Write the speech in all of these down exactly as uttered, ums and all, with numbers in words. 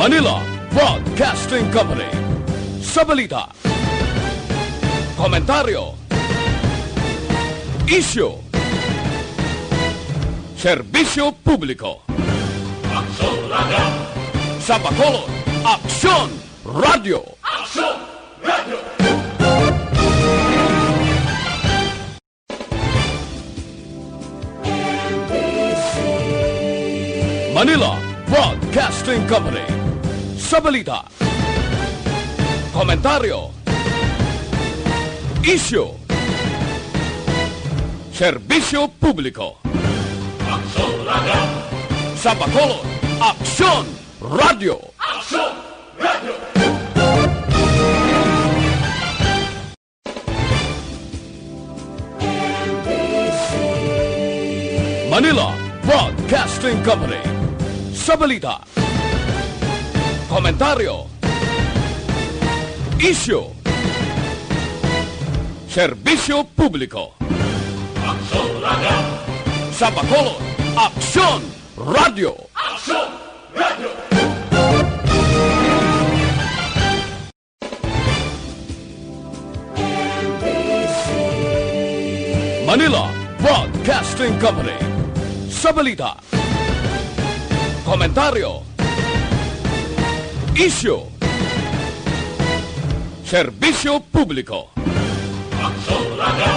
Manila Broadcasting Company. Sa balita, komentaryo, isyu, serbisyo publiko. Aksyon Radyo. Sa Bacolod, Aksyon Radyo. Aksyon Radyo. Manila Broadcasting Company. Sa balita, komentaryo, isyu, serbisyo publiko. Aksyon Radyo. Sa Bacolod, Aksyon Radyo. Aksyon Radyo. Manila Broadcasting Company. Sa balita, komentaryo, isyu, serbisyo publiko. Aksyon Radyo. Sa Bacolod, Aksyon Radyo. Aksyon Radyo. Manila Broadcasting Company. Sa balita, komentaryo, isyu, serbisyo publiko. Aksyon Radyo.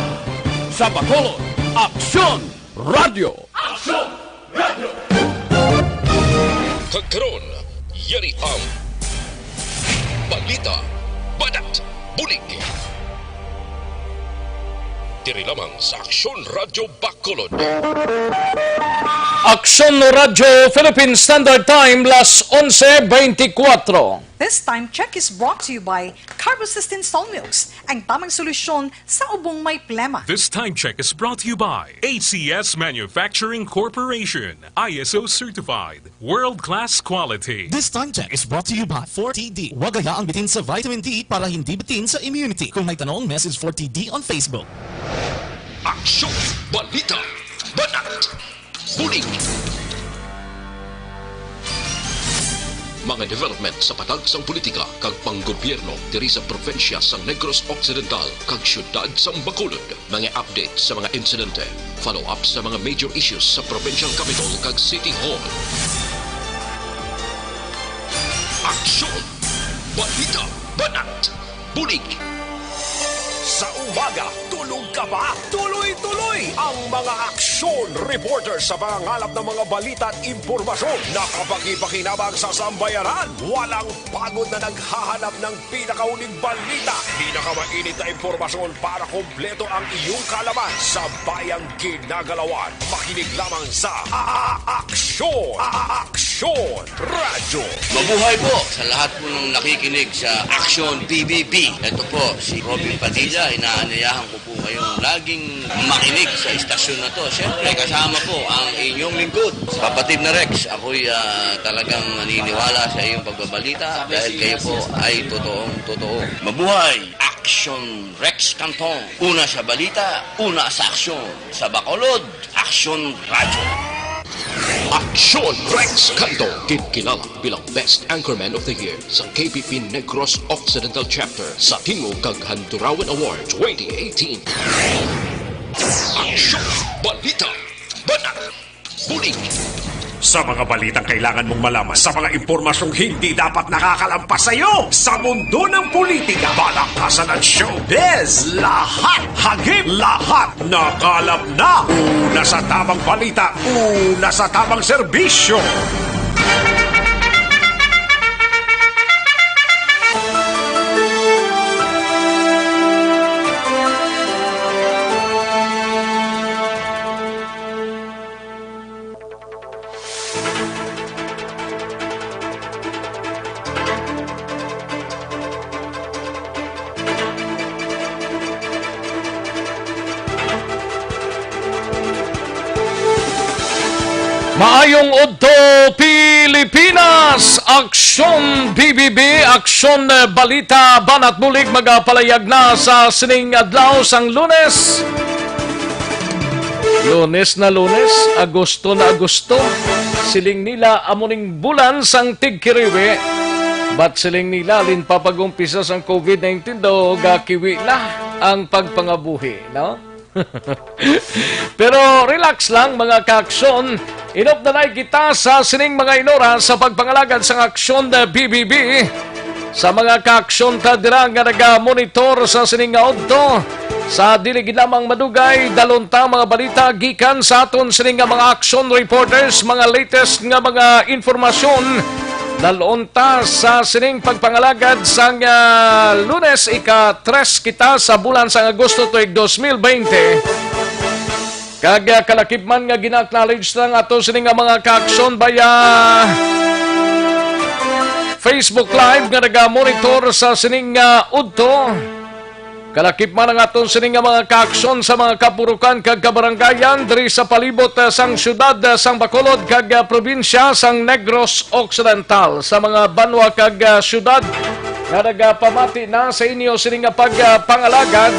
Sa Bacolod, Aksyon Radyo. Aksyon Radyo. Kag karon, yari ang balita, banat, bulig. Diri lamang sa Aksyon Radyo Bacolod. Aksyon Radyo Philippine Standard Time, las onse beintikwatro. This time check is brought to you by Carbocystin Solmux, ang tamang solusyon sa ubong may plema. This time check is brought to you by A C S Manufacturing Corporation, I S O certified, world-class quality. This time check is brought to you by four T D. Huwag hayaang bitin sa vitamin D para hindi bitin sa immunity. Kung may tanong, message four T D on Facebook. Aksyon, balita, banat, bulig. Mga development sa patag sang politika kag panggobyerno diri sa probinsya sang Negros Occidental kag siyudad sang Bacolod. Mga update sa mga insidente, follow-up sa mga major issues sa provincial capital kag city hall. Aksyon! Balita! Banat! Bulig! Sa umaga, tulog ka ba? Tuloy-tuloy ang mga aksyon reporter sa pangangalap ng mga balita at impormasyon na kapakipakinabang sa sambayanan. Walang pagod na naghahanap ng pinakauling balita, pinakamainit na impormasyon para kompleto ang iyong kaalaman sa bayang ginagalawan. Makinig lamang sa A-, A-, Aksyon, A-, A-, Aksyon Radyo. Mabuhay po sa lahat po ng nakikinig sa Aksyon P B B. Ito po si Robin Padilla. Inaanyayahan ko po kayong laging makinig sa istasyon na to. Siyempre, kasama po ang inyong lingkod, kapatid na Rex. Ako'y, ah, talagang naniniwala sa iyong pagbabalita dahil kayo po ay totoong totoo. Mabuhay! Aksyon Rex Canton. Una sa balita, una sa aksyon. Sa Bacolod, Aksyon Radyo. Aksyon Rex Canton, ginkilala bilang Best Anchorman of the Year sa K P P Negros Occidental Chapter sa Tingog kag Handurawan Award twenty eighteen. Aksyon, balita, banat, bulig. Sa mga balitang kailangan mong malaman, sa mga impormasyong hindi dapat nakakalampas sa iyo, sa mundo ng politika, balakasan at showbiz, lahat, hagip, lahat, nakalap na. Una sa tamang balita, una sa tamang serbisyo. Maayong udto, Pilipinas! Aksyon B B B, Aksyon, eh, Balita, Banat Bulig, magapalayag na sa sining adlaw sang Lunes. Lunes na Lunes, Agosto na Agosto. Siling nila, amo ning bulan sang tigkiriwi. But siling nila, halin pa pag-umpisa sang covid nineteen daw, gakiwi na ang pagpangabuhi, no? Pero relax lang, mga kaaksyon. Inop na lang kita sa sining mga inora sa pagpangalagad sang Aksyon, eh, B B B. Sa mga kaaksyon ta dira nga naga-monitor sa sining nga udto, sa dili gid lamang madugay, dalon ta mga balita gikan sa aton sining nga mga aksyon reporters, mga latest nga mga informasyon. Dalon ta sa sining pagpangalagad sang, ah, Lunes, ika-tres kita sa bulan sang Agosto tuig dos mil bente. Kag, ah, kalakip man nga gina-acknowledge na nga ato sini nga mga kaaksyon via Facebook Live nga naga-monitor sa sining, ah, udto. Kalakip man ang aton sini nga mga kaaksyon sa mga kapurukan kag kabarangayan diri sa palibot, ah, sang siyudad, ah, sang Bacolod kag, ah, probinsya sang Negros Occidental, sa mga banwa kag, ah, siyudad nga nagapamati na sa inyo sini nga pagpangalagad.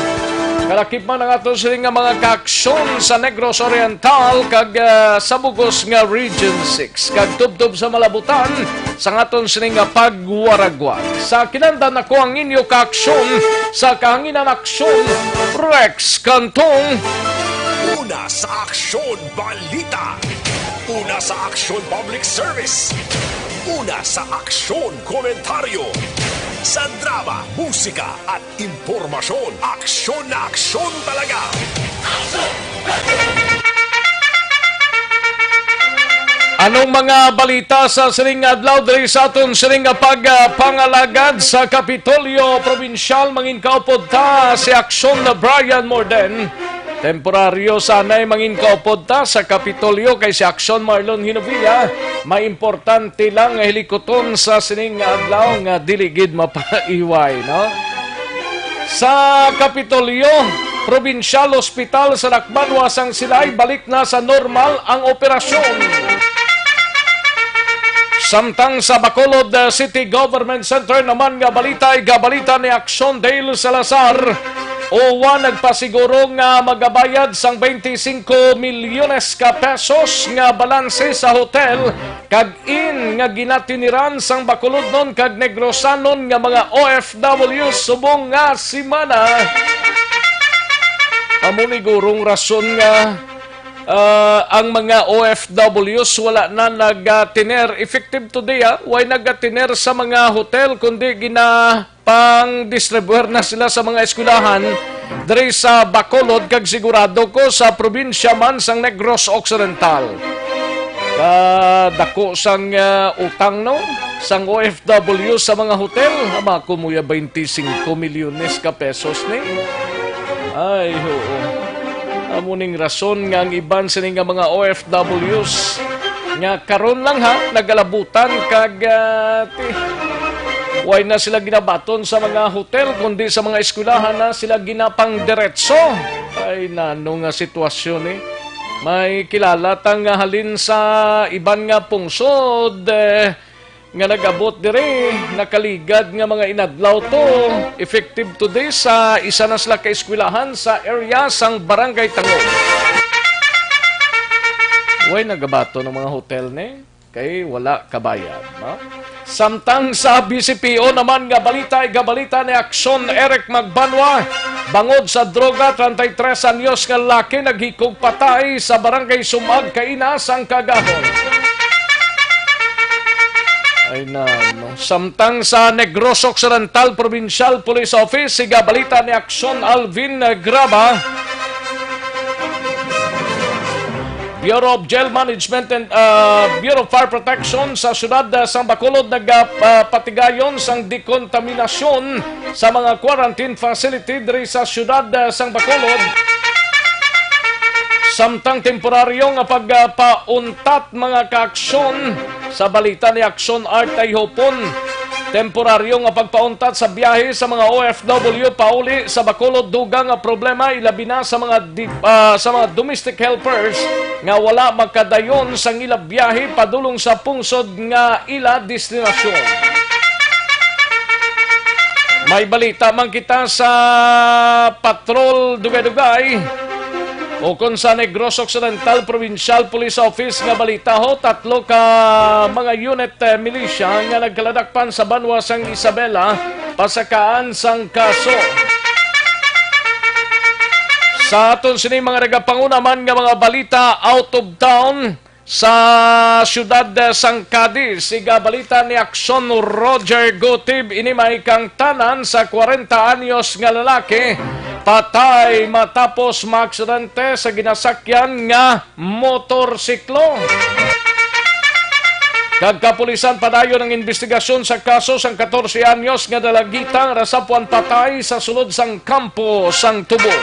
Kalakip man ang aton sini nga mga kaaksyon sa Negros Oriental kag, ah, sa bug-os nga Region six, kag tubtob sa malabutan sang aton sini nga pagwaragwag. Sa kinandan, ako ang inyo kaaksyon sa kahanginan, aksyon, Rex Cantong. Una sa aksyon, balita. Una sa aksyon, public service. Una sa aksyon, komentaryo. Sa drama, musika, at impormasyon, aksyon na aksyon talaga. Anong mga balita sa sining adlaw diri sa aton sining nga pagpangalagad? Sa Kapitolyo Probinsyal, mangin kaupod ta si Aksyon na Brian Morden. Temporaryo sanay mangin kaupod ta sa Kapitolyo kay si Aksyon Marlon Hinovilla may importante lang nga hilikuton sa sining nga adlaw nga dili gid mapaiway, no? Sa Kapitolyo, Probinsyal Hospital sa Lakbanwa sang Silay, balik na sa normal ang operasyon. Samtang sa Bacolod, uh, City Government Center naman nga balita, igabalita ni Aksyon Dale Salazar, OWWA nagpasiguro nga magabayad sang twenty-five milyones ka pesos nga balanse sa hotel kag inn nga ginatiniran sang Bacolodnon kag Negrosanon nga mga O F W subong nga semana. Amo ni gurong rason nga, ah, ang mga O F Ws wala na nagatiner. Effective today, ah, way nagatiner sa mga hotel, kundi gina pang-distribuer na sila sa mga eskwelahan diri sa Bacolod, kag sigurado ko sa probinsya man sang Negros Occidental. Kadako sang, ah, utang, no, sang O F W sa mga hotel. Ama ko, muya twenty-five milyones ka pesos ni. Ay, oo. Amo ning rason nga ang iban sini nga mga O F Ws nga karon lang, ha, nagalabutan kag, ah, ti-, way na sila ginabaton sa mga hotel, kundi sa mga eskwelahan na sila ginapangdiretso. Ay, nano nga sitwasyon, eh. May kilala ta nga halin sa iban nga pungsod, eh, nga nag-abot diri, nakaligad nga mga inadlaw to, effective today sa isa na sila ka eskwelahan sa area sang Barangay Tangog. Way nagabaton ang mga hotel ni kay wala kabayad, no? Samtang sa B C P O naman nga balita, igabalita ni Aksyon Eric Magbanwa, bangod sa droga, treinta y tres anyos nga lalaki naghikog patay sa Barangay Sumag, Caina sang kagahon. Ay na, no. Samtang sa Negros Occidental Provincial Police Office, igabalita ni Aksyon Alvin Graba, Bureau of Jail Management and, uh, Bureau of Fire Protection sa siyudad, uh, sang Bacolod nagapatigayon sang dekontaminasyon sa mga quarantine facility diri sa siyudad, uh, sang Bacolod. Samtang temporaryo nga pagpauntat, mga kaaksyon, sa balita ni Aksyon Art Ayhopon, temporaryo nga pagpauntat sa biyahe sa mga O F W pauli sa Bacolod, dugang nga problema, ilabi na sa mga di-, ah, sa mga domestic helpers nga wala makadayon sang ila biyahe padulong sa pungsod nga ila destinasyon. May balita man kita sa Patrol Dugay-Dugay. Ukon sa Negros Occidental Provincial Police Office nga balita, ho, tatlo ka mga unit, eh, militia nga nagkaladakpan sa banwa sang Isabela pasakaan sang kaso. Sa aton sini mga nagapanguna man nga mga balita out of town, sa siyudad, eh, sang Cadiz, igabalita ni Aksyon Roger Gutib, ini may kangtanan sa kwarenta anyos nga lalaki patay matapos maaksidente sa ginasakyan nga motorsiklo. Kag kapulisan padayon ang investigasyon sa kaso sang katorse anyos nga dalagita nga nasapuan patay sa sulod sang kampo sang tubo.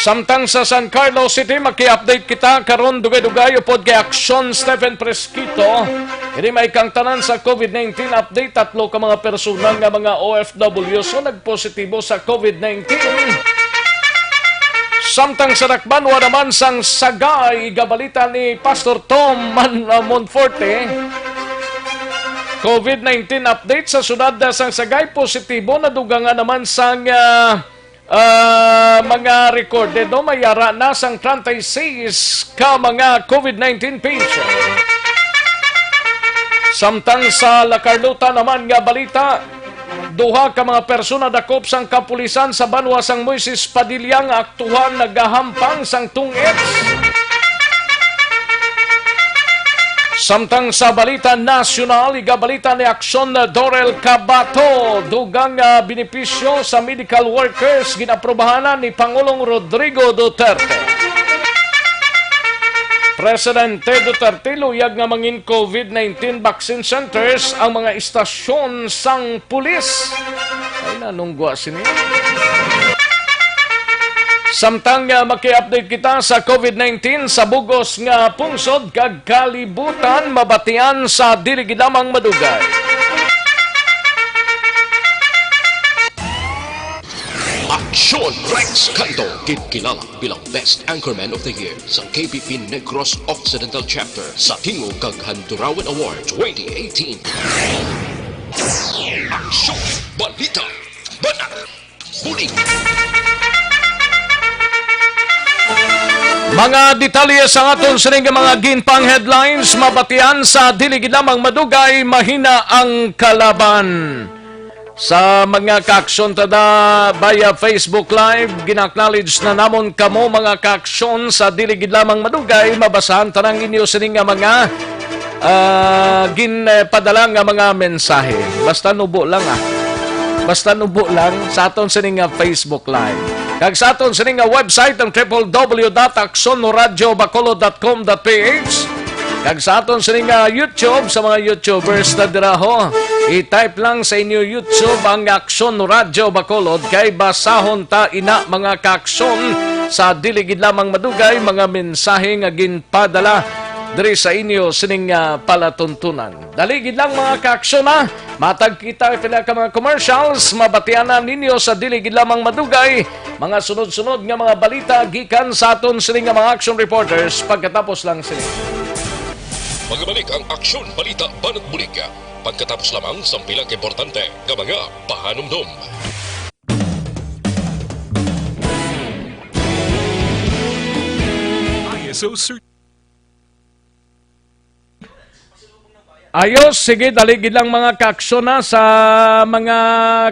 Samtang sa San Carlos City, maki-update kita karon dugay-dugay upod kay Aksyon Stephen Fresquito. Ini may kangtanan sa COVID nineteen update, tatlo ka mga persona nga mga O F W so nagpositibo sa COVID nineteen. Samtang sa Dakbayan naman sang Sagay, igabalita ni Pastor Tom Man-, uh, Monforte. COVID nineteen update sa siyudad, uh, sang Sagay, positibo na dugangan naman sang, uh, uh, mga recorded, no? May ara na sang treinta y seis ka mga COVID nineteen patient. Samtang sa La Carlota naman nga balita, duha ka mga persona dakop sang kapulisan sa banwa sang Moises Padilla nga aktuhan nagahampang sang tungits. Samtang sa balita nasyonal, igabalita ni Aksyon Dorel Cabato, dugang, ah, benepisyo sa medical workers ginaprobahanan ni Pangulong Rodrigo Duterte. Presidente Duterte luyag nga mangin COVID nineteen vaccine centers ang mga istasyon sang pulis. Ay, nanunggwa sini. Samtang, ah, maki-update kita sa COVID nineteen sa bug-os nga pungsod kag kalibutan, mabatian sa dili gid lamang madugay. Aksyon Rex Canto, gid kilala bilang Best Anchorman of the Year sa K B P Negros Occidental Chapter sa Tingog kag Handurawan Award twenty eighteen. Aksyon, balita, banat, bulig. Mga detalye sa aton sining mga ginpang headlines, mabatian sa dili gid lamang madugay, mahina ang kalaban. Sa mga kaaksyon tada via Facebook Live, gina-acknowledge na namon kamo, mga kaaksyon, sa dili gid lamang madugay, mabasahan ta ang inyo sini nga mga, ah, ginpadala nga mga mensahe. Basta nubo lang, ah. Basta nubo lang sa aton sini nga Facebook Live. Kag sa aton sini nga website, ang triple W dot aksyon radio bacolod dot com dot P H. Kag sa aton sini nga YouTube, sa mga YouTubers na dira, ho, i-type lang sa inyo YouTube ang Aksyon Radio Bacolod, kay basahon ta ina, mga kaaksyon, sa dili gid lamang madugay mga mensahe nga ginpadala diri sa inyo sining, ah, palatuntunan. Dali gid lang, mga kaaksyon, ha. Matag kita pila ka mga commercials, mabatianan ninyo sa dili gid lamang madugay mga sunod-sunod nga mga balita gikan sa aton sini nga mga action reporters pagkatapos lang sini. Magbalik ang Aksyon Balita Banat Bulig pagkatapos lamang sang pila ka importante nga mga pahanumdom. I S O cert- Ayos, sige, dali gid lang, mga kaaksyon, na sa mga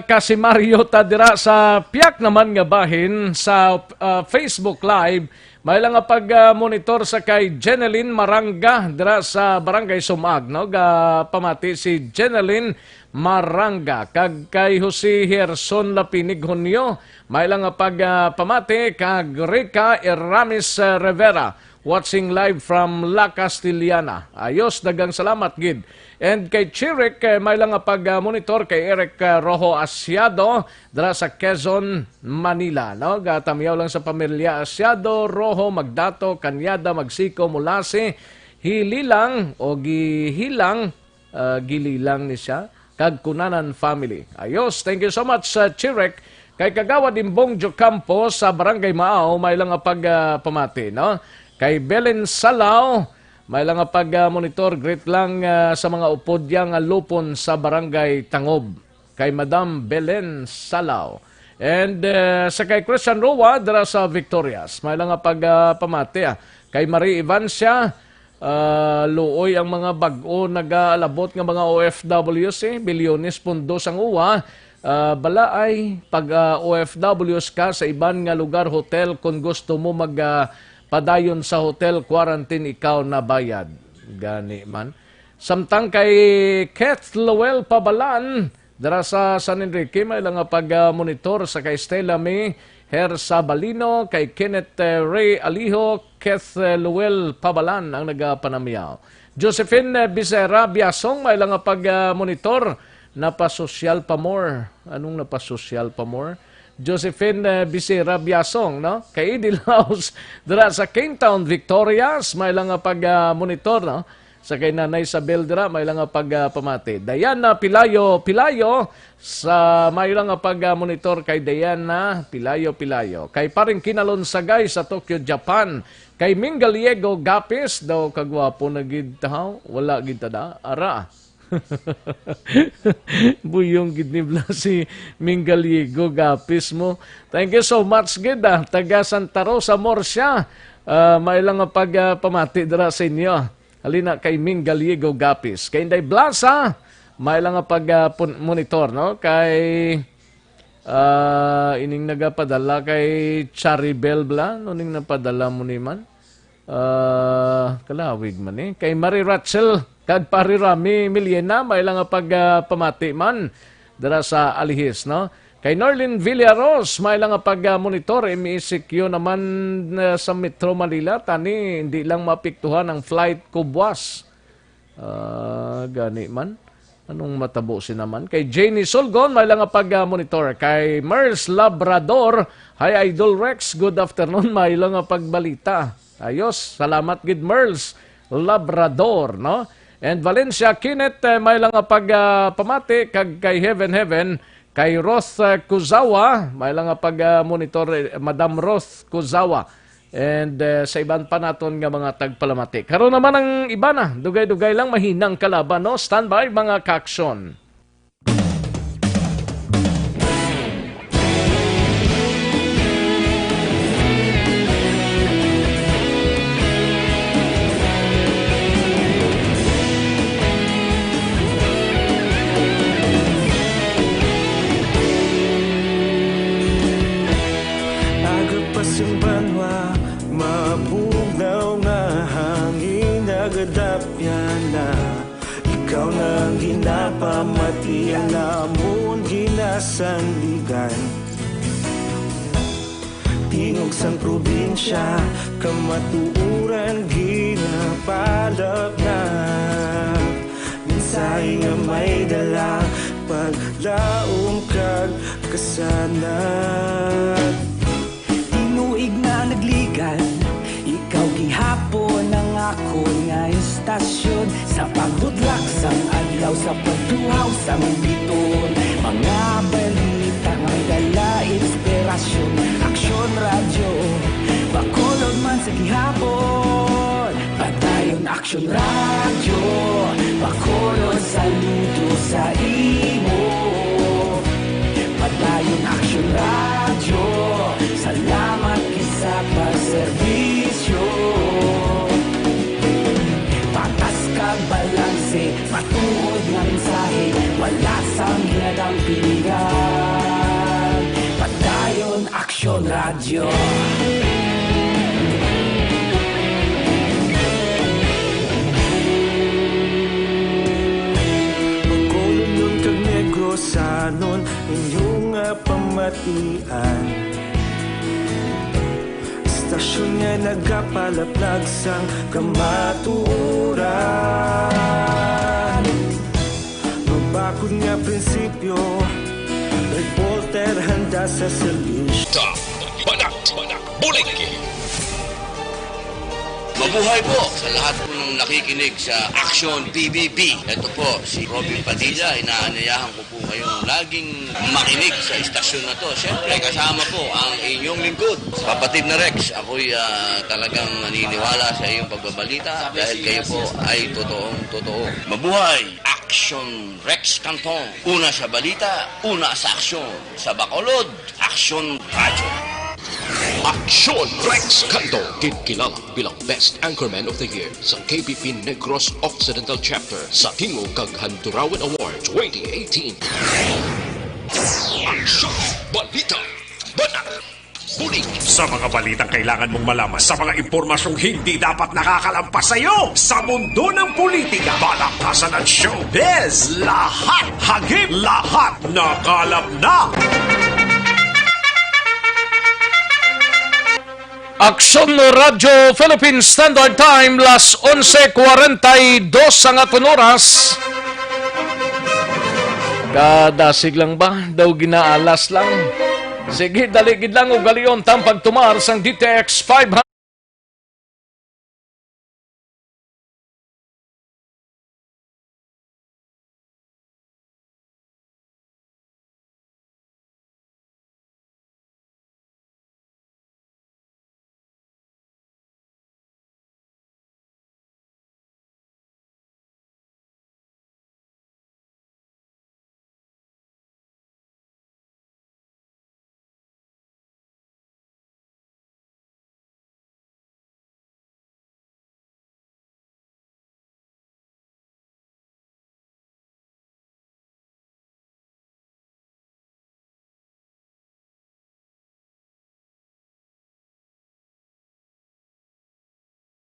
kasimaryo ta dira sa piyak naman nga bahin sa, ah, Facebook Live. May lang nga pag, ah, monitor sa kay Jeneline Maranga dira sa Barangay Sumag, no? Ga pamati si Jeneline Maranga kag kay Jose Gerson Lapinig Hunyo. May lang nga pag, ah, pamati kag Rica Eramis, ah, Rivera. Watching live from La Castellana. Ayos, daghang salamat gid. And kay Chirek, eh, may lang nga pag, ah, monitor kay Eric, ah, Rojo Asiado dira sa Quezon, Manila, no? Gatamyaw lang sa pamilya Asiado, Rojo, Magdato, Cañada, Magsiko, Mulasi, Hililang o Gihilang, ah, Gililang ni siya, kag Cunanan family. Ayos, thank you so much, uh, Chirek. Kay Kagawad Imbong Jocampo sa Barangay Maaw, may lang nga pag, ah, pamati, no? Kay Belen Salao, may lang nga pag, ah, monitor, greet lang, ah, sa mga upod niya nga lupon sa Barangay Tangob. Kay Madam Belen Salao. And, eh, sa kay Christian Roa, dira sa Victorias. May lang nga pag, ah, pamati, ah. Kay Marie Evancia, ah, luoy ang mga bag-o nagaalabot nga mga O F Ws, eh. Bilyones pundos ang uwa. Ah, balaay, pag, ah, O F Ws ka sa iban nga lugar, hotel, kung gusto mo mag, ah, padayon sa hotel, quarantine, ikaw na bayad. Gani man. Samtang kay Keth Lowell Pabalan, dira sa San Enrique, may lang nga pag-monitor sa kay Stella May Hersabalino, kay Kenneth, eh, Ray Aliho, Keth, eh, Lowell Pabalan ang nagapanamyaw. Josephine, eh, Becerra Biasong, may lang nga pag-monitor, napasosyal pa more. Anong napasosyal pa more? Josephine, eh, Becerra Biasong, no? Kay Idil House, dira sa Kingtown, Victorias, may lang nga pag-monitor, no? Sa kay Nanay Isabel dira, may lang nga pag, ah, pamati. Diana Pilayo, Pilayo, sa may lang nga pag, ah, monitor kay Diana Pilayo, Pilayo. Kay Paring Kinalon Sagay sa Tokyo, Japan. Kay Ming Gallego Gapis, daw kagwapo na gid ta, ha? Wala gid ta da. Ara. Buyong gid ni Bla si Ming Gallego Gapis mo. Thank you so much gid, ah. Taga Santa Rosa, Murcia. Ah, may lang nga pag, ah, pamati dira sa inyo. Halina kay Ming Gallego Gapis. Kay Inday Blasa, may lang nga pag, ah, pun-, monitor, no? Kay, ah, ining nagapadala kay Charibel Bla. Ano ning napadala mo ni man? Ah, kalawig man eh. Kay Marie Rachel, kag Pare Rami Miliena, may lang nga pag, ah, pamati man. Dira sa Alihis, no? Kay Norlin Villaros, may lang nga pag, ah, monitor, M E C Q naman, ah, sa Metro Manila, tani, hindi lang maapektuhan ang flight ko buwas. Ah, gani man. Anong matabo si naman? Kay Janie Sulgon, may lang nga pag, ah, monitor. Kay Mers Labrador, hi Idol Rex, good afternoon, may lang nga pagbalita. Ayos, salamat gid Mers Labrador, no? And Valencia Kenneth, eh, may lang nga pag, ah, pamati, kag kay Heaven Heaven, kay Roth, eh, Kuzawa, may lang nga pag, ah, monitor, eh, Madam Roth Kuzawa. And, eh, sa iban pa naton nga mga tagpalamati. Karon naman ang iba na, dugay-dugay lang mahinang kalaban, no? Standby, mga kaaksyon. Aga pa sing banwa, mabugnaw nga hangin nagadapyan na. Ikaw na ang ginapamati, ang amon ginasandigan. Tingog sang probinsya, kamatuoran ginapalapnap. Mensahe nga may dala, paglaom kag kasanag. Tinuig na nagligan, ikaw gihapon ang akon nga istasyon. Sa pagbudlak sang adlaw, sa pagtuhaw sang biton, mga balita nga may dala inspirasyon. Aksyon Radyo, Bacolod man sa gihapon. Padayon Aksyon Radyo, Bacolod, saludo sa imo. Padayon Aksyon Radyo, salamat gid sa pagserbisyo. Patas kag balanse, matuod nga mensahe, wala sang ginadampingan. Padayon Aksyon Radyo. Bacolod kag Negrosanon, inyo nga pamatian. Istasyon nga nagapalaplag sang kamatuoran. Mabakod nga prinsipyo, reporter handa sa serbisyo. Top Banat, Banat, Buliki. Mabuhay po sa lahat po ng nakikinig sa Action P B B. Ito po si Robin Padilla. Inaanyayahan ko po kayong laging makinig sa istasyon na to. Siyempre, kasama po ang inyong lingkod, Kapatid na Rex. Ako'y, ah, talagang naniniwala sa iyong pagbabalita dahil kayo po ay totoong totoo. Mabuhay! Aksyon Rex Cantong. Una sa balita, una sa aksyon. Sa Bacolod, Aksyon Radyo. Aksyon Rex Cantong, ginkilala bilang Best Anchorman of the Year sa K B P Negros Occidental Chapter sa Tingog kag Handurawan Award twenty eighteen. Aksyon! Balita! Banat! Bulig! Sa mga balitang kailangan mong malaman, sa mga impormasyong hindi dapat nakakalampas sa iyo, sa mundo ng politika, balakasan at showbiz, lahat hagip, lahat nakalap na. Aksyon Radyo Philippine Standard Time, las onse cuarenta y dos ang aton oras. Kadasig lang ba? Daw ginaalas lang. Sige, dali gid lang, ugalion tang pagtumar sang D T X five hundred.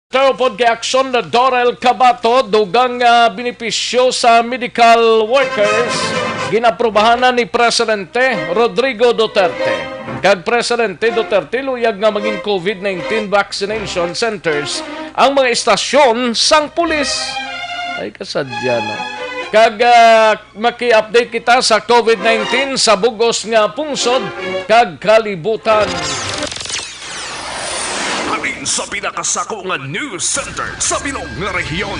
Pero pod kay Aksyon na Dorel Cabato, dugang nga benepisyo sa medical workers, ginaprubahan na ni Presidente Rodrigo Duterte. Kag Presidente Duterte, luyag nga maging COVID nineteen vaccination centers ang mga istasyon sang pulis. Ay, kasadya na. Kag, ah, maki-update kita sa COVID nineteen sa bugos nga pungsod kag kalibutan. Halin sa pinakasako nga news center sa bilog nga rehiyon.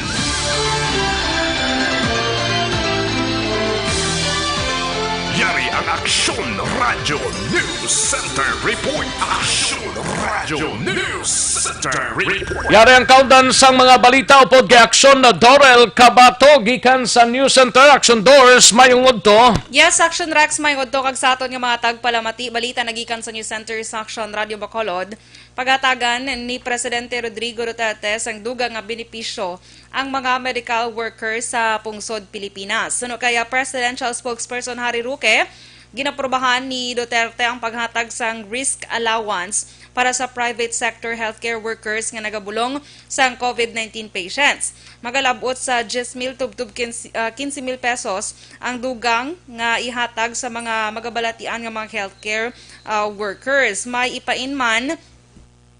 Yari ang Aksyon Radyo News Center Report. Aksyon Radyo News Center Report. Yari ang kaundan sang mga balita upod kay Aksyon na Dorel Cabato gikan sa News Center. Aksyon Dors, mayong udto. Yes, Aksyon Rex, mayong udto kag sa aton nga mga tagpalamati. Balita nagikan sa News Center sa Aksyon Radyo Bacolod. Pagatagan ni Presidente Rodrigo Duterte sang dugang nga benepisyo ang mga medical workers sa pungsod Pilipinas. Suno kay Presidential Spokesperson Harry Roque, ginaprubahan ni Duterte ang paghatag sang risk allowance para sa private sector healthcare workers nga nagabulong sang COVID nineteen patients. Magalabot sa diyes mil tubtob kinse, ah, kinse mil pesos ang dugang nga ihatag sa mga magabalatian nga mga healthcare, ah, workers. May ipain man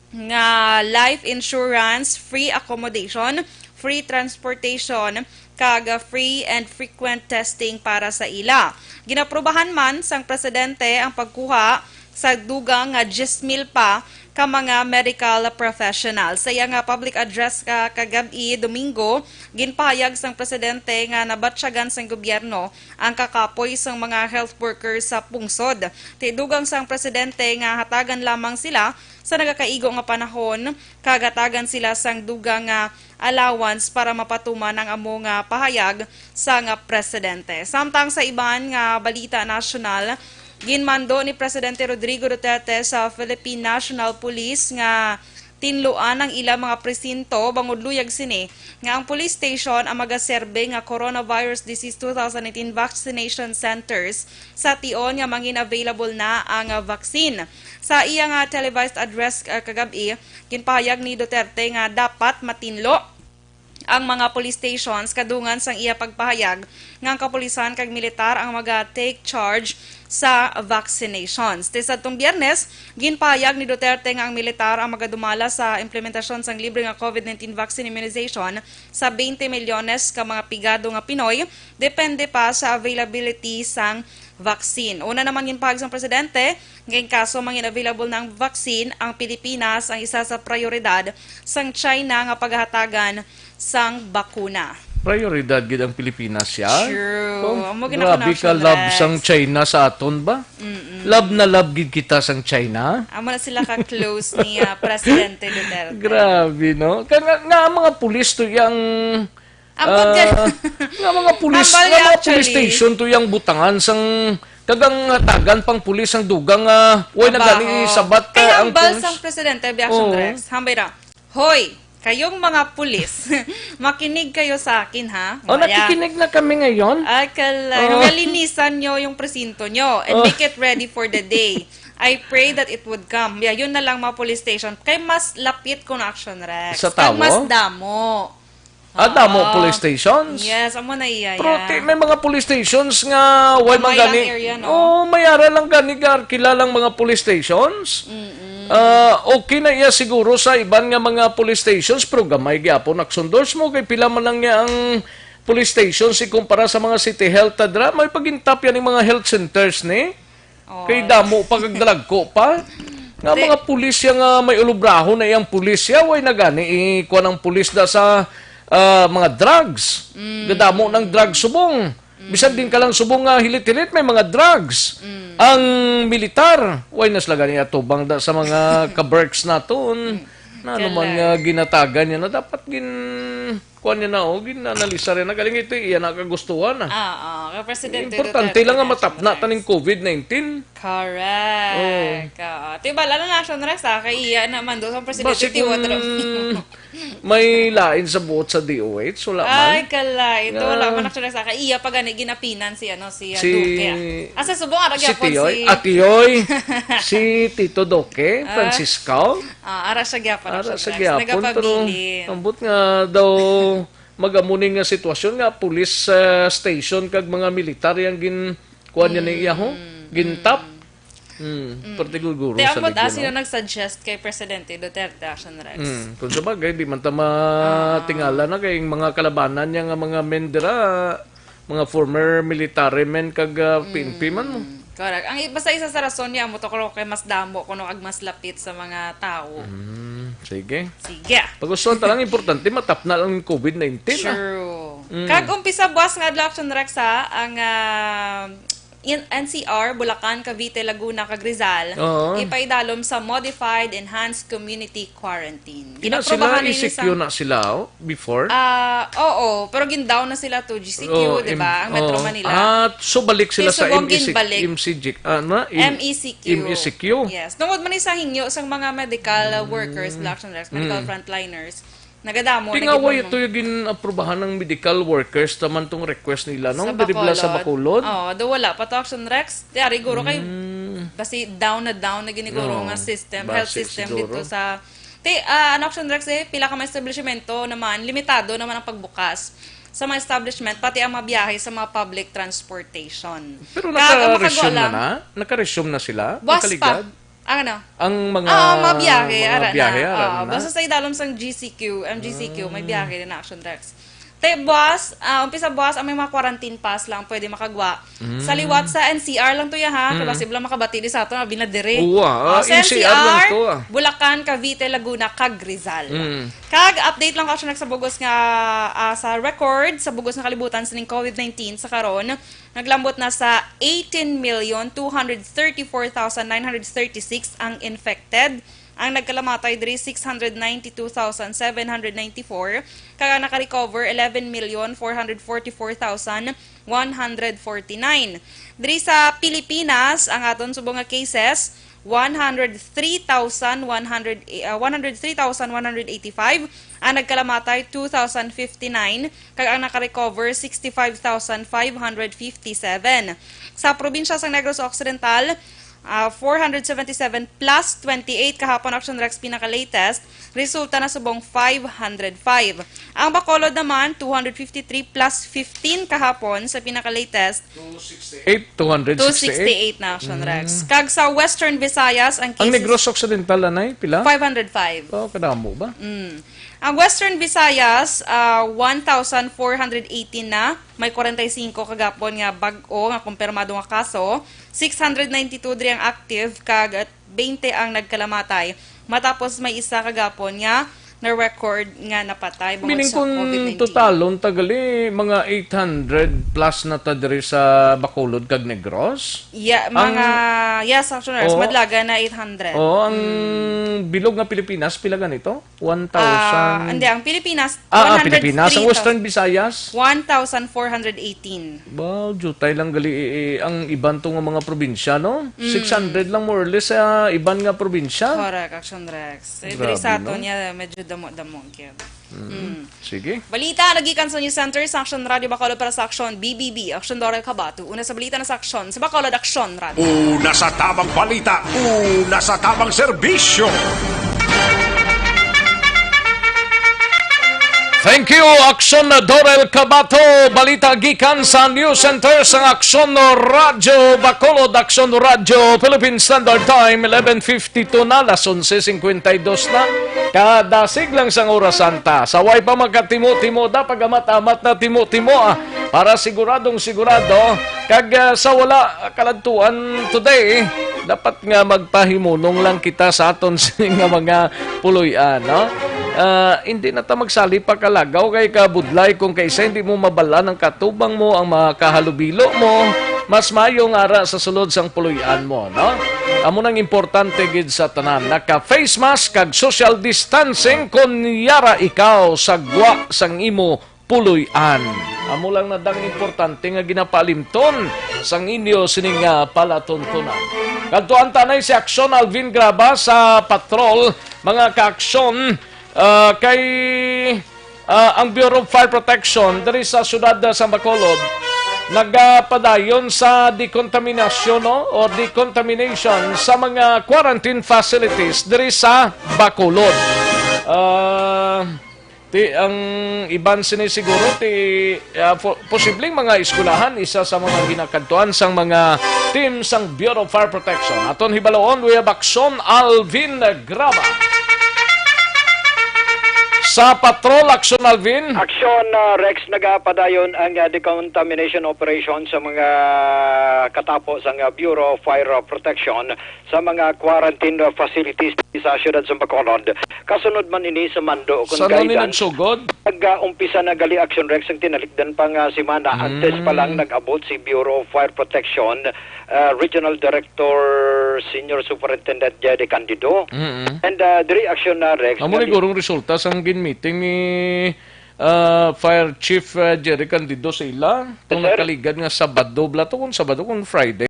nga life insurance, free accommodation, free transportation, kag free and frequent testing para sa ila. Ginaprubahan man sang presidente ang pagkuha sa dugang nga diyes mil pa ka mga medical professionals. Sa iya nga public address ka kagab-i, Domingo, ginpahayag sang presidente nga nabatyagan sang gobyerno ang kakapoy sang mga health workers sa pungsod. Ti dugang sang presidente nga hatagan lamang sila sa nagakaigo nga panahon, kag hatagan sila sang dugang nga allowance para mapatuman ang amo nga pahayag sang presidente. Samtang sa iban nga balita nasyonal, ginmando ni Presidente Rodrigo Duterte sa Philippine National Police nga tinluan ang ila mga presinto, bangod luyag sini nga ang police station ang magaserbe nga coronavirus disease two thousand nineteen vaccination centers sa tion nga mangin available na ang vaccine. Sa iya nga televised address, ah, kagab-i, ginpahayag ni Duterte nga dapat matinlo ang mga police stations kadungan sang iya pagpahayag nga ang kapulisan kag militar ang maga-take charge sa vaccinations. Ti sadtong Biyernes, ginpahayag ni Duterte nga ang militar ang magadumala sa implementasyon sang libre nga COVID nineteen vaccine immunization sa twenty milyones ka mga pigado nga Pinoy, depende pa sa availability sang vaccine. Una naman ginpahayag sang presidente nga in kaso mangin available na ang vaccine, ang Pilipinas ang isa sa prayoridad sang China nga pagahatagan sang bakuna. Prayoridad gid ang Pilipinas siya. True. Oh, amo gid grabe ako na ka love sang China sa aton ba? Mm-mm. Love na love gid kita sang China. Amo na sila ka close ni, ah, Presidente Duterte. Grabe, no? Kaya nga, nga ang mga pulis to yang Ambot Ah, gani. Nga mga pulis, Hambal nga niya, mga police actually. Station to yang butangan sang kagang tagan pang pulis ang dugang nga way na Trabaho. Gani sabat, Kay ah, ang hambal pulis. Sang presidente, Biaction Oo. Rex, hambay ra. Hoy, kayong mga pulis, makinig kayo sa akin, ha? Oh, Maya. Nakikinig na kami ngayon. Ay, kalay. Oh. Nalinisan nyo yung presinto nyo and Oh. Make it ready for the day. I pray that it would come. Yeah, yun na lang mga police station. Kay mas lapit ko na Action Rex. Sa Kag tao? Mas damo. Ah, damo Oo. Police stations? Yes, amo na iya Pero yan. Ti, may mga police stations nga wala man gani. Area, no? Oh, may ara lang gani ga kilalang mga police stations. Mm-mm. Ah, okay na iya siguro sa iban nga mga police stations, pero gamay gyapon action doors mo kay pila man lang niya ang police stations ikumpara sa mga city health, ah, dra may pagintap yan yung mga health centers ni. Oh. Kay damo pa kag dalagko pa. Nga Di- mga pulis ya nga may ulubrahon na iyang pulis ya, way na gani ikuan ang pulis da sa, ah, mga drugs. Mm. Gadamo ng drugs subong. Mm. Bisan din ka lang subong nga hilit-hilit may mga drugs. Mm. Ang militar, way na sila gani atubang da sa mga kaberks naton. Mm. Na ano man Correct. Nga ginatagan niya na dapat gin kuan niya na, oh, gin-analisa rin na galing ito, iya na kagustuhan, ah. Ah, ah, kay Presidente Importante Duterte lang nga na siya matapna taning COVID nineteen. Correct. Oo. Oo. Ti, bala na Action Rex, ah, kay iya naman doon sa Presidente Basi kung Tiwat Ram. May lain sa buot sa D O H, wala man. Ay, kala, ito, wala Ah. Man Action Rex, ah, kay iya pa gani ginapinan si, ano, si, ah, Si Duque, ah. Asa subong, ara si gyapon Tiyoy, si ah, Tiyoy, si Tito Duque, Ah. Francisco. Ah, ara siya gyapon, Ara Action siya Rex. Gyapon, pero Nagapabilin. Ambot nga daw mag-amo ni nga sitwasyon nga police, ah, station kag mga militar yang gin-, kuwan niya ni Mm, iyaho, mm. Gintap. Mm, Mm. Perti guro Te, sa ambot, ah, ligyan, sino no? Nag-suggest kay Presidente Duterte, Action Rex? Mm, kung sa bagay, di man ta matingala Ah. Na kay mga kalabanan niya nga mga mendera, mga former military men kag, ah, P N P man mo. Mm, correct. Ang i-, basta isa sa rason niya, amo to, kuno kay mas damo, kuno kag mas lapit sa mga tao. Mm, sige. Sige. Pag-usuan ta lang, importante, matapna lang yung COVID nineteen, ah. True. Mm. Kag umpisa buwas nga adlaw, Action Rex, ha, ang, ah, in-, N C R, Bulacan, Cavite, Laguna, kag Rizal, Oo. Ipaidalom sa modified enhanced community quarantine. Ina sila, Ginaprobahan na ini E C Q sa na sila, oh, before? Ah, oo, pero gin-down na sila to G C Q, Oh, di ba? Im-, Ang Metro oh. Manila. Ah, so balik sila Kay sa subong M E C, ginbalik. M C G, ah, na? Im-, M E C Q. M E C Q. Yes. Tungod man ni sa hingyo sang mga medical, uh, workers, Mm. Action Rex, medical Mm. frontliners, nagadamo na Tingaway gid ito mo. Yung gin-aprobahan ng medical workers naman tong request nila, no? Sa Diri bala sa Bacolod? Bacolod? Oo, do wala pa to, Action Rex. Tiari, guro kay Mm. basi down na down na giniguro Oo. Nga system, health Basi system siguro. Dito sa Ti, ah, ano, Action Rex, eh, pila ka mga establishmento naman, limitado naman ang pagbukas sa mga establishment, pati ang mga biyahe sa mga public transportation. Pero Kag ang naka-resume makagawa na lang, na? Naka-resume na sila? Buwas pa. Nakaligad? Ang ano? Ang mga Ah, mga biyahe, mga ara na. Biyahe, ara Ah, na. Basta sa idalom sang G C Q, ang G C Q, may Ah. Biyahe na, Action Rex. Te, buwas, ah, umpisa buwas, ang may mga quarantine pass lang pwede makagwa. Mm. Sa liwat sa N C R lang to ya, ha? Kay Mm. Basi lang makabati ni sa ato, abi na dire. Uwa, ah, Oh, sa N C R lang N C R, to, ah. Bulacan, Cavite, Laguna, kag Rizal. Mm. Kag update lang ko, Action Rex, sa bugos nga, ah, sa record, sa bugos nga kalibutan sining COVID nineteen sa karon, naglambot na sa eighteen million two hundred thirty-four thousand nine hundred thirty-six ang infected. Ang nagkalamatay diri, six hundred ninety-two thousand seven hundred ninety-four, kag ang nakarecover, eleven million four hundred forty-four thousand one hundred forty-nine. Diri sa Pilipinas, ang aton subong nga cases, one hundred three thousand one hundred, ah, one hundred three thousand one hundred eighty-five. Ang nagkalamatay, two thousand fifty-nine, kag ang nakarecover, sixty-five thousand five hundred fifty-seven. Sa probinsya sang Negros Occidental, ah, four hundred seventy-seven plus twenty-eight kahapon, Action Rex, pinaka-latest, resulta na subong five hundred five. Ang Bacolod naman, two hundred fifty-three plus fifteen kahapon sa pinaka-latest. Eight, two hundred sixty-eight? Two sixty-eight na, Action Rex. Mm. Kag sa Western Visayas, ang Ang cases Negros Occidental, anay, pila? Five hundred five. Oh, kadamo ba? Mm. Ang Western Visayas, ah, one thousand four hundred eighteen na. May forty-five kagapon nga bag-o nga kumpirmado nga kaso. Six hundred ninety-two diri ang active, kag twenty ang nagkalamatay. Matapos may isa kagapon nga na-record nga napatay bungod Meaning sa kung COVID nineteen. Totalon ta gali, mga eight hundred plus na ta diri sa Bacolod kag Negros. Yeah, mga, yes, actually, Oo. madlaga na eight hundred. Oh, ang bilog nga Pilipinas, pila ganito? Ah, hindi, one thousand. Ang Pilipinas, Ah, ah, one hundred three Pilipinas. Ang thousand. Western Visayas. One thousand four hundred eighteen. Wow, jutay lang gali, eh, eh, ang iban to nga mga probinsya, no? Mm. Six hundred lang more or less sa iban nga probinsya. Correct, Action Rex. Eh, Grabe, diri sa no? aton niya, medyo damo-damo gyud. Mm. Sige. Balita nagikan sa News Center sa Action Radio Bacolod para sa Action B B B. Action Dorel Cabato. Una sa balita na sa Action sa Bacolod Action Radio. Una sa tabang balita, una sa tabang serbisyo. Thank you, Action Dorel Cabato. Balita gikan sa News Center sang Action Radio Bacolod, Action Radio Philippine Standard Time, eleven fifty-two na, las onse cincuenta y dos na. Kadasig lang sang oras, Santa. Sa way pa makatimo-timo, da pag-amat-amat na timo-timo, ah, para siguradong sigurado. Kag, ah, sa wala kaladtuan today, dapat nga magpahimunong lang kita sa aton sini nga mga puloy-an, no? Ah, hindi na ta magsali pa kalagaw kay kabudlay kung kaisa hindi mo mabal-an ang katubang mo, ang mga kahalubilo mo, mas mayo nga ara sa sulod sang puloy-an mo, no? Amo nang importante gid sa tanan, naka face mask kag social distancing kon yara ikaw sa gwa sang imo puloy-an. Amo lang na dang importante nga ginapaalimton sang inyo sining, ah, palatuntunan. Kadtuan ta anay si Aksyon Alvin Graba sa patrol, mga ka-aksyon, ah, kay, ah, ang Bureau of Fire Protection diri sa siyudad, ah, sa Bacolod nagapadayon sa decontamination, no, or decontamination sa mga quarantine facilities diri sa Bacolod. Ah, Ti, ang iban sini siguro ti, ah, po- posibleng mga eskwelahan, isa sa mga ginakadtuan sang mga team sang Bureau of Fire Protection. Aton hibaloon, we have Aksyon Alvin Graba. Sa Patrol, Aksyon Alvin. Aksyon, ah, Rex, nagapadayon ang ah, decontamination operation sa mga katapo sang ah, Bureau of Fire Protection sa mga quarantine facilities sa siyudad sa Bacolod. Kasunod man ini sa mando kung Sa ano ni guidance. Nagsugod? Nag-umpisa na gali, Action Rex, ang tinalikdan pa nga semana. Antes pa lang Mm. nag-abot si Bureau of Fire Protection, ah, Regional Director Senior Superintendent Jedi Candido. Mm-mm. And ah, diri, Action na, Rex, Amo nga ni gurong resulta sang gin-meeting ni ah, Fire Chief ah, Jerry Candido sa ila. Itong Sir? Nakaligad nga Sabado, bala to kung Sabado, kung Friday.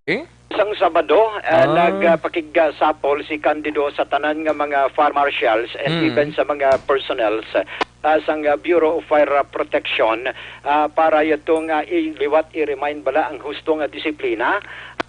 Sang Sabado, ah, Ah. nagpakigsapol si Candido sa tanan nga mga fire marshals and Hmm. even sa mga personnels ah, sang ah, Bureau of Fire Protection ah, para yato nga iliwat, i-remind bala ang husto nga disiplina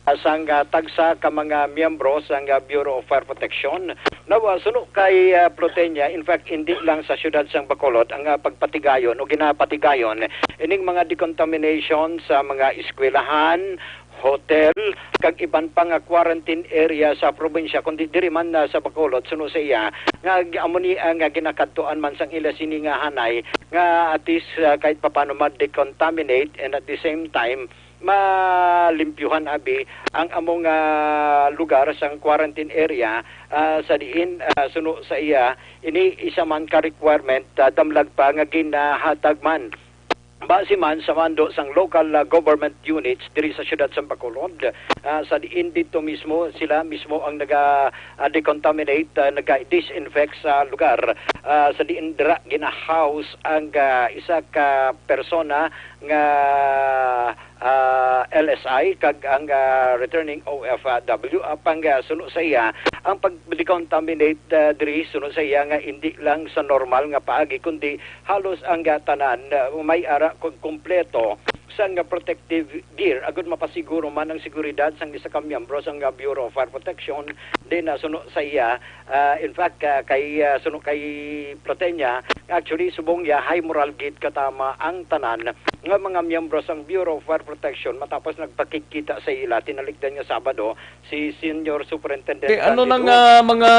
ah, sang ah, tagsa ka mga miyembro sang ah, Bureau of Fire Protection. Now, ah, suno kay ah, Protenia, in fact, hindi lang sa siyudad sang Bacolod ang ah, pagpatigayon o ginapatigayon ining mga decontamination sa mga eskwelahan, hotel, kag iban pa nga quarantine area sa probinsya, kundi diri man na sa Bacolod, suno sa iya, nga amo ni ang nga ginakadtuan man sang ila sini nga hanay, nga at least ah, kahit papano ma-decontaminate and at the same time malimpyuhan abi ang among ah, lugar sang quarantine area ah, sa diin ah, suno sa iya ini isa man ka requirement ah, damlag pa nga ginahatag man base man sa mando sang local ah, government units diri sa siyudad sa Bacolod, ah, sa diin dito mismo sila mismo ang naga ah, decontaminate, ah, naga-disinfect sa lugar, ah, sa diin dira gina-house ang ah, isa ka persona nga ah, L S I kag ang ah, returning O F W, apang ah, suno sa iya ang pag-decontaminate ah, diri suno sa iya nga hindi lang sa normal nga paagi kundi halos ang ah, tanan ah, may ara kung kompleto sang ah, protective gear agud mapasiguro man ang seguridad sang isa ka miyembro sang ah, Bureau of Fire Protection. Din ah, suno sa iya, ah, in fact, ah, kay ah, suno kay Protenia, actually subong iya high moral gid katama ang tanan nga mga miyembro sang Bureau of Fire Protection matapos nagpakigkita sa ila tinalikdan nga Sabado si Senior Superintendent Eh, ano na Candido. Nga mga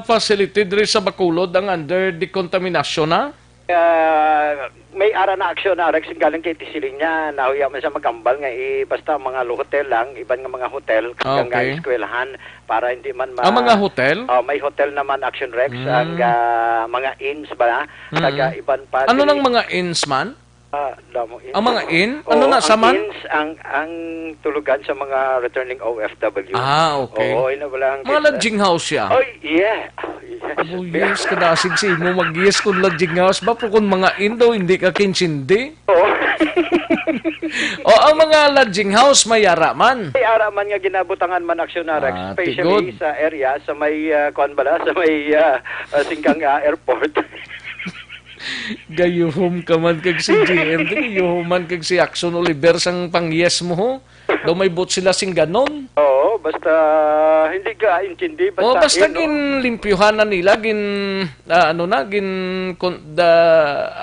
facility diri sa Bacolod ang under decontamination na? Ah, May ara na aksyon na, Rex, galing kay Tisiling niya. Nahuya man siya magambal nga, eh, basta mga lo-, hotel lang, iban nga mga hotel, Ah, kag nga okay. eskwelahan, para hindi man ma-, Ang mga hotel? Oh, may hotel naman, Action Rex, Mm. ang, ah, mga inns ba? Mm. Taga iban pa Ano diri. nang mga inns man? Ah, damo inns. Ang mga inn? Ano Oo, na, ang saman? inns, ang, ang tulugan sa mga returning O F W. Ah, okay. Oo, yun na wala ang Mga inns, ah. lodging house siya? Oy, yeah. Yes. Oh, yes, kadasig sa imo mag-yes kung lodging house ba? Pero kung mga inn daw, hindi ka kinsindi. Oo. O, ang mga lodging house, may ara man. May ara man nga ginabutangan man aksyon na, Rex, Ah, especially tigod. sa area, sa may, ah, kuwan bala, sa may, ah, ah, Singkang, ah, Airport. Gayuhom ka man kag si G M, gayuhom man kag si Action Oliver sang pang-yes mo, ho? Daw may bot sila sing ganon. Oo, basta hindi ka intindi, O, basta basta yun, no? ginlimpyuhan na nila, gin, ah, ano na, gin, kon-, da,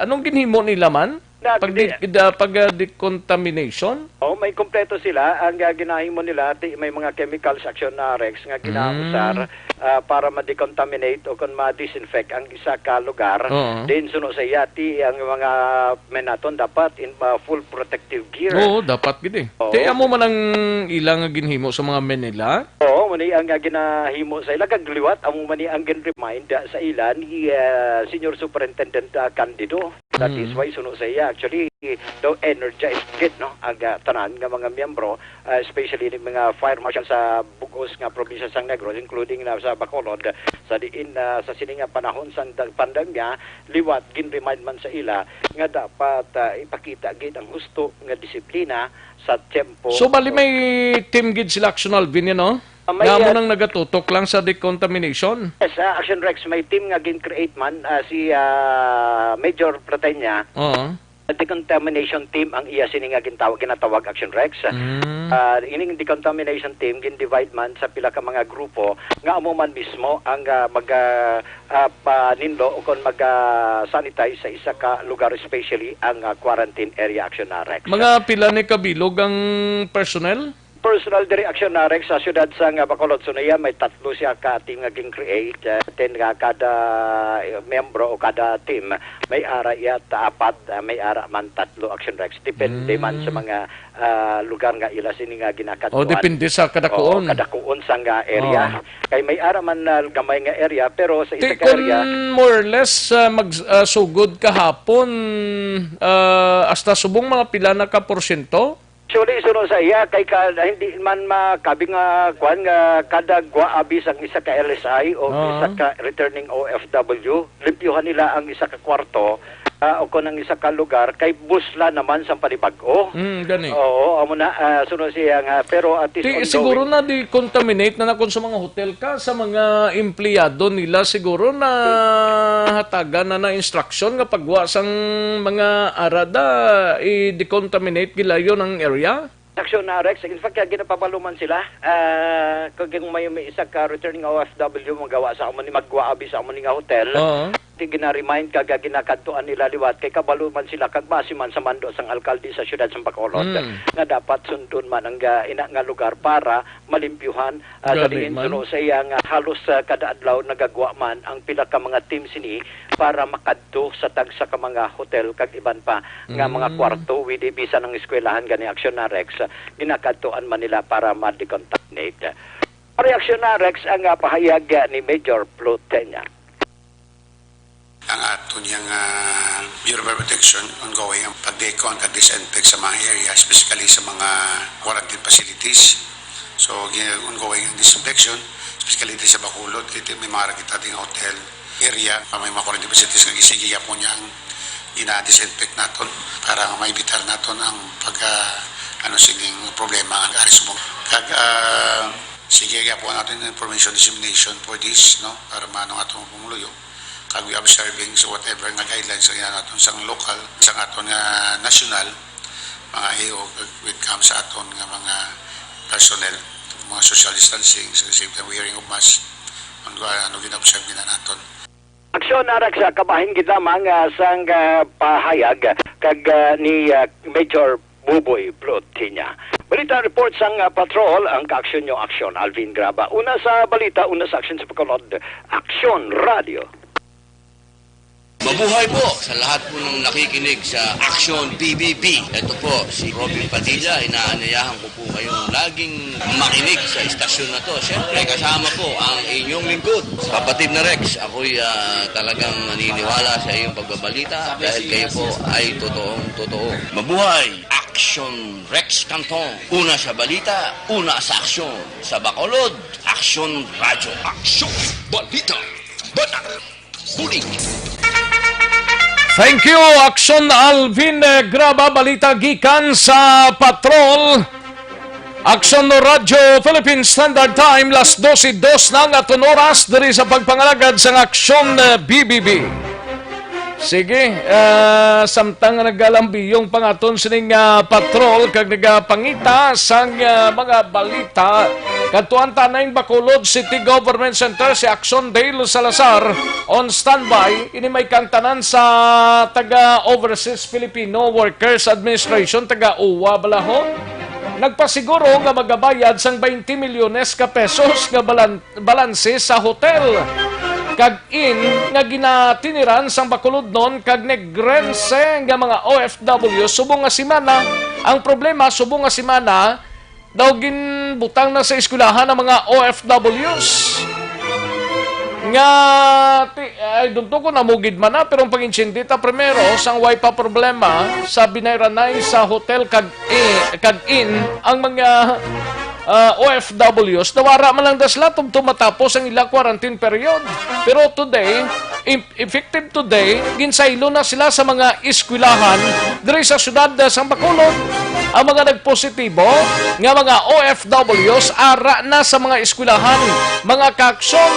anong ginhimo nila man? Na, Pag di- di-, da, pag, ah, decontamination? Oh, may kompleto sila. Ang, ah, ginahimo nila, ti-, may mga chemicals action na, Rex, nga ginausar, Mm. ah, para ma-decontaminate o kon ma-disinfect ang isa ka lugar. Oo. Then, suno sa iya, ti, ang mga men naton dapat in, ah, full protective gear. Oo, dapat gid eh. Oo. Ti, amo man ang ilang ginhimo sa mga men nila? Oo, mani ang, ah, ginahimo sa ila. Kag liwat, amo mani ang gin-remind, ah, sa ila ni, ah, Senior Superintendent, ah, Candido. That is Mm. why suno sa iya, actually, daw energized gid, no, ang, ah, tanan nga mga miyembro, ah, especially ni mga fire marshal sa bug-os nga probinsya sang Negros, including na sa Bacolod, sa diin, ah, sa sini nga panahon sang dag-, pandemya, liwat gin-remind man sa ila nga dapat, ah, ipakita gid ang husto nga disiplina sa tiyempo. So, bali may team gid sila, Action Alvin, yan, no? Ah, may, Nga mo ah, nang nagatutok lang sa decontamination? Yes, ah, Action Rex, may team nga gin-create man, ah, si, ah, Major Platenya. Oo. Decontamination team ang iya sini nga gintawag, ginatawag Action Rex. Mm. Ah, ining decontamination team gin-divide man sa pila ka mga grupo nga amo man mismo ang, ah, mag, ah, ah, paninlo o kon mag, ah, sanitize sa isa ka lugar, especially ang, ah, quarantine area, Action na, Rex. Mga pila ni kabilog ang personnel? Personal diri aksyon na, Rex, sa siyudad sang Bacolod. So, niya may tatlo siya ka team nga gin-create. Eh, ten nga kada, eh, miyembro o kada team may ara iya ta apat, ah, may ara man tatlo action, Rex. Depende man sa Mm. mga, ah, lugar nga ila sini nga ginakadtuan. O, depende sa kadakuon. Oo, kadakuon sang, ah, area. Oo. Kay may ara man na gamay nga area, pero sa Ti isa ka kun area more or less, ah, mag-, ah, sugod kahapon, ah, hasta subong mga pila na ka porsyento? Actually, suno sa iya, kay ka, hindi man makabi nga, kwan, nga kada gwa abi sang isa ka L S I o Oo. isa ka returning O F W, limpyuhan nila ang isa ka kwarto, ah, o kon ang isa ka lugar, kay busla naman sang panibag-o. Mm, gani. Oo, amo na, ah, suno siya nga, pero at least Ti-, ongoing. Siguro na decontaminate na na kun sa mga hotel ka, sa mga empleyado nila, siguro na hatagan na na instruction nga pagwa sang mga arada, i-decontaminate gilayon ang area? Action na, Rex. In fact, kaya ginapabalo man sila. Ah, kung may, may isa ka returning O F W, magawa sa amo ni, magwa abi sa amo ni nga hotel. Oo. Di gina-remind ka, ga-, ginakadtuan nila liwat. Kay kabalo man sila, kag base man sa mando sang alkalde sa siyudad sa Bacolod, Mm. nga dapat sundon man ang, ah, ina nga lugar para malimpyuhan. Ah, sa Gani diin man. Suno sa iya nga halos, ah, kada adlaw nagagwa man ang pila ka mga team sini para makadto sa tagsa ka mga hotel kag iban pa nga mga Mm. kwarto, with bisan ang eskwelahan gani aksyon na, Rex, ah, ginakadtuan man nila para ma-decontaminate. Reaksyon na, Rex, ang, ah, pahayag, ah, ni Major Plutenia. Ang aton yang, ah, Bureau of Fire Protection, ongoing ang pag-decon kag disinfect sa mga area, specifically sa mga quarantine facilities. So, gi-, ongoing ang disinfection, specifically diri sa Bacolod, kay may mga kita ding hotel area, may mga quarantine facilities nga gisige gyapon yang gina-disinfect naton para nga maibitar naton ang pag, ah, ano, sining problema ang ari subong. Kag, ah, sige gyapon naton information dissemination for this, no, para maano nga atong pumuluyo. Kag we observing sa whatever nga guidelines nga naton sang local, sang aton nga national, mga A O, when it comes sa aton nga mga personnel, mga social distancing, sa same time wearing of mask, ang, ano, gina-observe gina naton. Aksyon, Rex, sa kabahin gid lamang, ah, sang, ah, pahayag kag, ah, ni, ah, Major Buboy Plutinia. Balita report sang, ah, patrol, ang kaaksyon nyo, Aksyon Alvin Graba. Una sa balita, una sa aksyon sa Bacolod, Aksyon Radio. Mabuhay po sa lahat po ng nakikinig sa Action P B B. Ito po si Robin Padilla. Inaanyayahan ko po kayong laging makinig sa istasyon na to. Siyempre, kasama po ang inyong lingkod, kapatid na Rex. Ako'y ah, talagang naniniwala sa iyong pagbabalita dahil kayo po ay totoong totoo. Mabuhay! Action Rex Canton. Una sa balita, una sa aksyon. Sa Bacolod, Action Radyo. Aksyon! Balita! Bata! Bulig! Thank you, Action Alvin, eh, Graba. Balita gikan sa Patrol. Action Radyo Philippine Standard Time, las dose dos na ang aton oras diri sa pagpangalagad sang Action, eh, B B B. Sige, ah, samtang nga nagalambiyong pangaton sining, ah, patrol kag nagapangita sang, ah, mga balita, kadtuan ta na ing Bacolod City Government Center si Action Dale Salazar on standby. Ini may kaangtanan sa taga Overseas Filipino Workers Administration, taga OWWA bala ho. Nagpasiguro nga magabayad sang twenty milyones ka pesos nga balan-, balanse sa hotel kag inn nga ginatiniran sang Bacolodnon kag Negrense nga mga O F W subong nga semana. Ang problema, subong nga semana, daw ginbutang na sa eskwelahan ang mga O F Ws. Nga, ti-, ay, dunto ko namugid man na, pero ang pag-intindi ta primero, sang way pa problema sa binayranay sa hotel kag, i-, kag inn, ang mga, ah, O F Ws, nawara man lang da sila tubtob matapos ang ila quarantine period. Pero today, im-, effective today, ginsaylo na sila sa mga eskwelahan diri sa siyudad, ah, sang Bacolod. Ang mga nagpositibo nga mga O F Ws ara na sa mga eskwelahan, mga kaaksyon.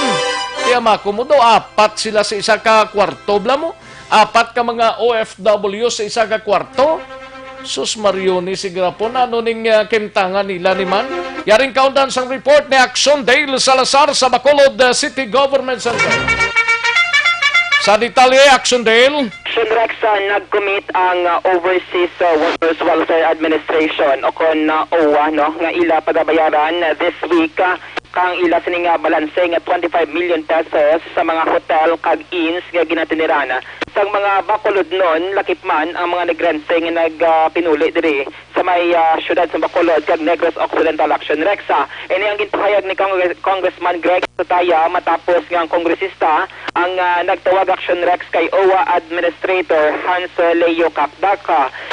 Kaya makumo daw, apat sila sa isa ka kwarto, bala mo? Apat ka mga O F W sa isa ka kwarto? Sus, Marioni, sigra po, ano ning, ah, kimtangan nila ni man? Yaring kaundan sang report ni Action Dale Salazar sa Bacolod, ah, City Government Center. Sa detalye, Action Dale. Action Rex, ah, nag-commit ang, ah, Overseas, ah, Workers Welfare Administration o kon, ah, OWWA, no, nga ila pagabayaran, ah, this week, ah, kang ila sini nga balanse nga twenty-five million pesos sa mga hotel kag inns nga ginatiniran sang mga Bacolodnon, lakip man ang mga Negrense nga nag, ah, pinuli diri sa may, ah, siyudad sa Bacolod kag Negros Occidental. Action Rex, ah. Ini ang ginpahayag ni Congre-, Congressman Greg Sataya matapos nga ang kongresista ang, ah, nagtawag. Action Rex, kay OWWA Administrator Hans Leo Cacdac.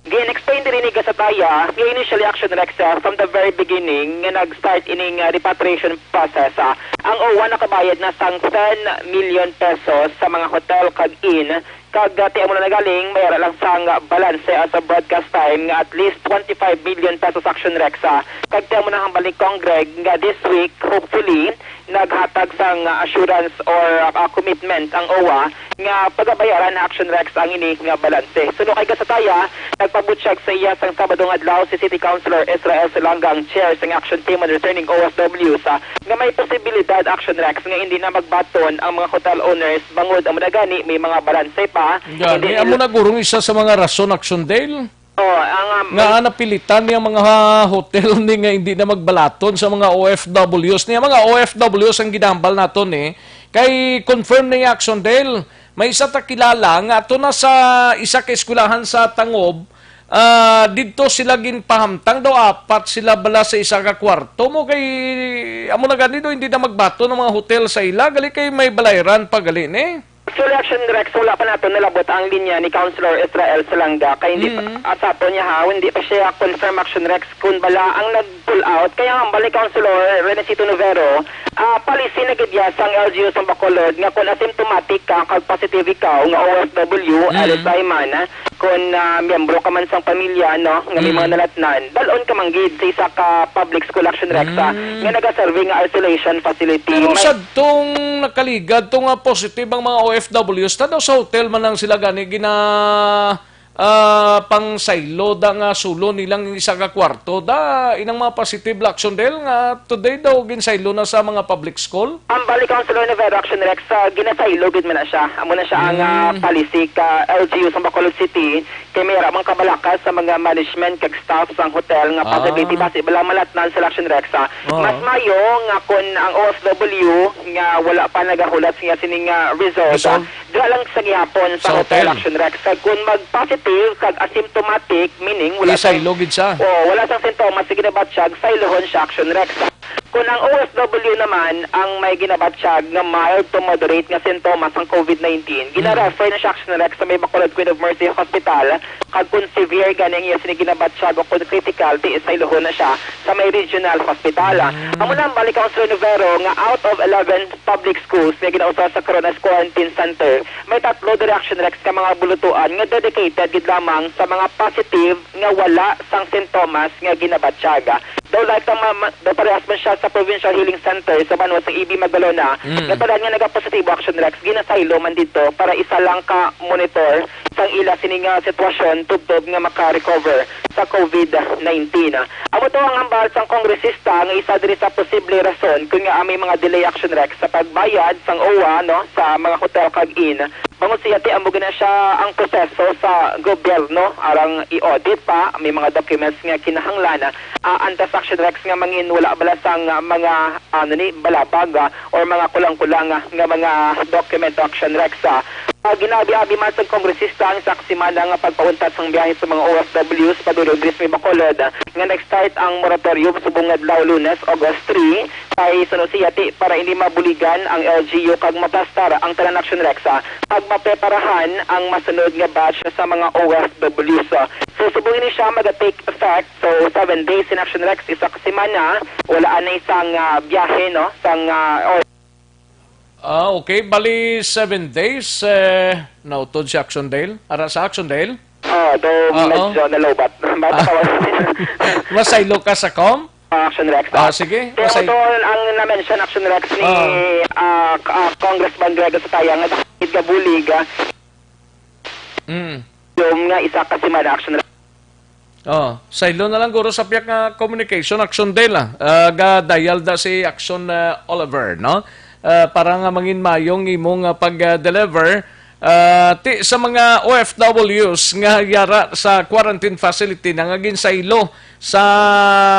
Gin-explain diri ni Gasataya nga initially, Action Rex, ah, from the very beginning nga nag-start ining, ah, repatriation process, ah, ang OWWA nakabayad na sang ten million pesos sa mga hotel kag inn, kag, ah, ti amo na nagaling may ara lang sang, ah, balanse as of broadcast time nga at least twenty-five million pesos. Action Rex, ah. Kag ti amo na hambal ni Congreg nga this week, hopefully, naghatag sang, ah, assurance or, ah, commitment ang OWWA nga pagabayaran na. Action Rex, ang ini nga balanse. Suno kay Gasataya, nagpabutyag sa iya sang Sabado nga adlaw si City Councilor Israel Salanga, ang chair sang Action Team on Returning O F Ws, ah, nga may posibilidad, Action Rex, nga hindi na magbaton ang mga hotel owners bangod amo na gani may mga balanse pa. Gani, hindi amo nila na gurong isa sa mga rason, Action Dale. Oh, ang, um, nga may napilitan niya mga hotel ni nga hindi na magbalaton sa mga O F Ws niya. Mga O F Ws ang ginambal naton ni. Kay confirm ni Action Dale, may isa ta kilala nga ato na sa isa ka eskwelahan sa Tangob, ah, didto sila ginpahamtang daw, apat sila bala sa isa ka kwarto mo kay amo na gani daw hindi na magbaton ang mga hotel sa ila, gali kay may balayran pa gali ni. Actually, Action Rex, wala pa nato nalabot ang linya ni Councilor Israel Salanga. Kay hindi pa, mm, ah, sa ato niya ha, hindi pa siya confirm, Action Rex, kung bala ang nag-pull out. Kaya ang bali, Councilor Renesito Novero, ah, policy na gid ya sang L G U sa Bacolod nga kung asymptomatic ka, kag positive ikaw nga O F W, mm, L S I man, ah, kung, ah, miyembro ka man sang pamilya, no, nga may, mm, mga nalatnan, dalon ka man gid sa isa ka public school, Action Rex, ah, mm, nga nagaserve nga isolation facility. Pero may sadtong nakaligad to nga positive ang mga O F Ws, ta daw sa hotel man lang sila gani gina-, ah, pang saylo da nga sulo nilang isa ka kwarto da inang mga positive, Action Del, nga today daw ginsaylo na sa mga public school? Ang balik ang Salon of Action Rex, ah, ginasaylo gid man na siya. Amo na siya ang, ah, Mm. policy ka L G U sa Bacolod City, kay may ara man kabalakas sa mga management kag staff sang hotel nga Ah. possibility basi bala malatnan sa Action Rex, ah. Oo. Mas mayo nga kun ang O F W nga wala pa nagahulat sa iya sining, ah, result, Result? ah, dira lang sa gihapon sa Sa hotel, hotel. Action Rex. Kag kun mag-positive kag asymptomatic, meaning wala sang Isaylo gid siya. Oh, wala sang sintomas sa ginabatyag, saylohon siya, Action Rex. Kun ang O F W naman ang may ginabatyag nga mild to moderate nga sintomas sang covid nineteen, Mm. gina-refer na siya, Action Rex, sa may Bacolod Queen of Mercy Hospital, kag kun severe gani ang iya sini ginabatyag o kun critical, di isaylohon na siya sa may regional hospital. Mm. Amo na ang balik ang Sir Novero nga out of eleven public schools nga ginausa sa Coronas Quarantine Center, may tatlo diri, Action Rex, ka mga bulutuan nga dedicated gid lamang sa mga positive nga wala sang sintomas nga ginabatyag. Daw like ang ma-, ma-, daw parehas man siya sa Provincial Healing Center sa banwa sang E B Magalona, Mm. nga tanan nga nagapositibo, Action Rex, ginasaylo man didto para isa lang ka monitor sang ila sini nga sitwasyon tubtob nga maka-recover sa covid nineteen. Amo to ang hambal sang kongresista nga isa diri sa posible rason kun ngaa may mga delay, Action Rex, sa pagbayad sang O W A, no, sa mga hotel kag inn. Bangod siya, ti, amo gina siya ang proseso sa gobyerno, arang i-audit pa, may mga documents nga kinahanglan, ah, antes, Action Rex, nga mangin wala bala sang, ah, mga, ano ni, balabag, ah, or mga kulang-kulang, ah, nga mga dokumento, Action Rex, ah. Ah, ginabi-abi man sa kongresista ang isa ka semana nga pagpauntat sang biyahe sa mga O F Ws padulong diri sa may Bacolod, ah, nga nag-start ang moratorium subong adlaw Lunes, August three, kay suno siya, ti, para hindi mabuligan ang L G U kag maplastar ang tanan, Action Rex, ah, pag mapreparahan ang masunod nga batch sa mga O F Ws, ah. So, subong ini siya maga-take effect. So, seven days in, Action Rex, isa ka semana, wala anay sang, ah, biyahe, no? Sang, ah, or Ah, okay. Bali, seven days, eh, nautod si Action Dale. Ara sa Action Dale? Ah, do Oo. medyo nalobat. Bata Ah. pa. Masaylo ka sa com? Ah, Action Rex. Ah, sige. Pero Masay- ito ang na-mention, Action Rex, ni, Ah. ah, K-, ah, Congressman Greg Sataya nga dahil gabulig, ah, Mm. yung nga isa ka semana, Action Rex. Oh, saylo na lang guro sa piyak nga communication, Action Dale, ah. Ah, ga-dial da si Action, ah, Oliver, no? Ah, para nga mangin mayong imo nga pag-deliver, ah, ti sa mga O F Ws nga yara sa quarantine facility na nga ginsaylo sa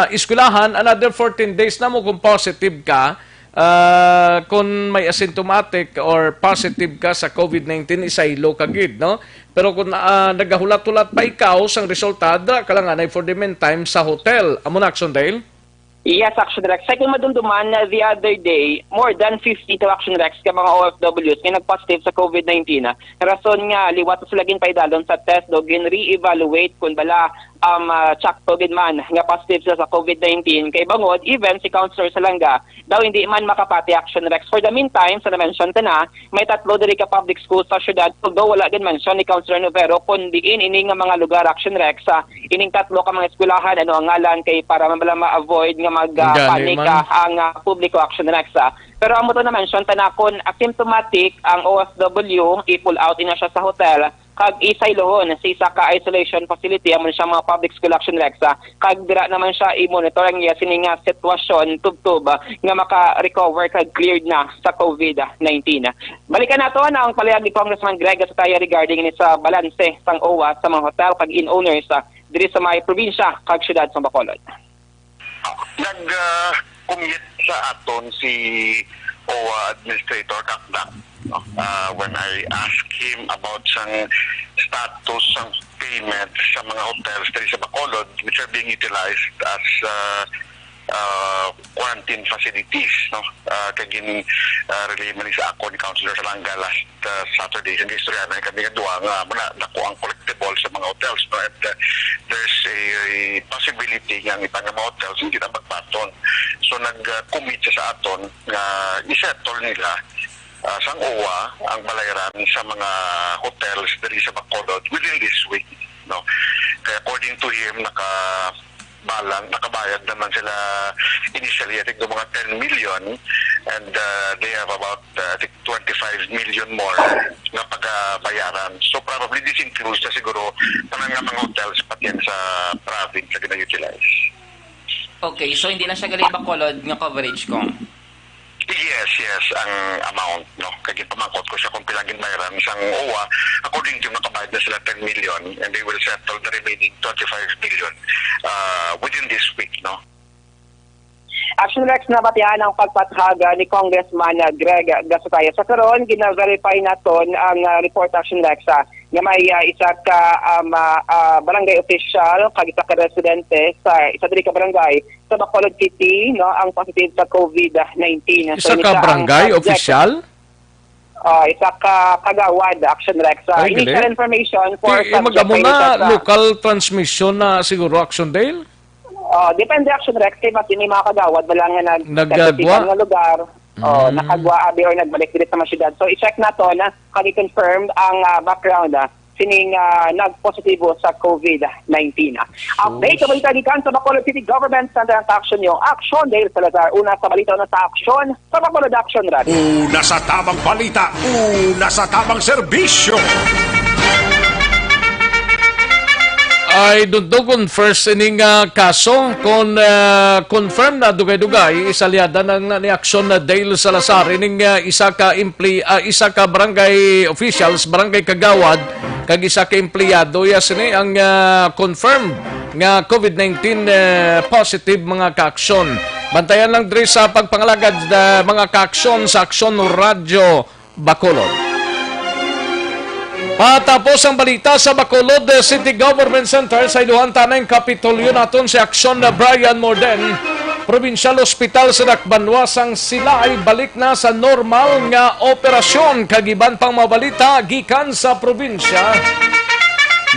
eskwelahan, another fourteen days na mo kung positive ka, ah, kung may asymptomatic or positive ka sa covid nineteen, isaylo ka gid, no? Pero kung, ah, nagahulat-hulat pa ikaw sang resulta, dira ka lang anay for the meantime sa hotel. Amo na, Action Dale? Yes, Action Rex. Sa akong madumduman, uh, the other day, more than fifty to, Action Rex, ka mga O F Ws nga nag-positive sa covid nineteen, ah. Rason nga, liwat sila ginpaidalon sa test, do gin-re-evaluate kung bala, um, ah, tsakto gid man nga positive sila sa covid nineteen. Kay bangod, even si Councilor Salanga, daw hindi man makapati, Action Rex. For the meantime, sa na-mention ta na, may tatlo diri ka public school sa syudad, although wala gid mention ni Councilor Novero kung diin ini nga mga lugar, Action Rex, ah, ining tatlo ka mga eskwelahan, ano ang ngalan, kay para man bala ma-avoid nga mag, ah, Gani panic, man. ah, ang, ah, publiko, Action Rex, ah. Pero amo to na-mention ta na, kung asymptomatic ang O F W, i-pull out ina siya sa hotel, kag isaylohon sa isa ka isolation facility, amo na siya mga public school, Action Rex, ah, kag dira naman siya i-monitor ang iya sini nga sitwasyon tubtob, ah, nga maka-recover kag cleared na sa covid nineteen. Balikan nato na ang palihag ni Congressman Greg Sataya regarding ini sa balanse sang O W A sa mga hotel kag inn owners, ah, diri sa may probinsya kag syudad sa Bacolod. Nag, ah, commit sa aton si O W A Administrator Cacdac, no? Ah, when I asked him about sang status sang payment sa mga hotels diri sa Bacolod, which are being utilized as, ah, ah, quarantine facilities, no? Ah, kay gin, ah, relay man ni sa ako ni Councilor Salanga last, ah, Saturday, sa istorya na kami nga duha nga muna dako ang collectible sa mga hotels, no? And, ah, there's a, a possibility nga ang iban nga mga hotels hindi na magbaton. So, nag-commit siya sa aton nga i-settle nila, ah, sang O W A ang balayran sa mga hotels diri sa Bacolod within this week, no? Kaya according to him, naka balang, nakabayad naman sila initially, I think, ng mga ten million, and, uh, they have about, uh, I think, twenty-five million more nga pagabayaran. So, probably this includes na siguro tanan nga mga hotels pati yan sa province na gina-utilize. Okay, so hindi lang siya gali Bacolod nga coverage, Cong. Yes, yes, ang amount, no? Kay ginpamangkot ko siya kung pila ang ginbayaran sang OWWA. According to, nakabayad na sila ten million, and they will settle the remaining twenty-five million, uh, within this week, no? Action Rex, nabatian ang pagpathag, ah, ni Congressman, ah, Greg Gasutaya. Sa karon, gina-verify naton ang, ah, report, Action Rex, ah, nga may, ah, isa ka, um, ah, ah, barangay official kag isa ka residente sa isa diri ka barangay sa Bacolod City, no, ang positive sa COVID nineteen. So, Isa ka ang barangay subject, official? ah, isa ka kagawad, Action Rex. Sa Ay, initial galing. Information for Di, eh, subject magamo kay na isa sa local transmission na siguro, Action Dale? Oh, depende, Action Rex, kay mas may mga kagawad wala nga nag Nagagwa? nga lugar. Oh, Mm. nakagwa abi or nagbalik diri sa mga syudad. So i-check nato na kag i-confirm ang, ah, background, ah, sining, ah, nagpositibo sa COVID nineteen. Update sa balita gikan sa Bacolod City Government Center ang Action News. Action Dale Salazar, una sa balita, una sa aksyon sa Bacolod Action Radio. Una sa tamang balita, una sa tamang serbisyo. Ay, dundugon first ining, ah, kaso. Kon, ah, confirm na dugay-dugay, isalyada na, na ni Action na Dale Salazar ining, ah, isa ka empli-, ah, isa ka barangay officials, barangay kagawad, kag isa ka empleyado. Iya sini ang, ah, confirm nga COVID nineteen, eh, positive, mga kaaksyon. Bantayan lang diri sa pagpangalagad, ah, mga kaaksyon sa Aksyon Radyo Bacolod. Patapos ang balita sa Bacolod City Government Center, sa iluhan ta na ang Kapitolyo naton si Aksyon na Brian Morden. Provincial Hospital sa Dakbanwa sang Silay balik na sa normal nga operasyon, kag iban pang mga balita gikan sa probinsya.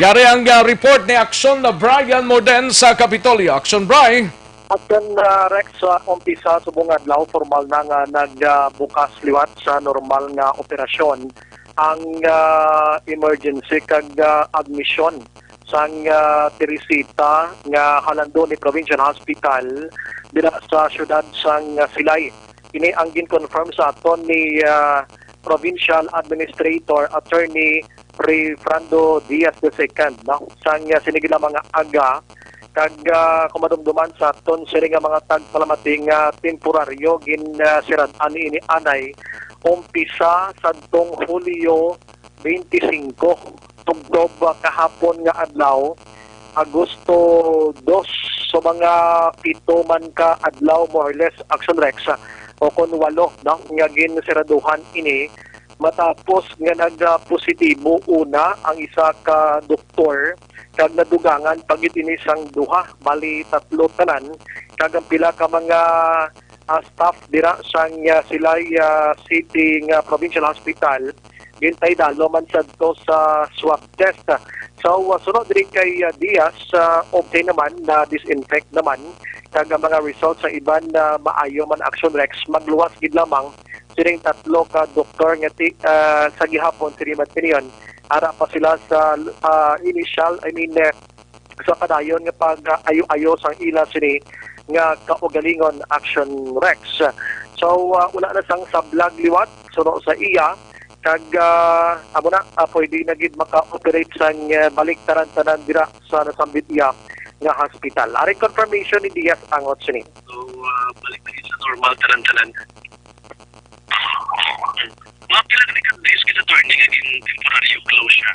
Yari ang, ah, report ni Aksyon na Brian Morden sa Kapitolyo. Aksyon, Bri. Aksyon, ah, Rex, sa umpisa subong adlaw, formal na nga nagbukas liwat sa normal nga operasyon ang, ah, emergency kag, ah, admission sang, ah, Teresita nga halando ni Provincial Hospital dira sa siyudad sang, ah, Silay. Ini ang gin-confirm sa aton ni, ah, Provincial Administrator Attorney Refrando Diaz the second, no? Sang, ah, sini gid nga mga aga, kag, ah, kung madumduman sa aton sini nga mga tagpalamati nga temporaryo gin, ah, sirad-an ini anay umpisa sadtong Hulyo twenty-five, tubtob, ah, kahapon nga adlaw, Agosto dos. So, mga pito man ka adlaw, more or less, Action Rex, ah, o kon walo, no, nga ginsiraduhan ini matapos nga nagpositibo una ang isa ka doktor kag nadugangan pa gid ini sang duha, bali tatlo tanan, kag ang pila ka mga, ah, staff dira sang, ah, Silay, ah, City nga Provincial Hospital, gintay dalo man sadto sa swab test. So, ah, sunod diri kay, ah, Diaz, ah, okay naman, na disinfect naman, kag ang mga results sa iban na maayo man, Action Rex, magluwas gid lamang sining tatlo ka doktor nga ti, ah, sa gihapon, sini man tiniyon, ara pa sila sa, ah, initial, I mean, eh, sa padayon nga pag-ayo-ayo sang ila sini nga kaugalingon, Action Rex. So, ah, wala na sang sablag liwat suno sa iya, kag, ah, amo na, ah, pwede na gid maka-operate sang, ah, balik tanan-tanan dira sa nasambit iya nga hospital. Ari confirmation ni Diaz angot sini. So, ah, balik na gid sa normal tanan-tanan. Mga pila na ka days gid, attorney, nga gin temporary close siya?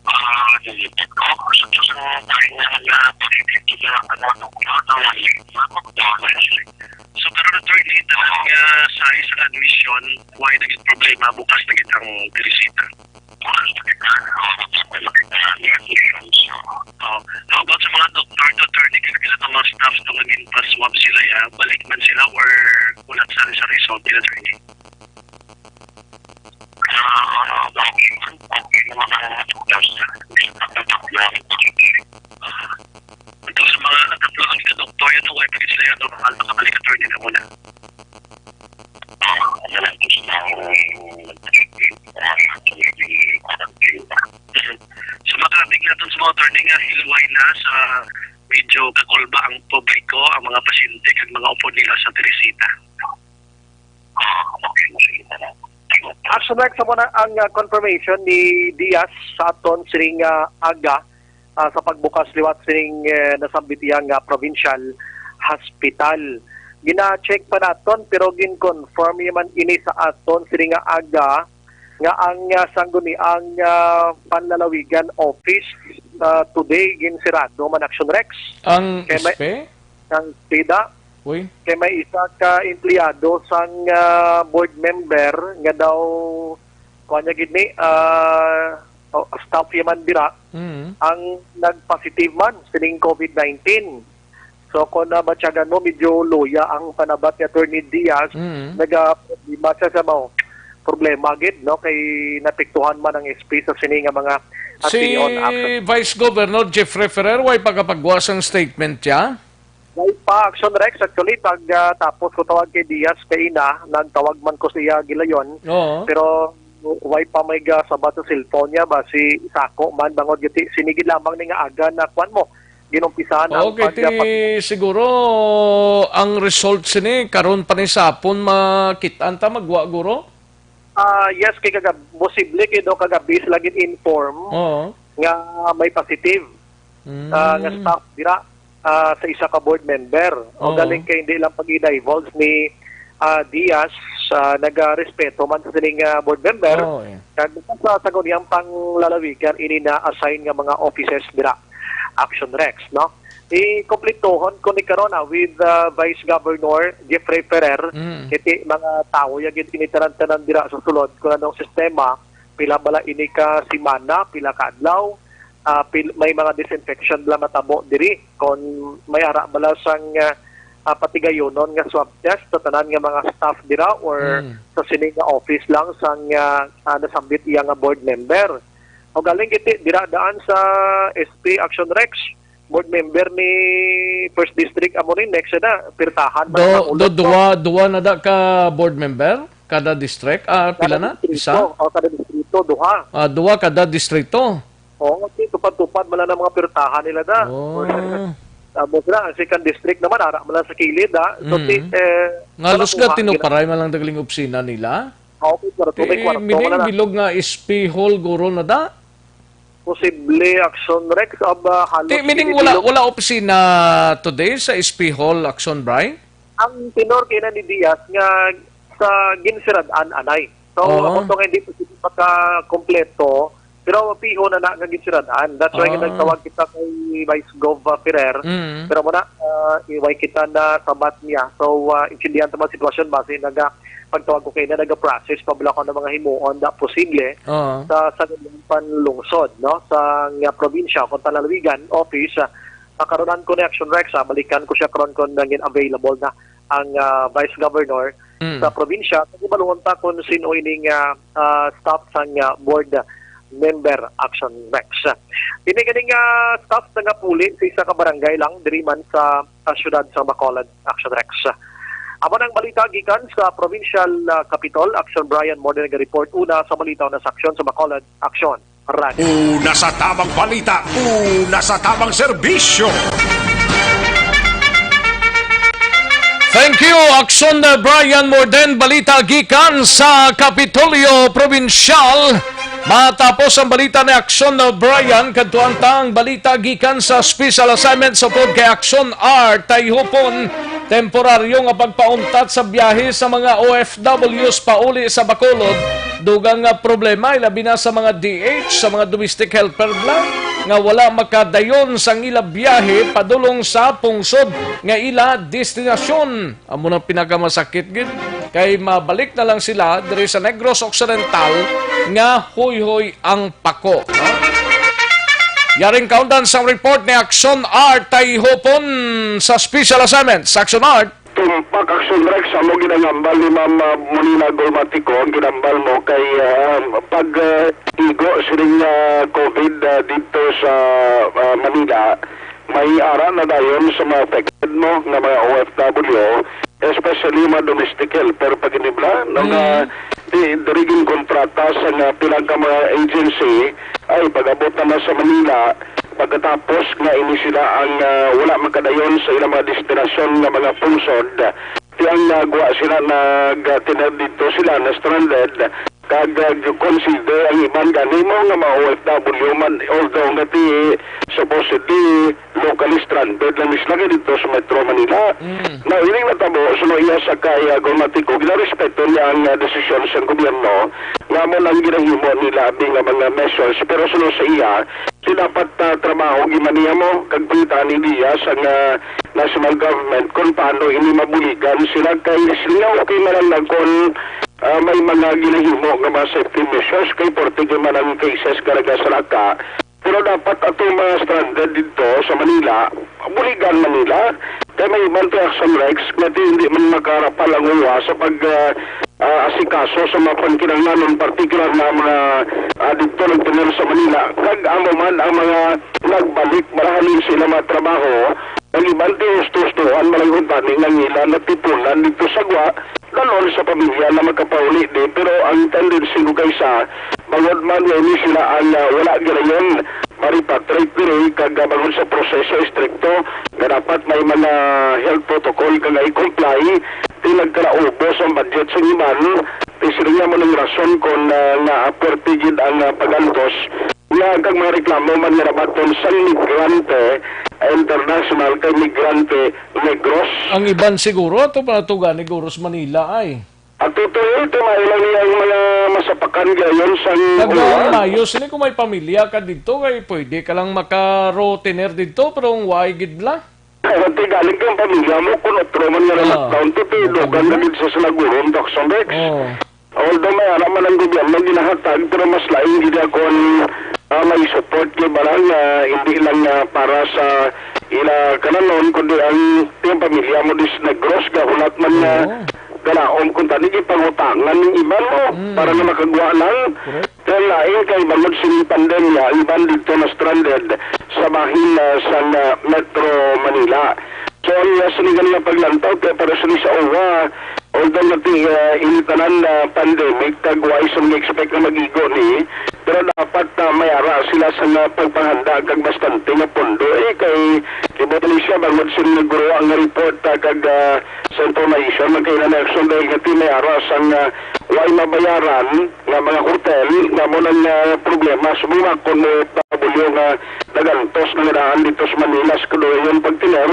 Ah, dili pa ko. Sa, sa, sa time na nagpakikita sa ano, ano, ano, ano, So, pero attorney, tanan nga size sa admission, why naging problema, bukas na gid ang Teresita? Oh, how about sa mga doktor to, attorney, kag sila ka mga staff to nga ginpa-swab sila, ya, balik man sila or wala sa, sa result nila, attorney? Ito sa mga nagkatulog ka doktor, ito, why pa gid sila yan normal, makabalik, attorney, na muna? Sa makabig natin sa Attorney, nga hilway na sa medyo kakulba ang publiko, ang mga pasyente kag mga upod nila sa Teresita. Ah, okay, sige na lang. Action Rex, amo na ang, ah, confirmation ni Diaz sa aton sining, ah, aga, ah, sa pagbukas liwat sining, eh, nasambit iya nga provincial hospital. Gina-check pa naton, pero gin-confirm man ini sa aton sining nga aga nga ang, ah, sangguniang, ah, panlalawigan office, ah, today ginsirado man, Action Rex. Ang Kay may- S P? Ang S P da. Uy. Kay may isa ka empleyado sang, ah, board member nga daw, kuwan niya gid ni, ah, o, staff niya man dira, Mm. ang nagpositive man sining COVID nineteen. So, kung nabatyagan mo, medyo luya ang panabat ni Attorney Diaz. Mm. Nagaproblema siya sa mao. Problema gid, no? Kay napiktuhan man ang S P sa sini nga mga Si action. Vice Governor Jeffrey Ferrer, way pagkapagwa sang statement siya? Way pa, Action Rex. Actually, pag, ah, tapos ko tawag kay Diaz kaina, nagtawag man ko siya gilayon. Oo. Pero way pa may gasabat sa cellphone niya ba si Sako man, bangod giti, sinigid lamang ni nga aga na kwan mo, ginumpisahan ang Okay, pag-, ti pag- siguro ang result sini karon pa ni sapon makit-an ta, magwa guro? Ah, yes, kay kagab-, posible kay daw kagabi sila gin-inform Oo. nga may positive, Mm. ah, nga staff dira, ah, sa isa ka board member. O Oo. galing kay hindi lang pag-i-divulge ni, ah, Diaz, ah, nagarespeto man sa sining, ah, board member. Oo, eh. Kag sa sangguniang panlalawigan ini na-assign nga mga offices dira. Action Rex, no? Ikompletohon ko ni karon, ah, with, ah, Vice Governor Jeffrey Ferrer, Mm. kiti mga tawo ya gid ini tanan-tanan dira sa sulod kung anong sistema, pila bala ini ka semana, pila ka adlaw, ah, pil-, may mga disinfection bala matabo diri, kung may ara bala sang, ah, ah, patigayonon nga swab test sa tanan nga mga staff dira or Mm. sa sini nga office lang sang, ah, ah, nasambit iya nga board member. O galing giti, dira daan sa S P Action Rex, board member ni First District amo ni next na, pirtahan man Do, ang do, ulo. duwa, duwa na da ka board member kada district? Ah, pila Kada na? distrito, Isa? o, kada distrito, duha. Ah, duwa kada distrito. Oo, si tupad-tupad man lang ang mga pirtahan nila da. Oh. Tapos na, ang second district naman, ara man lang sa kilid, ha. So, Mm. si, eh, Nga halos wala nga kuha, tinuparay man lang dagling opisina nila. Okay, pero Ti, may kwarto meaning, man na. bilog nga S P Hall guro na da? Posible, Action Rex, aba, halos Ti, meaning, wala, ginibilog. wala opisina today sa S P Hall, Action Bray? Ang tenor kay na ni Diaz nga sa ginsirad-an anay. So, Oo. ako to nga hindi pa sila makakompleto, pero piho na na nga ginsirad-an. That's why Ah. nagtawag kita kay Vice Gov, uh, Ferrer. Mm. Pero muna, uh, iway kita na sabat niya. So, uh, intindihan ta man sitwasyon base naga pagtawag ko kay na naga-process pa bala ko ng mga himuon na posible Oo. sa, sa ganyang panlungsod, no? Sa nga probinsya, kung panlalawigan, office, uh, pakaronan ko ni Action Rex, ah, balikan ko siya karon kung nangin available na ang, ah, Vice Governor Mm. sa probinsya. Kung ibalungon ta kung sino ining, ah, ah, staff sang, ah, board member Action Rex. Ini ganing, ah, staff na nga puli sa isa ka barangay lang diri man sa, ah, siyudad sa Bacolod, Action Rex. Amo nang balita gikan sa provincial, ah, capitol. Action Brian Morden naga-report una sa balita na sa aksyon sa Bacolod. Action. Radyo. Una sa tamang balita, una sa tamang serbisyo. Thank you, Action Brian Morden. Balita gikan sa Kapitolyo Probinsyal. Matapos ang balita ni Action Brian, kadtuan ta ang balita gikan sa special assignment sa pod kay Action Art Tayhupon. Temporaryo nga pagpauntat sa biyahe sa mga O F Ws pauli sa Bacolod, dugang nga problema, ilabi na sa mga D H, sa mga domestic helper bala, nga wala makadayon sang ila biyahe padulong sa pungsod nga ila destinasyon. Amo nang pinakamasakit gid, kay mabalik na lang sila diri sa Negros Occidental nga huyhoy ang pako, no? Yaring kaundan sang report ni Action Art Tayhupon sa special assignment sa Action Art. Tumpak Action Rex, amo ginangambal ni Ma'am, ah, Monina Golmatico, ang ginambal mo kay, ah, pag, ah, igo sining, ah, COVID, ah, dito sa, ah, Manila, may ara na dayon sa mga affected mo nga mga O F W, especially mga domestic helper pag inibla, no, nga Mm. di, diri ginkontrata sa nga pila ka mga agency, ay pag-abot na, na sa Manila, pagkatapos nga ini sila ang, ah, wala makadayon sa ilang mga destinasyon nga mga pungsod. Ti ang, ah, gwa sila nagtener dito sila na stranded, kag, ah, consider ang iban gani mo nga mga O F W man, although nga ti supposedly locally stranded lang sila nga dito sa Metro Manila. Mm. Now, ining natabo, suno iya sa kay, ah, Gulmatico, ginarespeto niya ang, ah, desisyon sa gobyerno nga mo nang ginahimo nila abi nga mga measures. Pero suno sa iya, ti dapat, ah, trabaho gimaniya mo kag pangitaan ni Diaz ang, ah, national government kung paano ini mabuligan sila kay sila okay man lang na kung, ah, may mga ginahimo nga mga safety measures kay porte kay man ang cases karaga sa laka. Pero dapat atong mga stranded dito sa Manila, buligan man nila. Kay may iban ti Action Rex nga di, hindi man makarapal ang uwa sa pag, ah, ah, asikaso sa mga pangkinahanglanon, partikular na mga, ah, dito nagtinir sa Manila. Kag amo man ang mga nagbalik marahalin sa ilang mga trabaho, ang iban ti husto-hustohan malangkot ani nga ila natipunan dito sa gwa, dalon sa pamilya na makapauli di, pero ang tendency ko kaysa, bangod man nga ini sila ang, ah, wala ginayon, ma-repatriate diri, kag, ah, bangod sa proseso estrikto nga dapat may mga health protocol kag i-comply, ti nagkalaubos ang budget sa iban, ti sila nga mo ning rason kon, ah, nga puwerte gid ang, ah, pagantos nga kag mga reklamo man nga nabaton sang migrante, ah, international kay migrante Negros. Ang iban siguro ato pa natugan ni Guros Manila ay. Ato to, eh, ito, mailang niya ang mga masapakan gayon sang Kag uwan. Ang mayo sini kung may pamilya ka dito, kay pwede ka lang maka-routiner dito, pero ang way gid bla. Ay, wag kay galing kang pamilya mo, kung otro man nga Ah, lockdown to, ti, ang dugang na pamilya? Gid sa sinaguron, Doc Sondex. Oh. Although may ara man ang gobyerno ginahatag, pero mas lain gid ang, ah, may support kay barang nga hindi lang, ah, para sa ila kananon, kundi ang tiyang pamilya mo dis Negros, gahulat man nga Oo. galaom kung tani gipangutangan ning iban mo Mm. para nga makagwa lang. Correct. Kaya lain kay bangod sining pandemya, ang iban dito na stranded sa bahin, ah, sa, ah, Metro Manila. So, ang iya sini nga paglantaw kay para sini sa uwa, although nga ti, ah, ini tanan na pandemic, kag wa sila expect nga mag-igo ni, pero dapat, ah, may ara sila sa nga pagpanghanda kag bastante nga pondo, eh, kay iba ni siya bangod sini nga guro ang report, ah, kag, ah, sa information, magkailan na action dahil nga ti may ara sa nga way mabayaran nga mga hotel, nga mo nang, ah, problema sa mga kon mo W nga nagantos na nga daan dito sa Manila sa kadugayon pagtiner,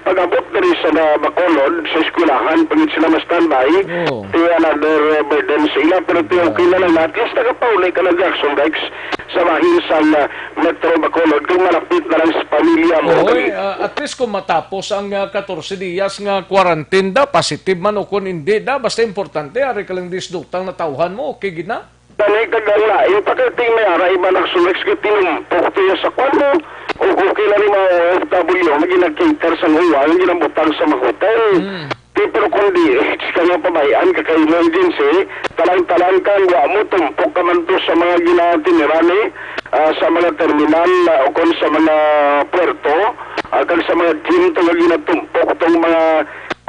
pag-abot diri sa, ah, Bacolod, sa eskwelahan, pagit sila ma-standby, Oo. ti another, ah, burden sa ila, pero ti okay na lang, at least nakapauli ka na Jackson Dikes sa bahin sa, ah, Metro Bacolod, kung malapit na lang sa pamilya mo. Oy, ah, at least kung matapos ang, ah, katorse diyas nga quarantine da, positive man o kung hindi da, basta importante, ari ka lang disdutang natawhan mo, okay gid na? Tani kag ang lain pa kay ting may ara iba nagsulex kay tinumpok tiya sa kwan mo. O okay lang ni mga O F W nga ginag-cater sa uwa nga ginabutang sa mga hotel. Mm. Ti, pero kung D H ka nga pabayaan ka kay emergency, talang-talang ka, wa mo, tumpok ka man to sa mga ginatinirani, ah, sa mga terminal, ah, o kung sa mga puerto, ah, kag sa mga gym to nga ginatumpok tong mga,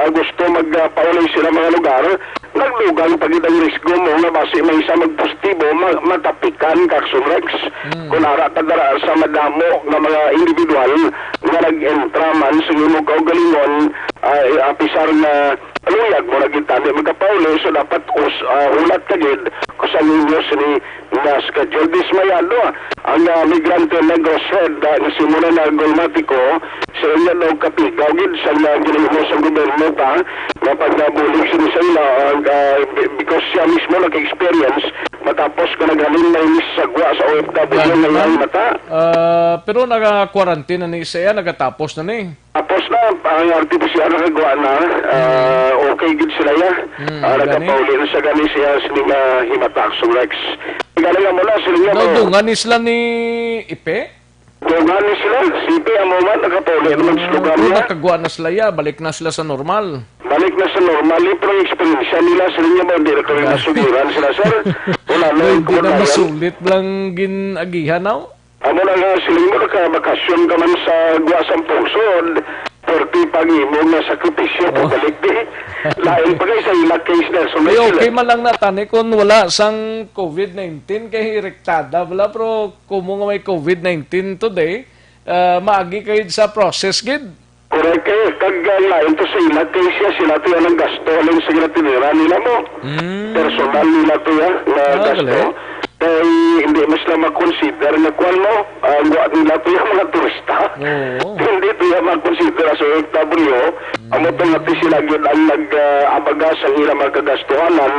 ah, gusto mag, ah, paulay sila mga lugar, nagdugang pa gid ang risgo mo nga basi may isa magpositibo, ma-, matapikan ka, Action Rex. Mm. Kung ara ka dara sa madamo nga mga individual nga nag-entra man sa imong kaugalingon, ah, apisar nga luyag mo na gid tani makapauli, so dapat us-, ah, hulat ka gid kung sa ninyo sini nga schedule. Dismayado ang, ah, migrante Negros Head, ah, nga si Morena Gulmatico, sa iya daw kapigaw gid sa nga ginahimo sa gobyerno ta nga pagnabulig sini sa ila, ah, ah, be-, because siya mismo naka-experience matapos ka naghalin na ini sa gwa sa O F W Yan nga man. Iyang mata. Ah, pero naka-quarantine na ni siya, nagatapos na ni. Tapos na, ang R T P C R nakagawa na, ah, Mm. okay gid sila ya. Mm, Ah, gani. Nagkapauli na siya gani siya sini nga himata, Action Rex. Galing nga mo na, sila nga mo. Naudungan ni sila ni Ipe? Dungan ni sila, si Ipe, amo man, nakapauli naman sa Ah, lugar pero niya. Nakagwa na sila ya, balik na sila sa normal. Balik na sa normal, eh, pero ang eksperyensya nila, sila nga ba, di na kami Gani. Masugiran sila, sir. Wala na Hindi yung na kulang. Masulit lang gin-agihan, no? Amo na nga, siling mo, nakabakasyon ka man sa Guwa sa Pungsod, forty pag imo nga sakripisyo, Oh. Pagbalik di. Lain pa kay sa ila case na, so may Ay, okay sila. Man lang na, tani, kung wala sang covid nineteen, kay rektada, wala, pero kumo nga may covid nineteen today, ah, maagi kayo sa process gid. Correct kayo. Kag, ah, lain to sa ila, kay siya, sila to yan ang gasto, halin sa ginatiniran nila mo. Mm. Personal nila to yan, na Ah, gasto. Galing. Kay hindi mo sila makonsider nga kwan mo, ah, wa nila to yung mga turista. Oo. Hindi to yung makonsider as O F W. Amo to nga ti sila gid ang nag, ah, abaga sa ila mga kagastuhanan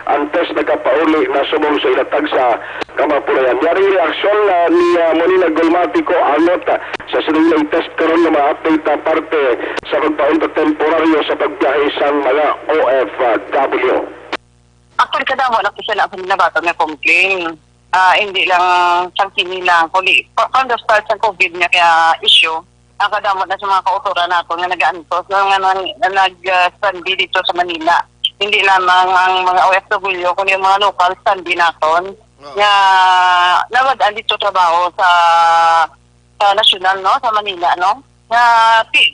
antes nagapauli na subong sa ila tagsa kamapulayan. Yari reaksyon na ni, ah, Monina Golmatico Angot, ah, sa sining latest karon nga mga update na parte sa pagpaunta temporaryo sa pagbiyahe sang mga O F W. Actually, kadamo na po sila ang nabaton nga complain. Ah, hindi lang sang kini lang, kundi pa-, from the start sa COVID nga kaya issue, ang kadamo na sa mga kautoran nato nga nag-aantos, nga, nga nag, nag, ah, stranded dito sa Manila. Hindi lamang ang mga O F W, kundi ang mga local stranded naton Oo. nga nabad-an dito trabaho sa, sa nasyonal, no, sa Manila, no, nga ti-,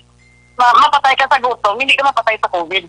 ma-, mapatay ka sa gutom, hindi ka mapatay sa COVID.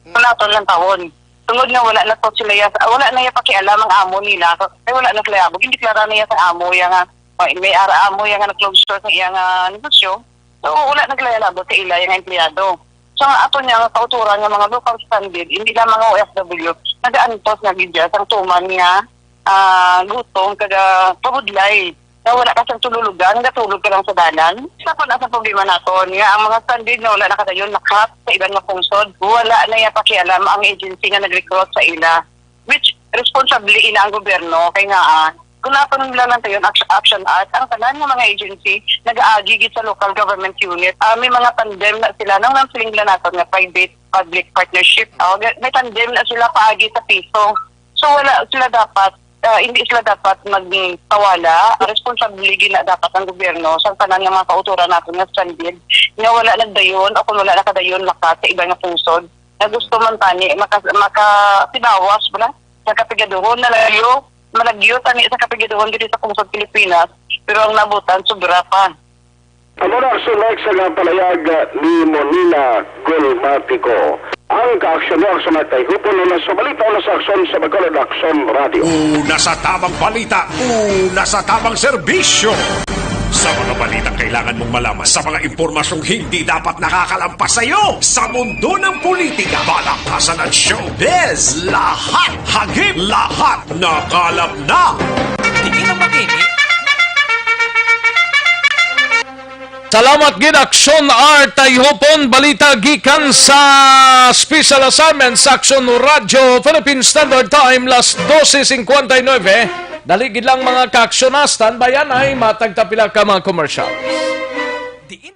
Hmm. Sa naton lang tawon. Tungod nga wala na to sila ya-, wala na ya pakialam ang amo nila. Kay wala na sila abog. Gindeklara na ya sa amo ya nga, may, may ara amo ya nga nag-close store sa iya nga negosyo. So, wala na sila labot sa ila ya nga empleyado. So, nga ato niya nga kauturan nga mga local stranded, hindi lang mga O F W, nagaantos nga gid dyan sang tuman nga, ah, gutom, kag, ah, pabudlay. Nga wala ka sang tululugan, gatulog ka lang sa dalan. Sa kun asa problema naton, nga ang mga stranded nga wala nakadayon lakat sa iban nga pungsod, wala na iya pakialam ang agency nga nag-recruit sa ila. Which, responsable ina ang gobyerno, kay nga, ah, kung naton nila lang tayo ang action, action at ang tanan nga mga agency nag-aagi gid sa local government unit. Ah, may mga tandem na sila, nang nang siling nila naton nga private public partnership. Oh, ga-, may tandem na sila paagi sa piso. So, wala sila dapat, ah, hindi sila dapat magtawala. Responsable gid na dapat ang gobyerno sa tanan nga mga kauturan naton nga stranded, nga wala nagdayon o kung wala nakadayon lakat sa iban nga pungsod, nga gusto man tani maka-, makasibawas bala sa kapigaduhon, nalagyo, malagyo tani sa kapigaduhon diri sa pungsod Pilipinas, pero ang nabutan sobra pa. Amo na ang sunak sa nga palayag ni Monina Golmatico. Ang kaaksyon mo, aksyon at kay Hupon, una sa balita, una sa aksyon sa Bacolod Aksyon Radio. Una sa tamang balita, una sa tamang serbisyo. Sa mga balitang kailangan mong malaman, sa mga impormasyong hindi dapat nakakalampas sa iyo, sa mundo ng politika, balakasan at showbiz, lahat hagip, lahat nakalap na. Tingin ang mag-init. Salamat gid, Aksyon Art Tayhopon. Balita gikan sa Special Assignment sa Aksyon Radyo Philippine Standard Time, las doce cincuenta y nueve. Dali gid lang, mga kaaksyon, ha. Standby yan ay matag ta pila ka mga commercials. Diin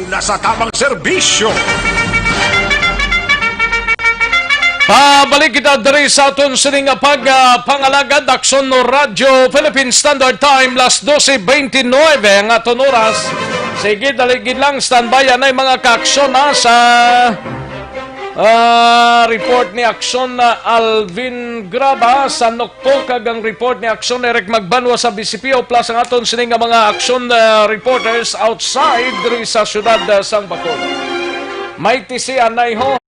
Una sa tamang serbisyo. Pabalik kita diri sa aton sini nga pag, ah, pangalagad, Aksyon Radyo Philippine Standard Time, las doce veintinueve ang aton oras. Sige, dali gid lang, standby anay, mga kaaksyon, ha, sa, ah, report ni Aksyon, ah, Alvin Graba sa Nokpo, kag ang report ni Aksyon Eric Magbanwa sa B C P O, plus ang aton sini nga mga aksyon, ah, reporters outside diri sa siyudad, ah, sang Bacolod. May tisi anay ho.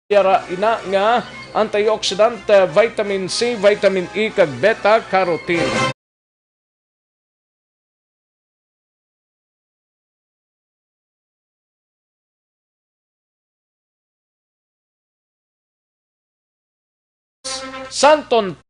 Yara ina nga antioxidant, eh, vitamin C, vitamin E, kag beta carotene. Santon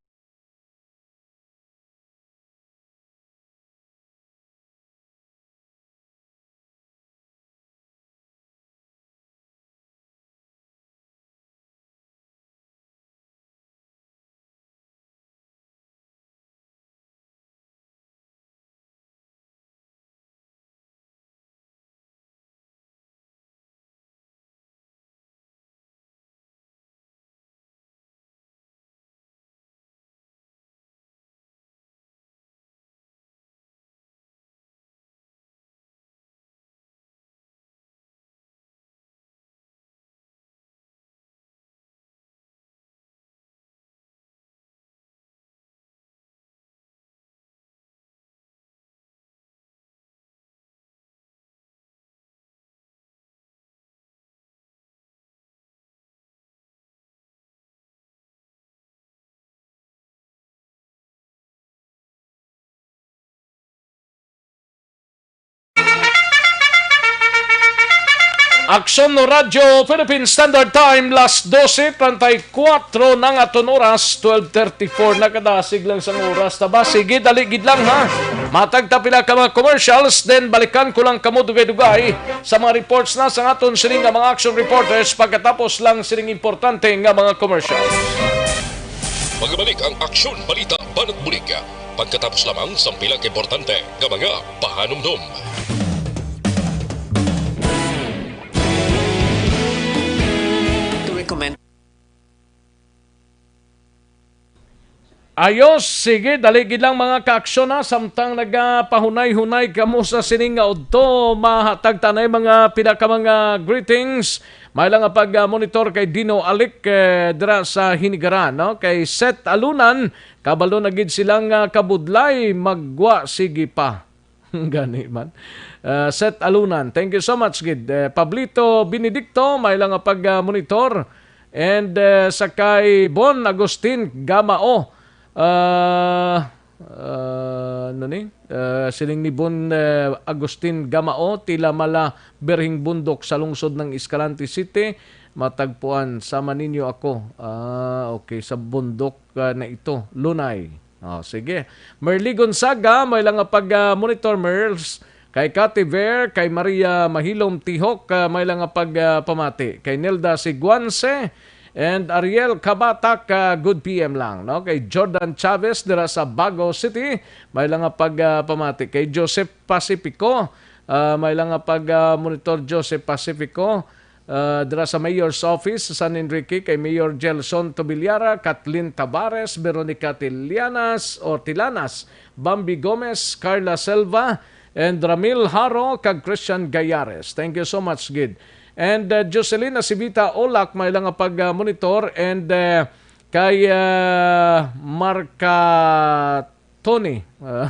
Aksyon no Radyo Philippine Standard Time, las dose treinta y cuatro na nga aton oras, twelve thirty-four na kadasig lang sang oras. Taba, sige, dali gid lang, ha. Matag ta pila ka mga commercials, then balikan ko lang kamo dugay-dugay sa mga reports na sang aton sining nga mga action reporters pagkatapos lang sining importante nga mga commercials. Magabalik ang aksyon, balita, banat bulig. Pagkatapos lamang sang pila ka importante nga mga pahanumdom. To recommend. Ayos, sige, dali gid lang mga kaaksyon, ha, samtang nagapahunay-hunay kamo sa sining nga udto, mahatag tanay mga pila ka mga greetings. May lang nga pag-monitor kay Dino Alik, eh, dira sa Hinigaran, no? Kay Seth Alunan, kabalo na gid sila nga kabudlay, maggwa, sige pa. Gani man. Ah, Seth Alunan, thank you so much gid. Eh, Pablito Benedicto, may lang nga pag-monitor. And, eh, sa kay Bon Agustin Gamao, ah, ah, ano ni? Ah, siling ni Bon, eh, Agustin Gamao, tila mala Birhing Bundok sa lungsod ng Escalante City, matagpuan, sama ninyo ako. Ah, okay, sa bundok, ah, na ito, Lunay. Oh, sige. Merly Gonzaga, may lang nga pag, ah, monitor, Merls. Kay Cathy Ver, kay Maria Mahilom Tihok, ah, may lang nga pag, ah, pamati. Kay Nelda Siguanse and Ariel Kabatak, ah, good P M lang, no? Kay Jordan Chavez dira sa Bago City, may lang nga pag, ah, pamati. Kay Joseph Pacifico, ah, may lang nga pag, ah, monitor, Joseph Pacifico. Ah, dira sa Mayor's Office sa San Enrique kay Mayor Gelson Tobiliara, Kathleen Tabares, Veronica Tilianas or Tilanas, Bambi Gomez, Carla Selva, and Ramil Haro kag Christian Gayares. Thank you so much gid. And, uh, Jocelyn Acivita Olak, may lang nga pag, uh, monitor, and, uh, kay, uh, Marca Tony, uh,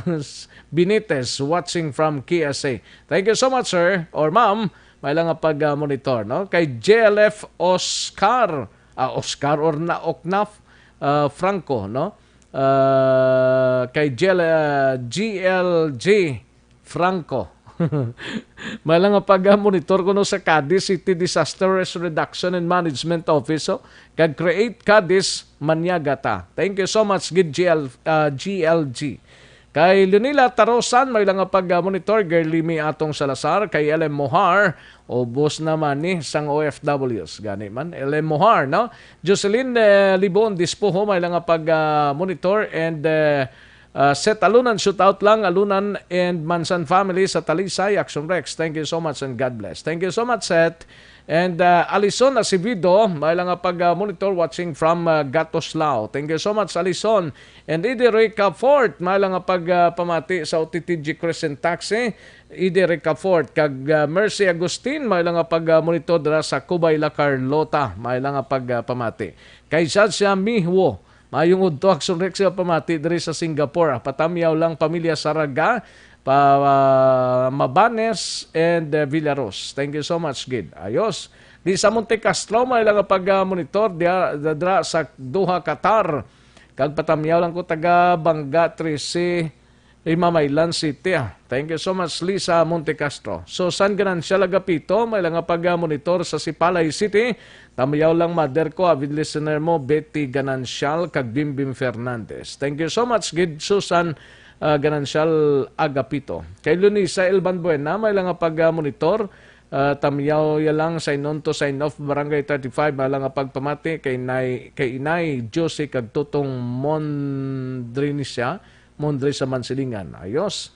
Benitez, watching from K S A. Thank you so much, sir or ma'am. May lang nga pag, uh, monitor, no? Kay J L F Oscar, ah, Oscar or na Oknaf, uh, Franco, no? Uh, kay J L, uh, G L G Franco. May lang nga pag, uh, monitor kuno sa Cadiz City Disaster Risk Reduction and Management Office, oh. Kag Create Cadiz, Maniagata. Thank you so much, gid G L, ah, G L G. Kay Leonila Tarosan, may lang nga pag, ah, monitor, Girly Mi Atong Salazar, kay L M Mohar, ubos naman ni sang O F Ws. Gani man, L M Mohar, no? Jocelyn, eh, Libon Dispuho, may lang nga pag, ah, monitor, and, eh, ah, Seth Alunan, shout out lang, Alunan and Mansan family sa Talisay, Action Rex. Thank you so much and God bless. Thank you so much, Seth. And, uh, Alison Acevedo, may lang nga pag, uh, monitor watching from, uh, Gatoslao. Thank you so much, Alison. And Idi Ricafort, may lang nga pag, uh, pamati sa O T T G Crescent Taxi. Idi Ricafort, kag, uh, Mercy Agustin, may lang nga pag, uh, monitor dira sa Cubay, La Carlota. May lang nga pag, uh, pamati. Kay Sasha Mihwo, mayong udto, Action Rex, nga pamati diri sa Singapore. Ah, patamyaw lang, pamilya Saraga. pa, ah, Mabanes and, uh, Villaros. Thank you so much, gid. Ayos. Di sa Monte Castro, may lang pag, ah, monitor dia, dra sa Doha, Qatar. Kag patamyaw lang ko taga Banga trese, Imamaylan City, ah. Thank you so much, Lisa Monte Castro. Susan Ganancial Agapito, may lang pag, ah, monitor sa Sipalay City. Tamyaw lang, mother ko, avid listener mo, Betty Ganancial, kag Bimbim Fernandez. Thank you so much, gid Susan, ah, Ganancial Agapito. Kay Lunisa Elban Buena, may lang pag, ah, monitor. Ah, tamyaw ya lang, sign on to sign off, Barangay thirty-five, may lang pagpamati kay Nay, kay Inay Josie kag Tutong Mondrinisya, Mondri sa Mansilingan. Ayos.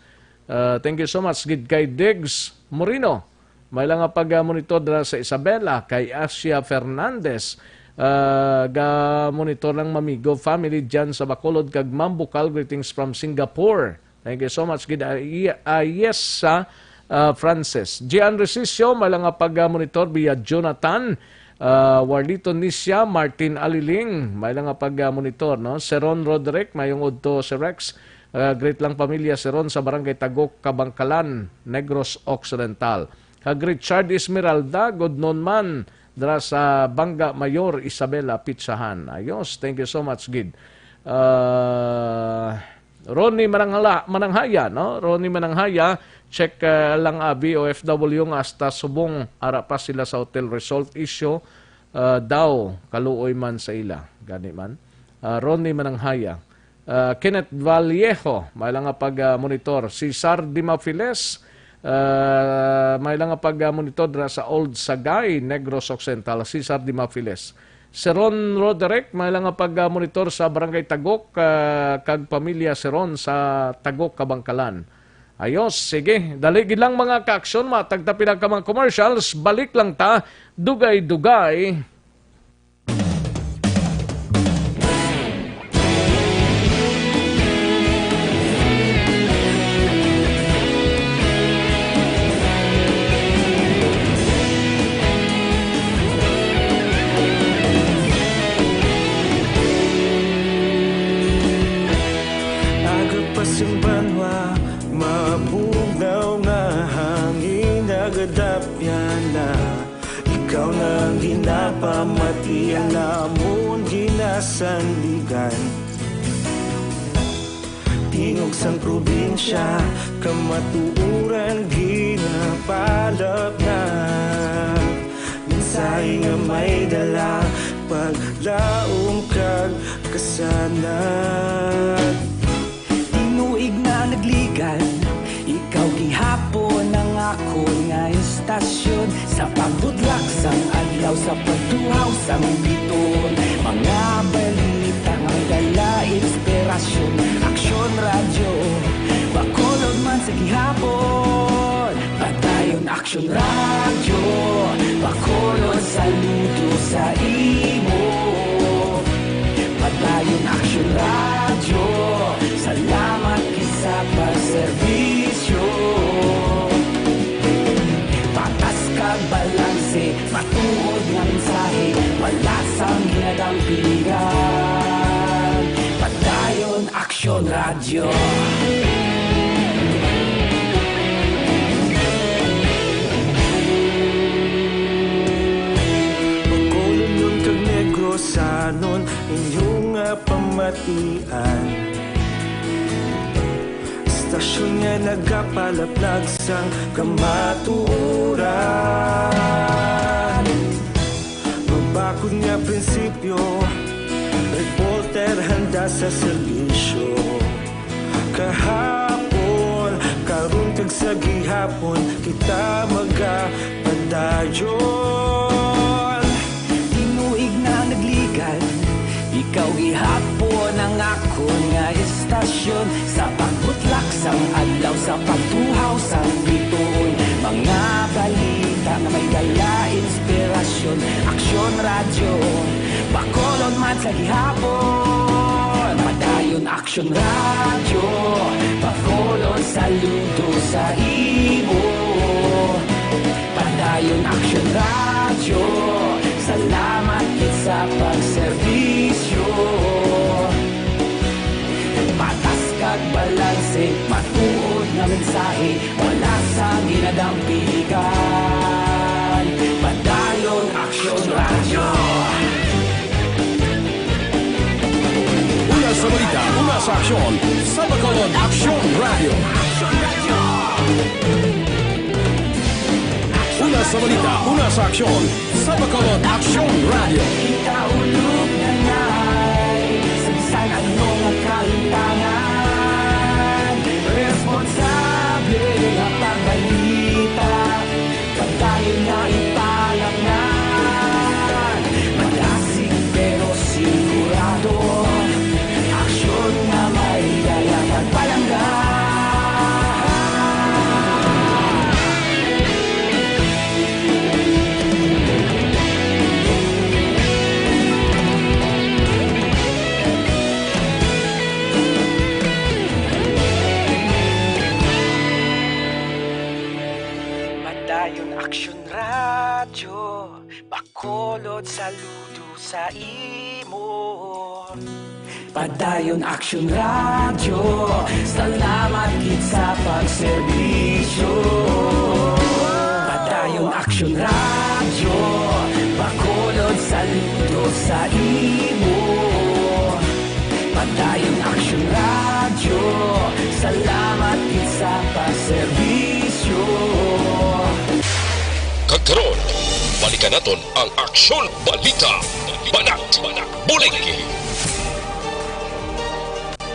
Ah, thank you so much, gid kay Diggs Moreno. May lang nga pag-monitor dira sa Isabela, kay Asia Fernandez. Ah, ga-monitor lang, Mamigo family dyan sa Bacolod, kag Ma'am Bukal, greetings from Singapore. Thank you so much, gid. Ah, iya-, ah, yes, sa, ah, Francis. Gian Resisio, may lang nga pag-monitor via Jonathan. Ah, Warlito Nisya, Martin Aliling, may lang nga pag-monitor, no? Seron Roderick, mayong udto si Rex. Ah, greet lang pamilya Seron sa Barangay Tagok, Kabangkalan, Negros Occidental. Kag Richard Esmeralda, good noon man, dira sa Banga Mayor, Isabela, Pitsahan. Ayos, thank you so much, gid. Ah, Ronnie Mananghala-, Mananghaya, no? Ronnie Mananghaya, check, ah, lang abi, O F W nga hasta subong ara pa sila sa hotel resort issue, ah, daw kaluoy man sa ila. Gani man. Ah, Ronnie Mananghaya. Ah, Kenneth Vallejo, may lang nga pag, ah, monitor. Cesar Dimafiles, ah, may lang nga pag, ah, monitor dira sa Old Sagay, Negros Occidental. Cesar Dimafiles. Seron Roderick, may lang nga pag, ah, monitor sa Barangay Tagok, ah, kag pamilya Seron sa Tagok, Kabangkalan. Ayos, sige. Dali gid lang, mga ka-aksyon, matag ta pila ka mga commercials. Balik lang ta, dugay-dugay. Aga pa sing banwa, mabugnaw nga hangin nagadapyan na. Ikaw na ang ginapamati, ang amon ginasandigan. Tingog sang probinsya, kamatuoran ginapalapnag. Mensahe nga may dala, paglaom kag kasanag. Tinuig na nagligan, ikaw gihapon ang akon nga istasyon. Sa pagbutlak sang adlaw, sa pagtuhaw sang biton, mga balita nga may dala inspirasyon. Aksyon Radyo, Bacolod man sa gihapon. Padayon Aksyon Radyo, Bacolod, saludo sa imo. Padayon Aksyon Radyo, salamat gid sa pagserbisyo. Patas kag balanse, matuod nga mensahe, wala sang ginadampigan. Padayon Aksyon Radyo. Bacolodnon kag Negrosanon, inyo nga pamatian. Istasyon nga nagapalaplag sang kamatuoran. Mabakod nga prinsipyo, reporter handa sa serbisyo. Kahapon, karon kag sa gihapon, kita magapadayon. Tinuig na nagligan, ikaw gihapon ang akon nga istasyon. Sa pagbutlak sang adlaw, sa pagtuhaw sang bituon, mga balita nga may dala inspirasyon. Aksyon Radyo, Bacolod man sa gihapon. Padayon Aksyon Radyo, Bacolod, saludo sa imo. Padayon Aksyon Radyo, salamat gid sa pagserbisyo. Patas kag balanse, matuod nga mensahe. Tampigan, Padayon Aksyon Radyo. Una sa balita, una sa aksyon, sa Bacolod Aksyon Radyo. Una sa balita, una sa aksyon, sa Bacolod Aksyon Radyo. Ikaulog na ngay sa bisan ano nga kahitangan. Responsable nga pagbalita, pagdayon na ipalangnan. Madasig pero sigurado, aksyon nga may dala pagpalangga. Padayon Aksyon Radyo, Bacolod, saludo sa imo. Padayon Aksyon Radyo, salamat gid sa pagserbisyo. Padayon Aksyon Radyo, Bacolod, saludo sa imo. Padayon Aksyon Radyo, salamat gid sa pagserbisyo. Kag karon, balikan naton ang Aksyon Balita. Banat, bulig.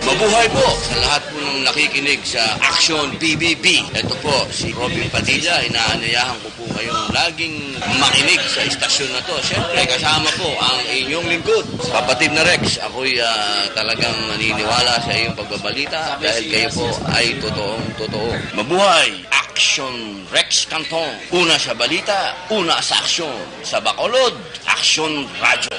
Mabuhay po sa lahat po ng nakikinig sa Aksyon P B B. Ito po si Robin Padilla. Inaanyayahan ko po kayong laging makinig sa istasyon na to. Siyempre, kasama po ang inyong lingkod, Kapatid na Rex. Ako'y, ah, talagang naniniwala sa iyong pagbabalita dahil kayo po ay totoong totoo. Mabuhay! Aksyon Rex Cantong. Una sa balita, una sa aksyon. Sa Bacolod, Aksyon Radyo.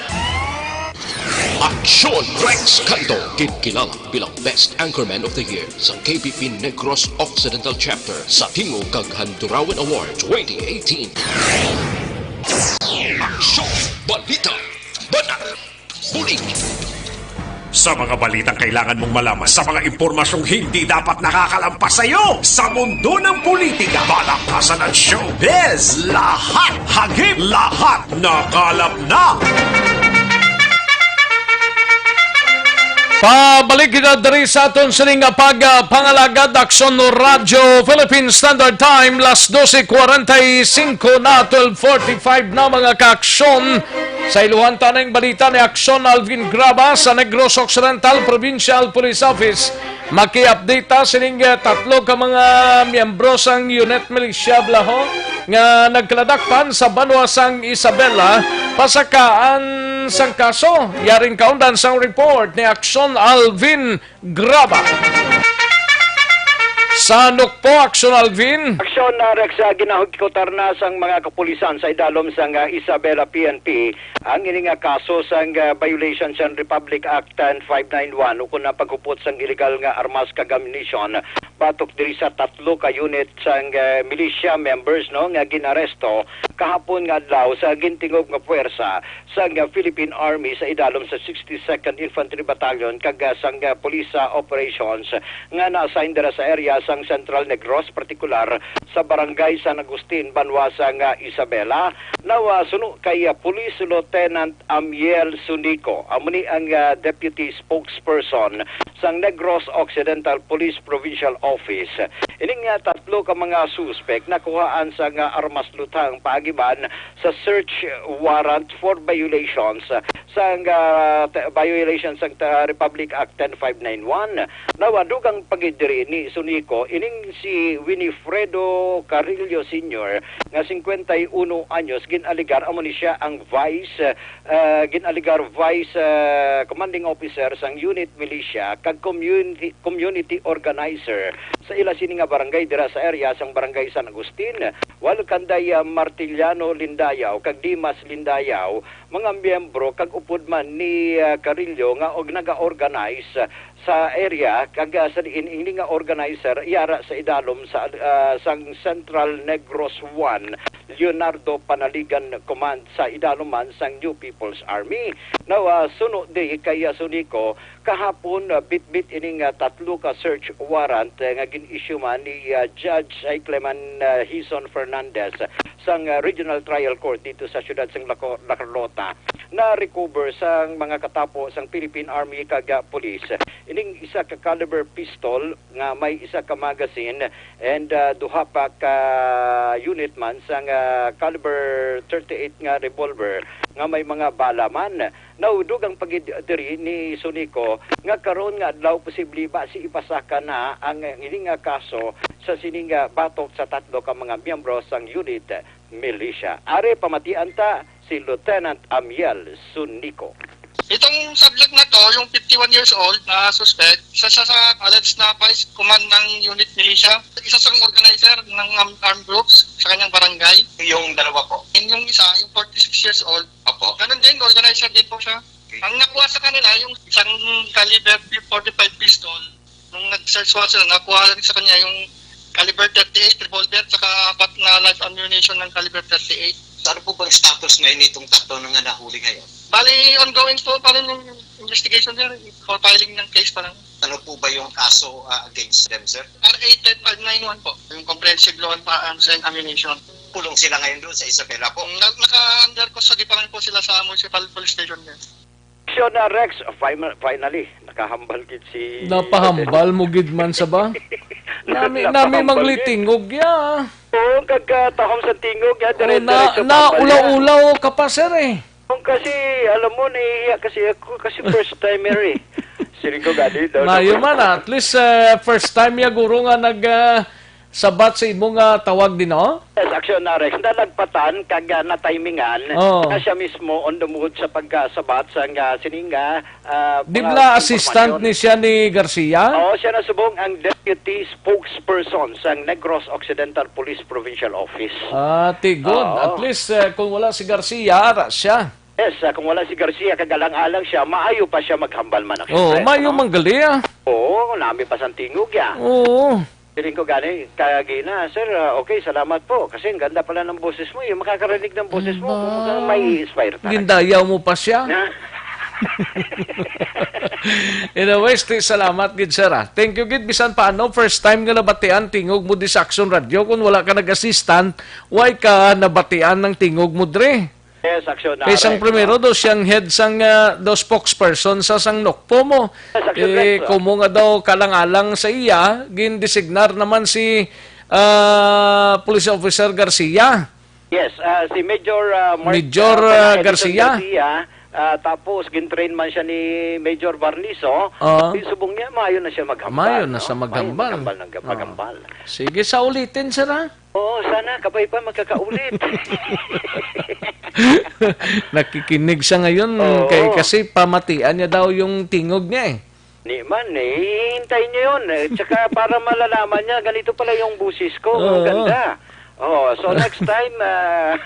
Aksyon Rex Cantong, ginkilala bilang Best Anchorman of the Year sa K B P Negros Occidental Chapter sa Tingog kag Handurawan Award twenty eighteen. Aksyon, balita, banat, bulig. Sa mga balitang kailangan mong malaman, sa mga impormasyong hindi dapat nakakalampas sa iyo, sa mundo ng politika, balakasan at showbiz, lahat hagip, lahat nakalap na. Pabalik kita diri sa aton sini nga pag, ah, pangalagad, Aksyon Radyo Philippine Standard Time, las doce cuarenta y cinco na, twelve forty-five na, mga kaaksyon. Sa iluhan ta ning balita ni Aksyon Alvin Graba sa Negros Occidental Provincial Police Office. Maki-update ta sining, ah, tatlo ka mga miyembro sang Unit Militia Blaho nga nagkaladakpan sa banwa sang Isabela, pasakaan sang kaso. Yaring kaundan sang report ni Aksyon Alvin Graba. Sa Nukpo, Aksyon Alvin. Aksyon, ah, Rex, ah, ginahigkutan na sang mga kapulisan sa idalom sang, ah, Isabela P N P ang ini nga kaso sang, ah, violation sang Republic Act ten five nine one, ukon ang paghupot sang iligal nga armas kag ammunition batok diri sa tatlo ka unit sang, ah, militia members, no, nga ginaresto kahapon nga adlaw sa gintingog nga puwersa sang, ah, Philippine Army sa idalom sa sixty-second Infantry Battalion kag, ah, sang, ah, Police, ah, Operations nga na-assign dira sa area sang Central Negros, partikular sa Barangay San Agustin, banwa sang, ah, Isabela. Now, ah, suno kay, ah, Police Lieutenant Amiel Sunico, amo ni ang, ah, Deputy Spokesperson sang Negros Occidental Police Provincial Office. Ining, ah, tatlo ka mga suspek nakuhaan sang, ah, armas luthang paagiban sa search warrant for violations sang, ah, t-, violation sang, ah, Republic Act ten five nine one. Now, ah, dugang pa gid diri ni Sunico, ining si Winifredo Carrillo Senior nga singkwenta y uno anyos, gin-alegar amo ni siya ang vice, ah, gin-alegar vice, ah, commanding officer sang unit militia kag community, community organizer sa ila sini nga barangay dira sa area sang Barangay San Agustin, while kanday, ah, Martiliano Lindayaw kag Dimas Lindayaw, mga miyembro kag upod man ni, ah, Carrillo nga og naga-organize, ah, sa area kag, ah, sa diin ini nga organizer yara sa idalom sa, ah, sang Central Negros one Leonardo Panaligan Command sa idalom man sang New People's Army. Now, ah, suno di kay, ah, Sunico, kahapon, ah, bitbit ining, ah, tatlo ka search warrant, eh, nga gin-issue man ni, ah, Judge Cleman, ah, Hizon Fernandez sang, ah, Regional Trial Court dito sa siyudad sang Laco-, La Carlota. Na-recover sang mga katapo sang Philippine Army kag, ah, Police ining isa ka caliber pistol nga may isa ka magazine and, ah, duha pa ka unit man sang, ah, caliber thirty-eight nga revolver nga may mga bala man. Naudog ang pagid diri ni Sunico nga karon nga adlaw posible basi ipasaka na ang ini nga kaso sa sini nga batok sa tatlo ka mga miyembro sang unit militia. Ari pamatian ta si Lieutenant Amiel Sunico. Itong subject na to, yung fifty-one years old na suspect, isa siya sa alleged na vice command ng unit militia, isa siyang organizer ng arm-, armed groups sa kanyang barangay. Yung dalawa po? And yung isa, yung forty-six years old, opo, ganun din, organizer din po siya. Okay. Ang nakuha sa kanila, yung isang caliber forty-five pistol. Nung nag-search warrant sila, nakuha lang sa kanya yung caliber thirty-eight revolver tsaka apat na live ammunition ng caliber thirty-eight. So, ano po bang status ngayon nitong tatlo na nga nahuli ngayon? Bali, ongoing po pa rin yung investigation, sir. For filing ng case pa lang. Ano po ba yung kaso, ah, against them, sir? R A ten five nine one po. Yung comprehensive law on firearms and ammunition. Kulong sila ngayon doon sa Isabela po? Na-, naka-under custody pa lang po sila sa Municipal Police Station, sir. Action na, Rex. Fim-, finally, nakahambal gid si Napahambal mo gid man sa ba? Nami, nami Napahambal gid. Manglitingog ya. Oo, kagkatahom sa tingog ya, Oh, dire-diretso na, pahambal ya. Naulaw-ulaw ka pa, sir, eh. Kung kasi, alam mo, nahihiya kasi ako kasi first timer, eh. Siling ko gani daw. Mayo man, at least, eh, first time ya guro nga nag, ah, sabat sa imo nga tawag din, no? Yes, action na, Rex. Nalagpatan kag, ah, natimingan Oo. na siya mismo on the move sa pagkasabat sa nga sining, ah, ah, Di mga bala assistant impormasyon. Ni siya ni Garcia? Oo, siya na subong ang deputy spokesperson sa Negros Occidental Police Provincial Office. Ah, ti good. Oo. At least, eh, kung wala si Garcia, ara siya. Yes, ah, kung wala si Garcia, kag alang-alang siya, maayo pa siya maghambal man ang Oo, express, maayo no? Manggali, ah. Oo, nami pa sang tingog, ya. Oo. Siling ko gani, kagina, "Sir, ah, okay, salamat po. Kasi ang ganda pala ng boses mo. Yung makakarinig ng boses mo, Aba. Kung may inspire talaga." Gindayaw mo pa siya? Na? Anyways, ti, salamat gid, sir, ah. Thank you gid, bisan pa ano, first time nga nabatian tingog mo di sa Action Radio. Kung wala ka nag-assistant, why ka nabatian ng tingog mo, dre? Yes, action na. Kay sang primero, dos siyang head sang, ah, dos spokesperson sa sang Nokpo mo. Yes, action, Eh, Rex, ah. Kumo nga daw kalang-alang sa iya, gindesignar naman si, ah, Police Officer Garcia. Yes, ah, si Major, ah, Mark, Major, ah, ah, Edison Garcia. Garcia, ah, tapos gintrain man siya ni Major Barnizo. Ah. Di subong niya, maayo na siya maghambal, Maayo na no? siya Maayo maghambal. maghambal ng Ah. maghambal. Sige, sa ulitin, sir, ha? Oo, sana kabay pa magkakaulit. Nakikinig siya ngayon Oo. kay kasi pamatian niya daw yung tingog niya eh. Ni man, eh, hihintay niya yun. Eh, tsaka para malalaman niya, ganito pala yung busis ko. Ang Oo. ganda. Oh, so next time, ah,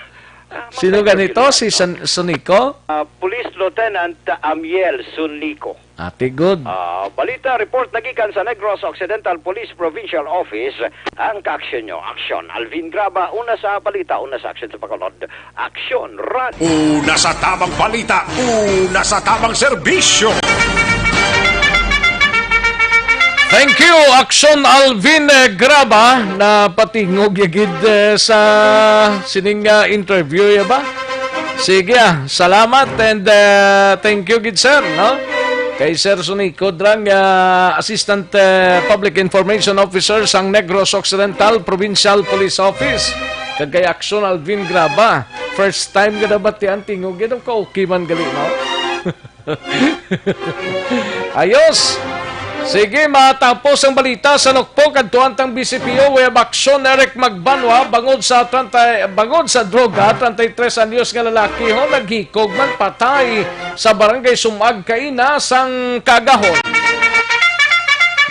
ah, Sino magkakaroon ganito? sila, Si no? San-, Sunico? Ah, Police Lieutenant Amiel Sunico. Ate, good. Ah, balita report nagikan sa Negros Occidental Police Provincial Office, ang kaaksyon nyo. Aksyon, Alvin Graba, una sa balita, una sa aksyon sa Bacolod. Aksyon, run! Una sa tabang balita, una sa tabang serbisyo. Thank you, Aksyon Alvin, eh, Graba, na patingog ya gid, eh, sa sining, ah, interview, ya ba? Sige, ah, salamat and, ah, thank you gid, sir, no? Kay Sir Sunico Drang, ah, Assistant, eh, Public Information Officer sang Negros Occidental Provincial Police Office. Kag kay Aksyon Alvin Graba. First time nga nabatian tingog, ito ka okay man gali, no? Ayos. Sige, matapos ang balita sa Nokpo, kadtuan tang B C P O, we have action, Eric Magbanwa, bangod sa treinta, bangod sa droga, treinta y tres anyos nga lalaki ho, naghikog man patay sa barangay Sumag, Kaina, sang kagahon.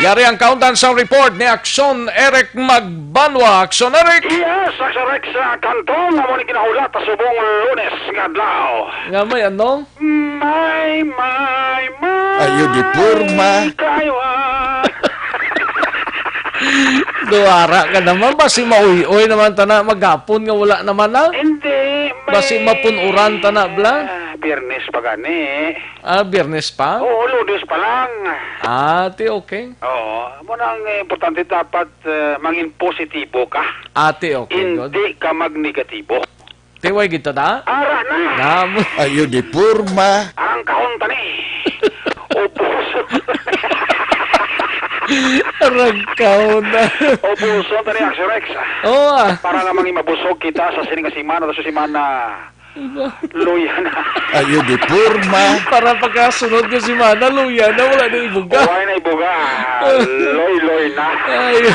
Yari ang kaundan sang report ni Aksyon Eric Magbanwa. Aksyon, Eric! Yes, Aksyon Eric, sa kantong amo ni ginahulat subong Lunes nga adlaw. Nga may ano? My, my, my. Ayo, di porma. Kayo, ah. Tuwara ka naman, basi mauy-uy naman tana maghapon nga wala naman na. Hindi, may Basi mapunuran ta na, bla? Ah, Biyernes pa gani. Ah, Biyernes pa? Oo, Lunes pa lang. Ah, ti okay. Oo, mo nang importante dapat, eh, mangin positibo ka. Ah, ti okay, good. Hindi ka magnegatibo. Ti way gid ta da? Ara na! Nam- Ayo di porma. Arang kahon tani. Ubos. Arang kahon na. Ubuson tani, Axel Rex. Oo, ah. Para nga mangi mabusog kita sa sini nga semana, sa semana, Diba? Luya na. Ayo di porma. Para pagkasunod nga semana, luya na, wala na ibuga. Wala na ibuga. Loy-loy na. Ayo.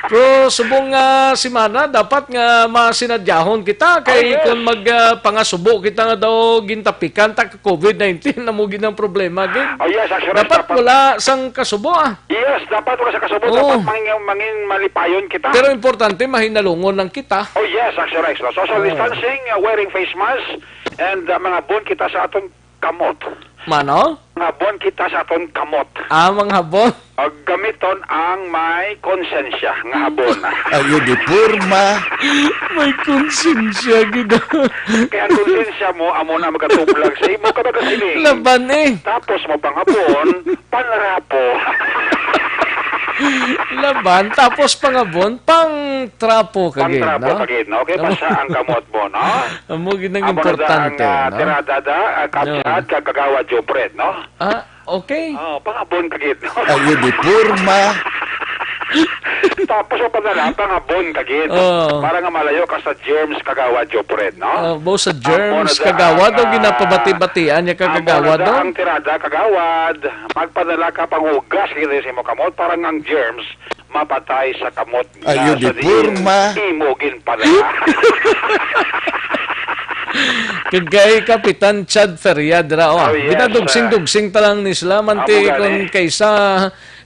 Pero subong nga semana, dapat nga masinadyahon kita. Kay Oh, yes. kung mag, ah, pangasubo kita nga daw gintapikan ta ka covid nineteen, na mo gid ang problema, gid. Oh, yes, actually, Dapat dapat wala sang kasubo, ah. Yes, dapat wala sa kasubo. Oo. Dapat mangin, mangin malipayon kita. Pero importante, mahinalungon lang kita. Oh, yes, Axel Rex, no? Social Oo. distancing, uh, wearing face mask, and, uh, mangabon kita sa aton kamot. Mano? Mangabon kita sa aton kamot. Ah, manghabon? Ag gamiton ang may konsensya nga habon. Ayo di porma. May konsensya, gid. Kaya ang konsensya mo, amo na magatublag sa imo kabagasiling. Laban, eh. Tapos mo pangabon, panrapo. Laban, tapos pangabon, pang trapo ka gid, Pang-trapo no? ka gid, no? Okay, Amo, basa ang kamot mo, no? amo gid ang Amo na da importante, ang, ah, no? tirada da, ah, Kap No. Chad, kag Kagawad Jopred, no? Ah, okay. Oh, pangabon ka gid, no? Ayo di porma. Tapos ang padala, pangabon ka gid. Oh. Para nga malayo ka sa germs, Kagawad Jopred, no? Ah, bo sa Amo germs, na da Kagawad, ang, o ah, ginapabati-batian niya ka, amo na Kagawad, da no? ang tirada, Kagawad. Magpadala ka panghugas gid sa imo kamot para nga ang germs mapatay sa kamot nga Ayo di sa diin porma. imo ginpadala. Kag kay Kapitan Chad Feria dira, oh, Oh, yes, ginadugsing-dugsing ta lang ni sila, man Amo ti gani. Kung kaysa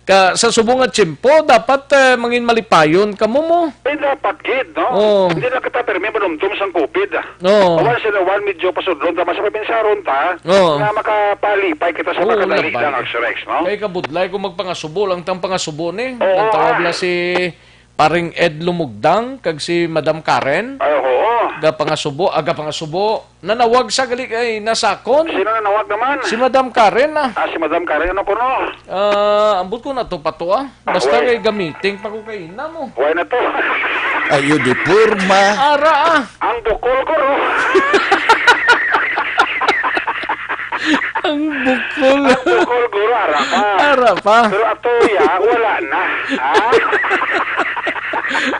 ka, sa subong nga tiyempo, dapat, eh, mangin malipayon kamo mo. Eh, dapat gid, no? Oh. Hindi na kita permi manumdom sang covid, ah. Oo. Once in a while, medyo pasudlon ta, mas mapinsaron ta, Oo. nga makapalipay kita sa Oo, makadali laban. lang, Axel Rex, no? Kay kabudlay kung magpangasubo lang tang pangasubo ni. Oo, Ang tawag ah. na si Paring Ed Lumugdang kag si Madam Karen. Ay, oo. Gapangasubo, ah, gapangasubo. Nanawag sa gali kay nasakon. Sino nanawag naman? Si Madam Karen, ah. Ah, si Madam Karen, ano kuno? Ah, ambot ko na to pa to, ah. Ah, Basta why? kay gamiting pa ko kay ina mo. Why na to? Ayo di porma. Ara, ah. Ang bukol ko, no? Ang bukol. Ang bukol, guro, ara pa. Ara pa. Pero ato, ya, wala na. Ha?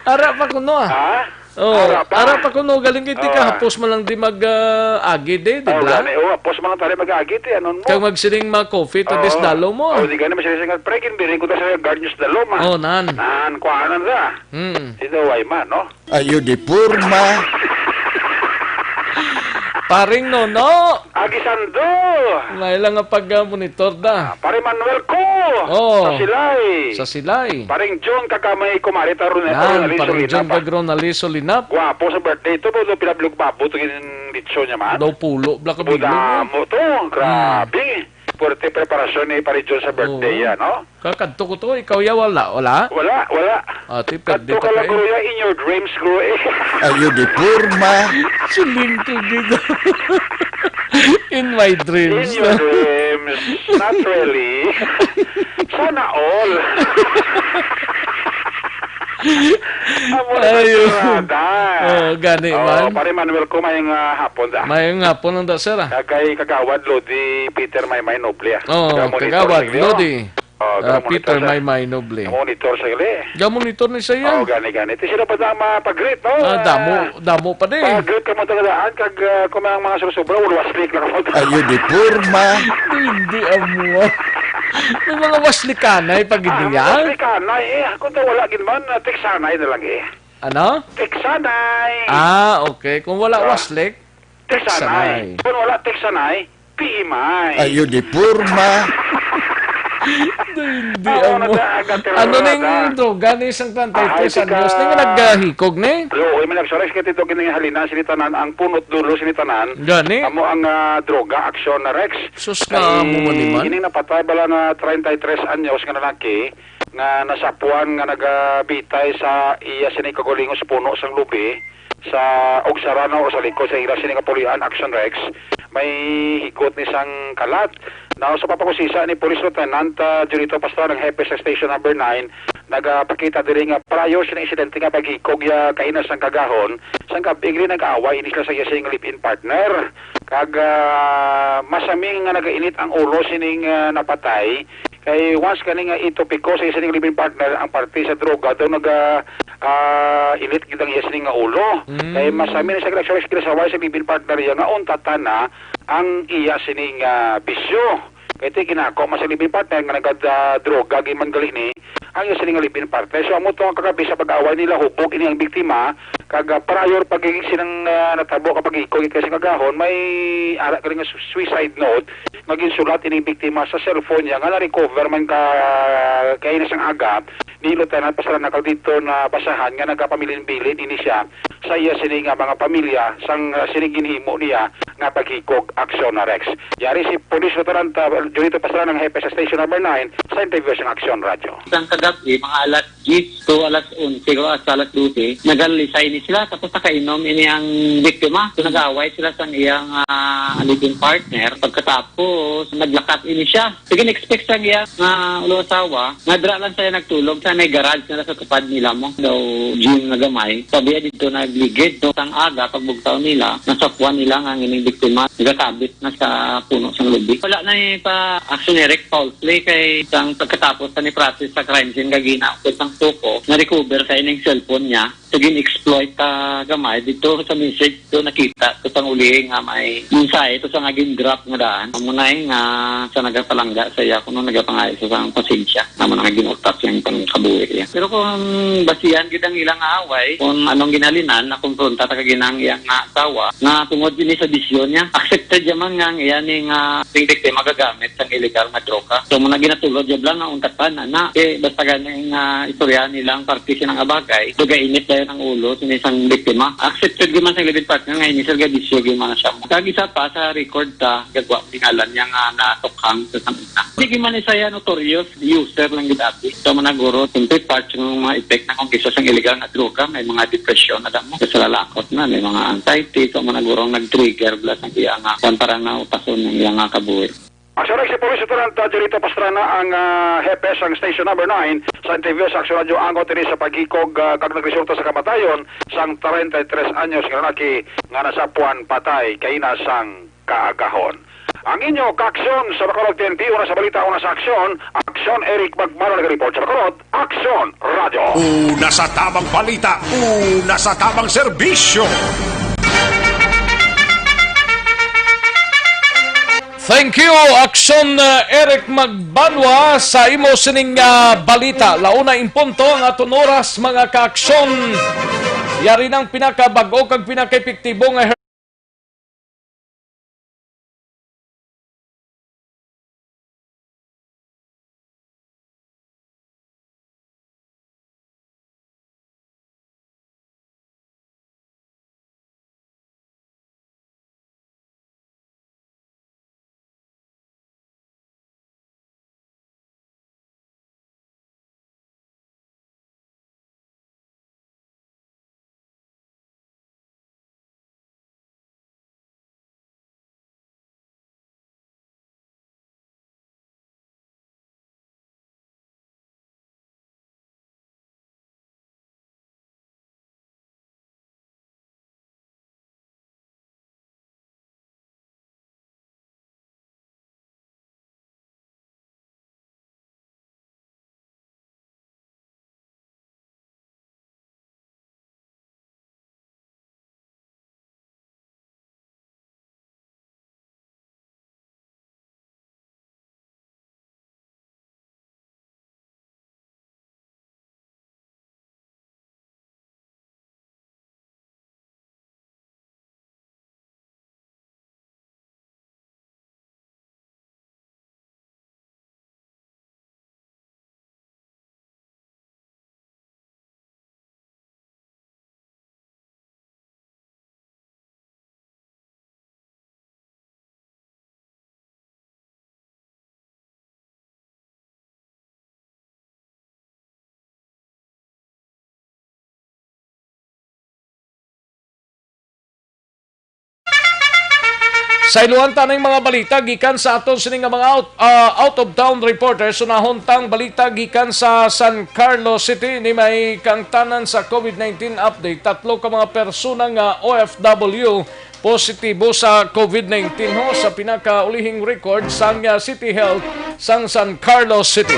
Ara pa kuno, ah. Ha? Oh, Ara pa. ara pa kuno, galing kay di Oh, ka ah. hapos man lang di mag, ah, agi di, di Oh, ba? gani. Oh, hapos man lang tayo mag-agi, ti, ano mo? Kag magsiling ma-coffee to Oo. this dalo mo, ah. Oh, di gani, masiling nga, "Pre, ginbiring ko ta sa guard news dalo, ma." Oh, nan. Nan, kuhaan na sa. Hmm. Sino, why, ma, no? Ayo di porma. Paring Nono. Agi Sando. May lang nga pag-monitor da. Ah, Pare Manuel ko. Oh. Sa Silay. Sa Silay. Paring John, kag kami kumari ta, Ron-, Yan, Ronalyn Paring John Solinap, ah. kag Ronalyn Solinap. Gwapo sa birthday to, pero pinablog babo to yung litso niya, man. Daw pulo, bla ka bilog, Budamo to, grabe. Hmm. Puwerte preparasyon ni Pare John sa birthday Oo. yan, no? Kakadto ko to, ikaw ya, wala, wala? Wala, wala. Ah, ti, pwede Kadto pa ka lang, tayo. Guro, ya, in your dreams, guro, eh. Ayo di porma. Siling ko gid. In my dreams. In your dreams. Not really. Sana all. Amo na Ayo. Tirada. Oh, gani Oh, man. Pare Manuel ko, mayong, ah, hapon da. Mayong hapon lang da, sir, ah. Kag kay Kagawad Lodi Peter Maymay Noble, ah. Oh, Ga-monitor Kagawad sa iyo. Lodi. Oh, Ah, ga-monitor Peter sa Maymay Noble. Ga-monitor sa iyo. Ga-monitor ni siya. Oh, gani, gani. Ti sila pa na mapag-greet, no? Ah, damo, Ah, damo pa di. Pag-greet ka mo taga daan, kag, ah, kung may mga sobra-sobra, wala, waslik lang mo. Ayo di porma. Hindi, hindi amo, ah. May mga waslikanay pag Ah, hindi, ah. Waslikanay, eh. Kung wala gid man, ah, tiksanay na lang, eh. Ano? Tiksanay. Ah, okay. Kung wala Ah. waslik, Tiksanay. Tiksanay. Kung wala tiksanay, P M I. Ayo di porma. Hindi Ako amo. na sa agatirada. Ano ning droga ni sang treinta y tres Ah, anyos? Ning nagahikog ni? Lo, oy, man, nagsurex ka tito, kining halina, sini tanan, ang punot dulo, sini tanan. Gani? Amo ang, ah, droga, aksyon na Rex. Sus, Kay nga amo man ni man. Ining napatay bala na treinta y tres anyos nga lalaki, nga nasapuan nga nagabitay sa iya sini kaugalingos puno sang lubi sa Ogsarano o sa likod sa ila sini nga pulian, Action Rex, may higot ni sang kalat. Now, sa pagpakusisa ni Police Lieutenant, ah, Junito Pastrana, ang hepe sa Station Number Nine, nagapakita diri nga prior sini insidente nga paghikog ya kaina sang kagahon, sang gab-i gali nag-away ini sila sa iya sini nga live-in partner. Kag, ah, masami nga nagainit ang ulo sining, ah, napatay. Kay once kani nga itopiko sa iya sining live-in partner ang parte sa droga, daw naga, ah, init gid ang iya sining nga ulo. Mm. Kay masami na siya ginagsaway sa live-in partner iya nga untatan na ang iya sining, ah, bisyo. Kay ti ginako man sa live-in partner nga nagad, ah, droga gid man gali ni ang iya sining live-in partner. So amo to ang kagabi sa pag-away nila, hubog ini ang biktima. Kag, ah, prior pa gid silang, ah, natabo ka pag-ikog kay sa kagahon, may ara ka rin nga su-, suicide note nga ginsulat ining biktima sa cellphone niya nga na-recover man ka, kay na sang aga ni Lieutenant Pastrana, kag dito na basahan nga nagapamilin-bilin ini siya sa iya sini nga mga pamilya sang, ah, sini ginhimo niya nga paghikog, Action Rex. Yari si Police Lieutenant, ah, Junito Pastrana, ang hepe sa Station Number Nine, sa interview sang Action Radio. Sang kagabi, mga alas diyes to alas onse o hasta alas dose, nagalisay ni sila, tapos nakainom ini ang biktima. So, nag-away sila sang iyang, ah, living partner. Pagkatapos, naglakat ini siya. Sige, expect sang iya nga ulo asawa, nga dira lang siya nagtulog sa may garage nila sa tupad nila mo. Daw gym nga gamay. Sabi niya dito nagligid, no, sang aga, pagbugtaw nila, nasapuan nila nga ang ining biktima, nagakabit na sa puno sang lubi. Wala na ni pa action ni Rick Paul Play kay sang pagkatapos sa ni process sa crime scene kag ginaupod sang suko, na-recover sa ining cellphone niya. So, gin-exploit ta gamay dito sa message, do nakita to sang uli nga may mensahe to sa nga gin-drop nga daan. Amo na eh nga sa nagapalangga sa iya kuno nagapangayo sa sang pasensya. Amo na nga ginutas yang pangkabuhi iya. Pero kung basihan gid ang ilang away, kung anong ginhalinan, nakumpronta ta kag ginang iya nga asawa, nga tungod ini sa bisyo niya, accepted ya man nga ang iya ni nga ding biktima gagamit sang illegal nga droga. So, mo na ginatulod ya lang nga untatan, ana. Eh, basta gani nga istorya nilang parte siya nga bagay, duga init dayon ang ulo sini sang biktima. Accepted gyud man sa live-in partner nga ini sir ga bisyo gyud man siya. Kag isa pa sa record ta, gagwa ni ngalan niya nga natukhang sa sang una. Hindi gyud man siya notorious user lang gid abi. So, managuro, siyempre part sa mga effect na kung kisa sang illegal nga droga, may mga depression na damo. Sa lalakot na, may mga anxiety. So, managuro ang nag-trigger bala sa iya nga, kung parang nautason ng iya nga kabuhi. Ang sarang si Police Lieutenant, ah, Junito Pastrana ang, ah, hepe sang Station Number Nine sa interview sa Action Radio angot ini sa paghikog, ah, kag nagresulta sa kamatayon sang treinta y tres anyos nga lalaki nga nasapuan patay kaina sang kaagahon. Ang inyo kaaksyon sa Bacolod T N T, una sa balita, una sa aksyon, Aksyon Eric Magmano nag-report sa Bacolod, Aksyon Radio. Una sa tamang balita, una sa tamang serbisyo. Thank you, Aksyon, uh, Eric Magbanwa, sa imo sining, uh, balita. Launa in punto ang aton oras, mga kaaksyon. Yari nang pinakabag-o kag pinakaepektibo nga Sa iluhan ta ning mga balita gikan sa aton sini nga mga out, ah, out of town reporters, unahon tang balita gikan sa San Carlos City. Ni may kaangtanan sa covid nineteen update, tatlo ka mga persona nga O F W positibo sa covid nineteen ho sa pinakaulihing record sang, ah, City Health sang San Carlos City.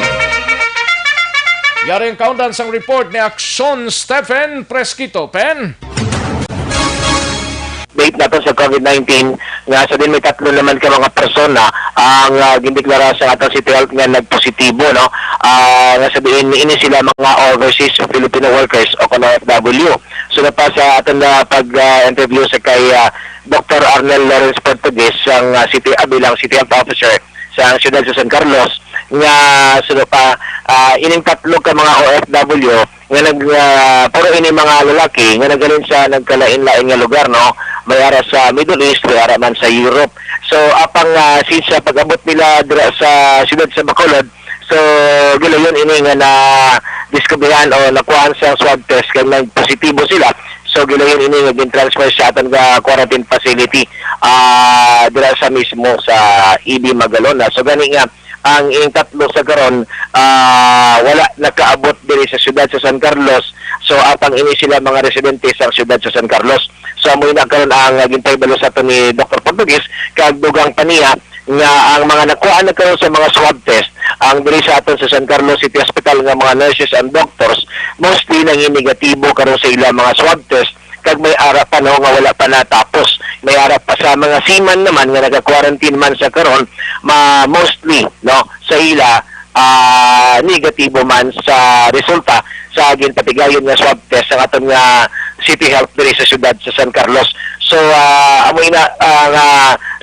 Yari ang kaundan sang report ni Action Stephen Presquito. Pen? Update nato sa covid nineteen nga sa din may tatlo naman ka mga persona ang, ah, gindeklara sa atong City Health nga nagpositibo, no? Ah, nga sa diin ini sila mga overseas Filipino workers o kon O F W. Sunod pa sa aton na pag-interview sa kay, ah, Doktor Arnel Lawrence Portugues, ang, ah, city, ah, bilang City Health Officer sa siyudad sa San Carlos, nga sunod pa, ah, ining tatlo ka mga O F W nga nag, ah, puro ini mga lalaki nga naghalin sa nagkalain-lain nga lugar, no? May ara sa Middle East, may ara man sa Europe. So, apang, ah, since sa pag-abot nila dira sa siyudad sa Bacolod, so, gilayon ini nga na diskubrihan o nakuhaan sa swab test kay nagpositibo sila. So, gilayon ini nga gin-transfer sa aton nga quarantine facility, ah, dira sa mismo sa E B Magalona. So, gani nga, ang ing tatlo sa karon, ah, wala nakaabot diri sa siyudad sa San Carlos. So, apang ini sila mga residente sa siyudad sa San Carlos. So, amo na karon ang, ah, gintahibalo sa ato ni Doktor Portugues, kag dugang pa niya nga ang mga nakuha na karon sa mga swab test, ang diri sa aton sa San Carlos City Hospital nga mga nurses and doctors, mostly nangin negatibo karon sa ila mga swab test, kag may ara pa, no, nga wala pa natapos. May ara pa sa mga seaman naman nga naka-quarantine man sa karon, ma mostly, no, sa ila, ah, negatibo man sa resulta sa ginpatigayon nga swab test sa aton nga City Health diri sa siyudad sa San Carlos. So, ah, amo ina, ah, nga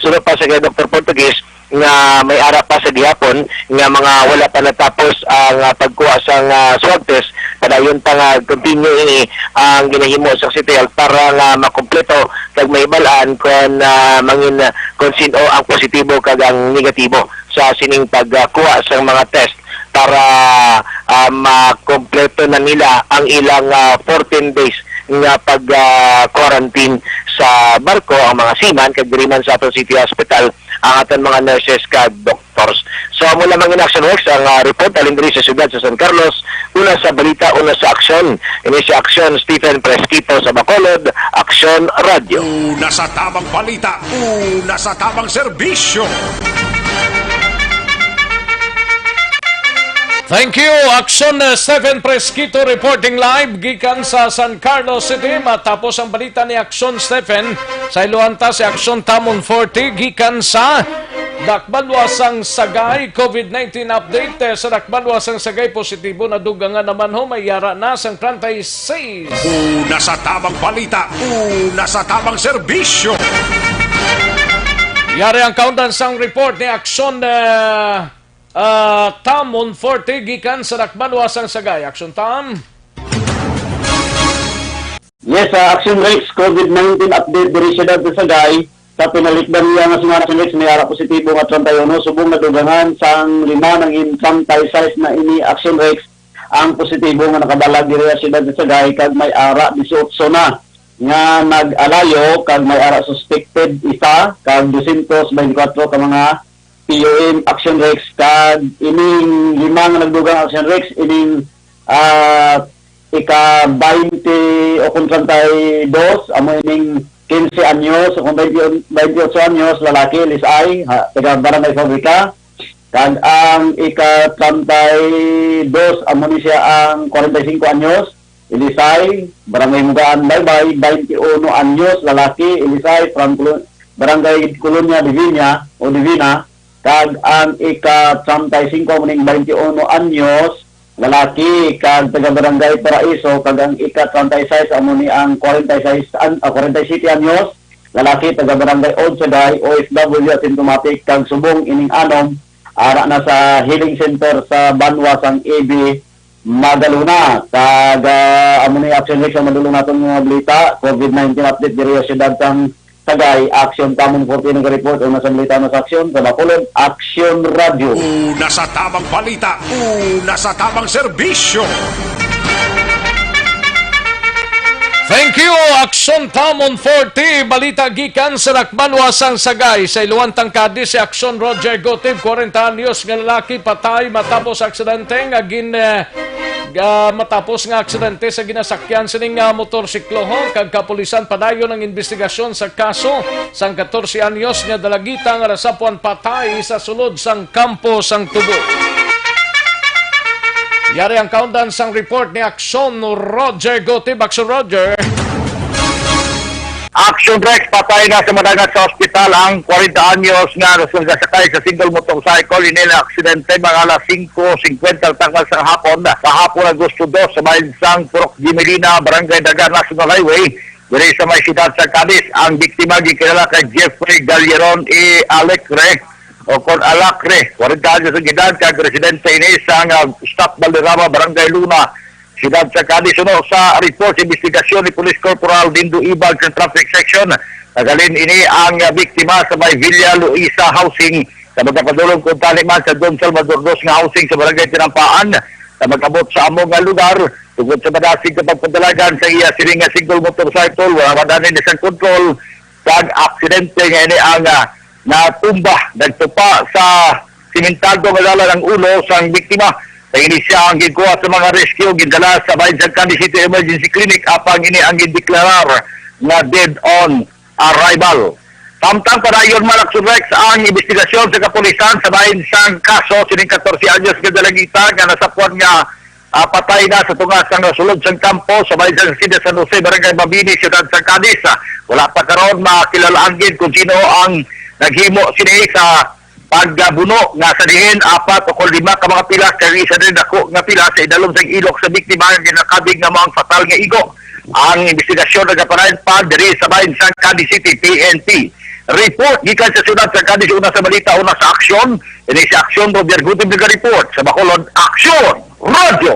sunod pa sa kay Doktor Portugues, nga may ara pa sa gihapon nga mga wala pa natapos ang, ah, pagkuha sang, ah, swab test. Padayon pa nga continue ini ang ginahimo sa City Health para nga makumpleto kag mahibal-an kon, ah, mangin, kon sin-o ang positibo kag ang negatibo sa sining pagkuha sang mga test para, ah, makumpleto na nila ang ilang, ah, fourteen days nga pag, ah, quarantine sa barko ang mga seaman kag diri man sa aton city hospital ang aton mga nurses kag doctors. So, amo lamang in Action Rex ang, ah, report halin diri sa siyudad sa San Carlos. Una sa balita, una sa aksyon. Ini si Aksyon Stephen Presquito sa Bacolod, Aksyon Radio. Una sa tamang balita, una sa tamang serbisyo. Thank you, Aksyon, uh, Stephen Presquito reporting live gikan sa San Carlos City. Matapos ang balita ni Aksyon Stephen, sa iluhan ta si Aksyon Tamon Forte gikan sa Dakbaluwasang Sagay. covid nineteen update, eh, sa Dakbaluwasang Sagay, positibo na dugangan naman ho, may ara na sang treinta y seis. Una sa tamang balita, una sa tamang serbisyo. Yari ang kaundan sang report ni Aksyon, eh, ah, Tamon Forte gikan sa Dakbaluwasang Sagay. Aksyon Tam. Yes, sa Action Rex, covid nineteen update diri sa siyudad sa Sagay, sa pinalikdan niya nga semana, Action Rex, may ara positibo nga treinta y uno, subong nadugangan sang lima, nangin treinta y seis na ini, Action Rex, ang positibo nga nakabalag diri sa siyudad sa Sagay, kag may ara dieciocho na nga nag-alayo, kag may ara suspected isa, kag dosyentos beintikwatro ka mga P U M, Action Rex, kag ining lima nga nagdugang, Action Rex, ining, ah, ika baynte o kon treinta y dos, amo ining quince anyos o kon baynte, baynte ocho anyos, lalaki, Lisay, ha, taga Barangay Fabrica. Kag ang ika treinta y dos, amo ni siya ang kwarenta y singko anyos, Ilisay, Barangay Mugaan, Baybay, baynte uno anyos, lalaki, Ilisay, from Colo-, Barangay Colonia Divina o Divina, kag ang ika treinta y cinco amo ning baynte uno anyos, lalaki, kag taga Barangay Paraiso, kag ang ika treinta y seis amo ni ang kwarenta y seis an-, ah, kwarenta y siete anyos, lalaki, taga Barangay Old Sagay, O F W, asymptomatic, kag subong ining anom, ara na sa healing center sa banwa sang A B Magalona. Kag, ah, amo ni Action Rex ang madulong naton nga mga balita, covid nineteen update diri sa siyudad sang Sagay. Action Tamon Forte naga-report, una sa balita, una sa aksyon, sa Bacolod, Action Radio. Una sa tamang balita, una sa tamang serbisyo. Thank you, Action Tamon forty. Balita gikan sa Dakbanwa sang Sagay. Sa Iluan Tangkadi, si Action Roger Gotib, kwarenta anyos nga lalaki, patay matapos aksidente nga gin, eh, ga-, matapos nga aksidente sa ginasakyan sining, ah, motorsiklo, ho, kag kapulisan padayon ang investigasyon sa kaso sang katorse anyos nga dalagita nga nasapwan patay sa sulod sang kampo sang tubo. Yari ang kaundan sang report ni Action Roger Gotib. Action Roger. Action Rex, patay na sa madangat sa ospital ang kwarenta anyos nga nagasakay sa single motorcycle. Ini na aksidente mga alas singko singkwenta takna sa hapon, kahapon, Agosto dos, sa bahin sang Purok Jimelina, Barangay Daga, National Highway, diri sa may siyudad sa Cadiz. Ang biktima gikilala kay Jeffrey Galleron E. Alecre o kon Alacre, kwarenta anyos ang edad, kag residente ini sa, ah, Stop Valderrama, Barangay Luna, siyudad sa Cadiz. Suno sa report sa investigasyon ni Police Corporal Dindo Ibag sa Traffic Section, naghalin ini ang, ah, biktima sa may Villa Luisa Housing, sa magapadulong kuntani man sa Don Salvador Dos nga housing sa Barangay Tinampaan, sa mag-abot sa amo nga lugar, tungod sa madasig nga pagpadalagan sa iya siling nga single motorcycle, wala man ni sang kontrol, kag aksidente nga ini ang, ah, natumba, nagtupa sa simentado nga dalan ang ulo sang biktima. Sa ini siya ang ginkuha sa mga rescue, gindala sa bahin sang Cadiz City Emergency Clinic, apang ini ang gindeklarar nga dead on arrival. Samtang padayon man, Action Rex, ang investigasyon sa kapulisan sa bahin sang kaso sining katorse anyos nga dalagita nga nasapwan nga, ah, patay na sa tunga sang sulod sang kampo sa bahin sang Hacienda San Jose, Barangay Mabini, Siyudad sa Cadiz. Ah, wala pa karon makilala ang gid kung sino ang naghimo sini sa pagbuno, nga sa diin apat o kon lima ka mga pilas kag isa din dako nga pilas sa idalom sang ilok sa biktima nga ginakabig nga mao ang fatal nga igo. Ang investigasyon nagapadayon pa diri sa bahin sang Cadiz City P N P. Report gikan sa siyudad sa Cadiz, una sa balita, una sa aksyon. Ini si Aksyon Roger Gutib naga-report sa Bacolod. Aksyon! Radyo.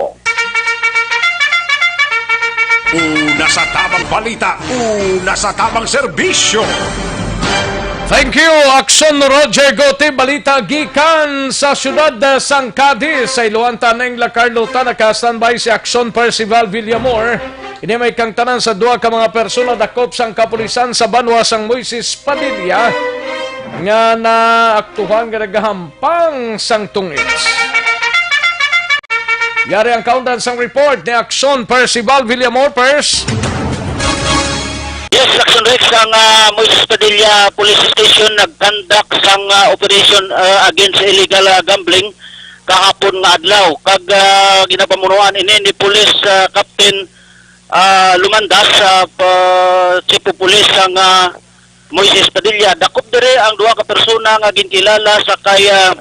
Una sa tabang balita, una sa tabang serbisyo. Thank you, Action Roger Gote. Balita gikan sa siyudad sang Cadiz, sa Iloan Taneng, La Carlota. Naka-standby si Action Percival Villamor. Ini may kangtanan sa duha ka mga persona dakop sang kapulisan sa banwa sang Moises Padilla nga naaktuhan nga nagaham pang sang tungits. Yari ang kaundan sang report ni Action Percival Villamor, Pers. Yes, Action Rex, ang, ah, Moises Padilla Police Station nag-conduct sang, ah, operation, ah, against illegal, ah, gambling kahapon nga adlaw. Kag, ah, ginapamunuan ini ni Police, ah, Captain, ah, Lumandas, ah, pa-, Chief of Police sang, ah, Moises Padilla. Dakop diri ang duha ka persona nga ginkilala sa kay, ah,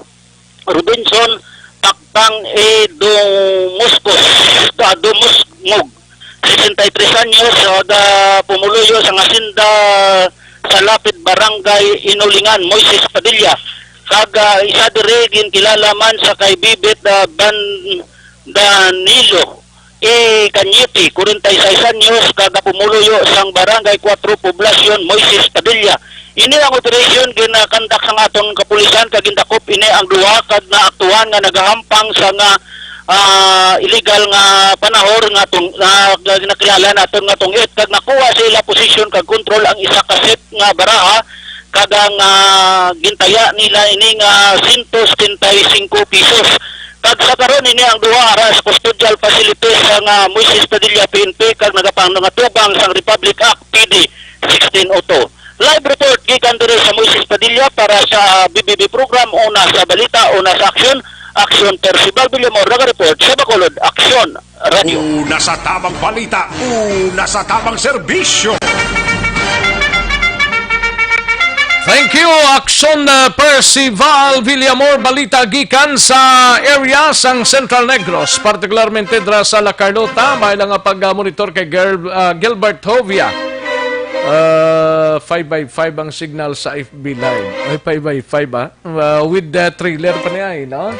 Robinson Paktang E. Domuscos, ah, Domusngog, sesenta y tres anyos, ah, ga-, pumuluyo sa Hacienda sa Lapid, Barangay Inulingan, Moises Padilla. Kag, ah, isa diri ginkilala man sa kay Bibit, ah, Ban-, Danilo E. Cañete, kwarenta y seis anyos, kagapumuluyo sang Barangay Cuatro, Poblacion, Moises Padilla. Ini ang operasyon ginakandak sang aton kapulisan, kag gindakop ini ang duha kag naaktuhan nga nagahampang sa nga, ah, illegal nga panahor nga tung-, nga, nga nakilala naton nga tungit, kag nakuha sa ila posisyon kag kontrol ang isa ka set nga baraha kag ang, ah, gintaya nila ini nga sento setenta y cinco pesos. Kag sa karon, ini ang duha ara sa custodial facilities sang, ah, Moises Padilla P N P kag nagapangatubang sang Republic Act P D sixteen oh two. Live report gikan diri sa Moises Padilla para sa B B B program, una sa balita, una sa aksyon. Aksyon, Percival Villamor, naga-report sa Bacolod. Aksyon, Radyo. Una sa tabang balita, una sa tabang serbisyo. Thank you, Action, uh, Percival Villamor. Balita gikan sa area sang Central Negros, partikularmente dira sa La Carlota. May lang nga pag-monitor kay Gil-, uh, Gilbert Hovia. Uh, five by five ang signal sa F B Live. Ay, five by five, ah. Uh, with the trailer pa niya, eh, no?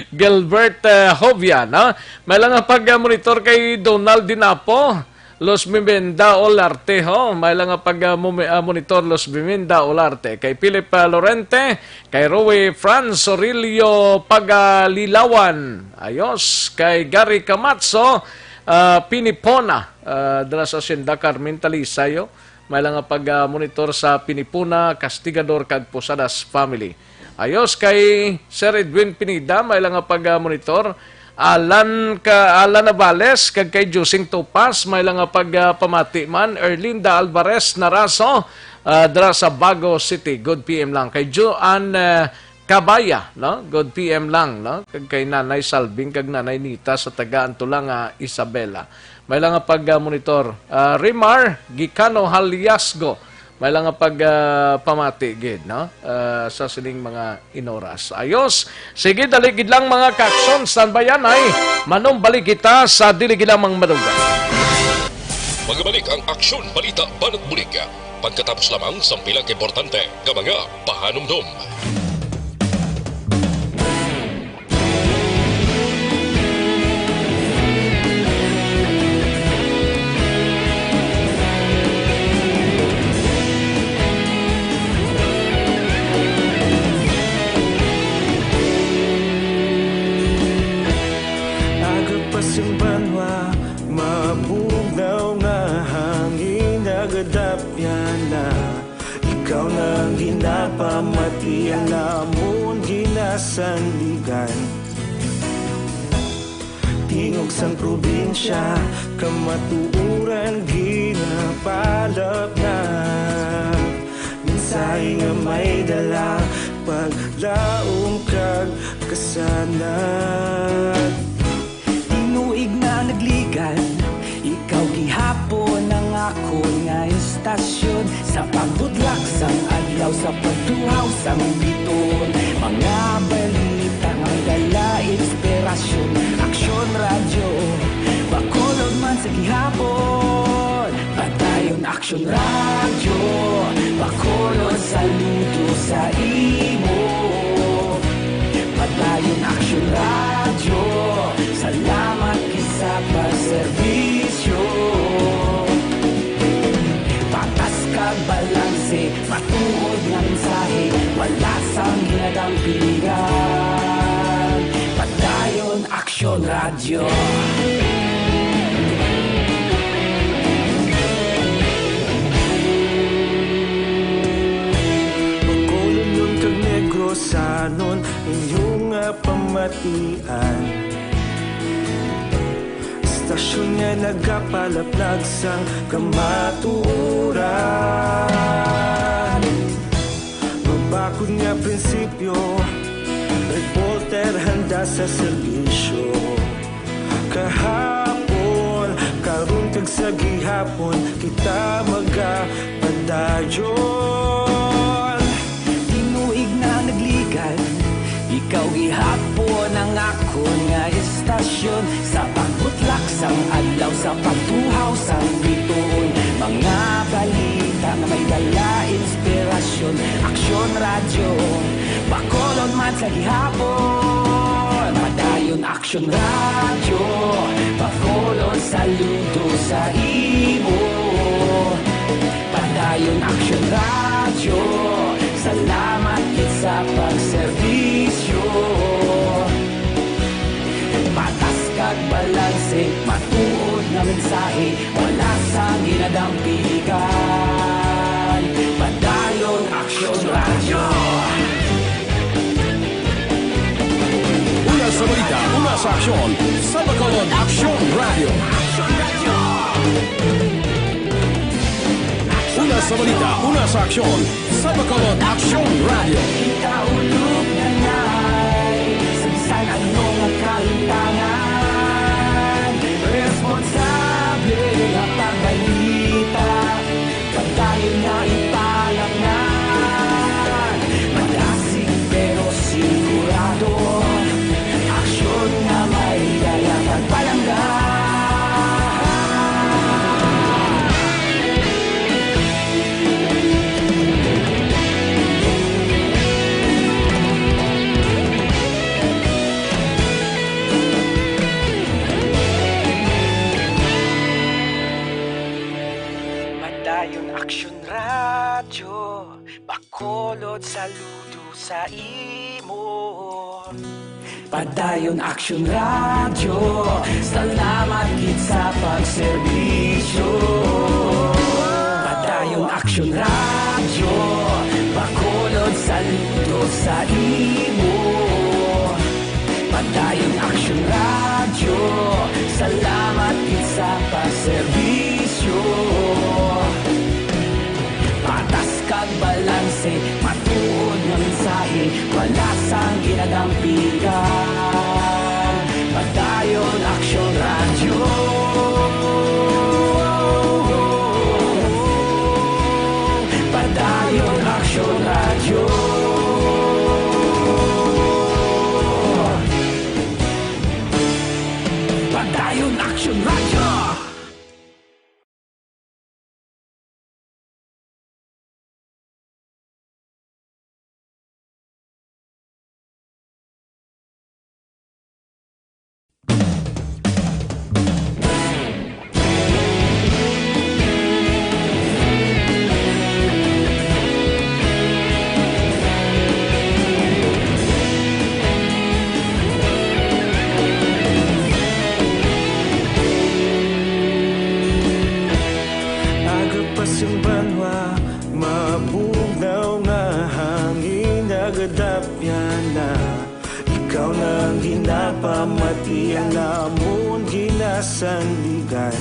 Gilbert, uh, Hovia, no? May lang nga pag-monitor kay Donald Dinapo, Los Biminda Olarte, ho. May lang nga pag, ah, mumi-, ah, monitor Los Biminda Olarte. Kay Philip, ah, Lorente, kay Roy Franz Sorillo Pagalilawan. Ayos. Kay Gary Camacho, ah, Pinipona, ah, dira sa Hacienda Carmen, Talisay, oh. May lang nga pag, ah, monitor sa Pinipona, Castigador, kag Posadas family. Ayos kay Sir Edwin Pineda, may lang nga pag, ah, monitor. Alan ka, Alan Navales, kag kay Josing Topas, may lang nga pag, ah, pamati man. Erlinda Alvarez Naraso, ah, dira sa Bago City. Good P M lang. Kay Joan, ah, Kabaya, no? Good P M lang, no? Kag kay Nanay Salving kag Nanay Nita sa taga Antulang, ah, Isabela. May lang nga pag, ah, monitor. Ah, Rimar Gicano Haliasgo. May lang nga pag, ah, pamati gid, no? Ah, sa sining mga inoras. Ayos. Sige, dali gid lang, mga ka-aksyon. Standby yan ay manumbalik kita sa dili gid lamang madugay. Magabalik ang Aksyon Balita Banat Bulig. Pagkatapos lamang sang pila ka importante nga mga pahanumdom. Aga pa sing banwa, mabugnaw nga hangin, nagadapya na. Ikaw na ang ginapamati, ang amon ginasandigan. Tingog sang probinsya, kamatuoran ginapalapnap. Mensahe nga may dala, paglaom kag kasanag. Tinuig na nagligan, ikaw gihapon ang akon nga istasyon. Sa pagbutlak sang adlaw, sa pagtuhaw sang bituon, mga balita nga may dala inspirasyon. Aksyon Radyo, Bacolod man sa gihapon. Padayon Aksyon Radyo, Bacolod, saludo sa imo. Padayon Aksyon Radyo, salamat gid sa pagserbisyo. Patas kag balanse, matuod nga mensahe, wala sang ginadampigan. Padayon Aksyon Radyo. Bacolodnon kag Negrosanon, inyo nga pamatian. Istasyon nga nagapalaplag sang kamatuoran. Mabakod nga prinsipyo, reporter handa sa serbisyo. Kahapon, karon kag sa gihapon, kita magapadayon. Tinuig na nagligan, ikaw gihapon ang akon nga istasyon. Sa pagbutlak sang adlaw, sa pagtuhaw sang bituon, mga balita nga may dala inspirasyon. Aksyon Radyo, Bacolod man sa gihapon. Padayon Aksyon Radyo, Bacolod, saludo sa imo. Padayon Aksyon Radyo, salamat gid sa pagserbisyo. Patas kag balanse, matuod nga mensahe, wala sang ginadampigan. Padayon Aksyon Radyo. Una sa balita, una sa aksyon, sa Bacolod Aksyon Radyo. Una sa balita, una sa aksyon, sa Bacolod Aksyon Radyo. Kita ulog na nay, sa bisan ano nga kalimtangan, responsable nga pagbalita. Padayon nga ipalapngan, madasig pero sigurado, aksyon nga may dala pagpalangga. Padayon Aksyon Radyo, Bacolod, saludo sa imo. Padayon Aksyon Radyo, salamat gid sa pagserbisyo. Padayon Aksyon Radyo, Bacolod saludo sa imo. Padayon Aksyon Radyo, salamat gid sa pagserbisyo. Patas kag balanse, matuod nga mensahe, wala sang ginadampigan. Padayon Aksyon Radyo. Padayon Aksyon Radyo. Padayon Aksyon Radyo. Agapas ang banwa, mabugnaw nga hangin, nagadapyan na. Ikaw na ang ginapamati, ang amon ginasandigan.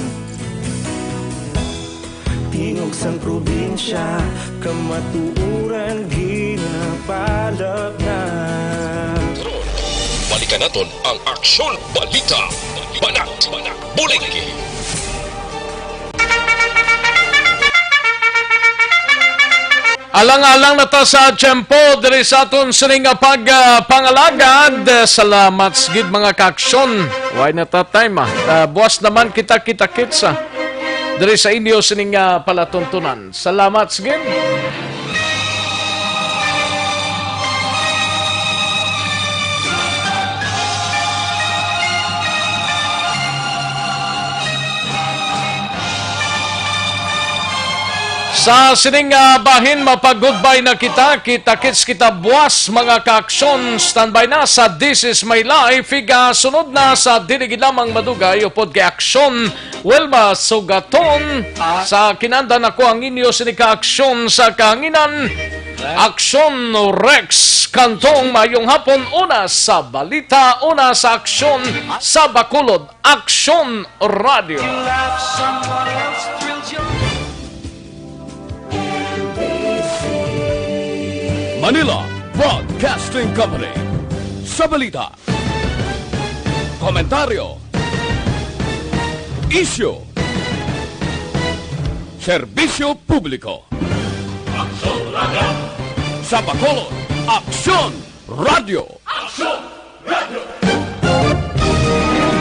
Tingog sang probinsya, kamatuoran ginapalabnan. Balikan naton ang Aksyon Balita. Banat, Buligi. Alang-alang na ta sa tiyempo diri sa aton sining nga pag, ah, pangalagad. Salamat gid, mga kaaksyon. Why na ta time, ah? Ah, buwas naman kita kita-kits, ah, diri sa inyo sining nga palatuntunan. Salamat gid. Sa sining, ah, bahin, mapag-goodbye na kita. Kita-kits kita buwas, mga kaaksyon. Standby na sa This Is My Life. Igasunod na sa dili gid lamang madugay upod kay Aksyon Wilma Sugaton. Sa kinanda nako ang inyo sini ka aksyon sa kahanginan. Aksyon Rex Cantong, mayong hapon. Una sa balita, una sa aksyon sa Bacolod, Aksyon Radio. Manila Broadcasting Company. Sa balita, komentaryo, isyu, serbisyo publiko. Aksyon Radio. Sa Bacolod, Aksyon Radio. Aksyon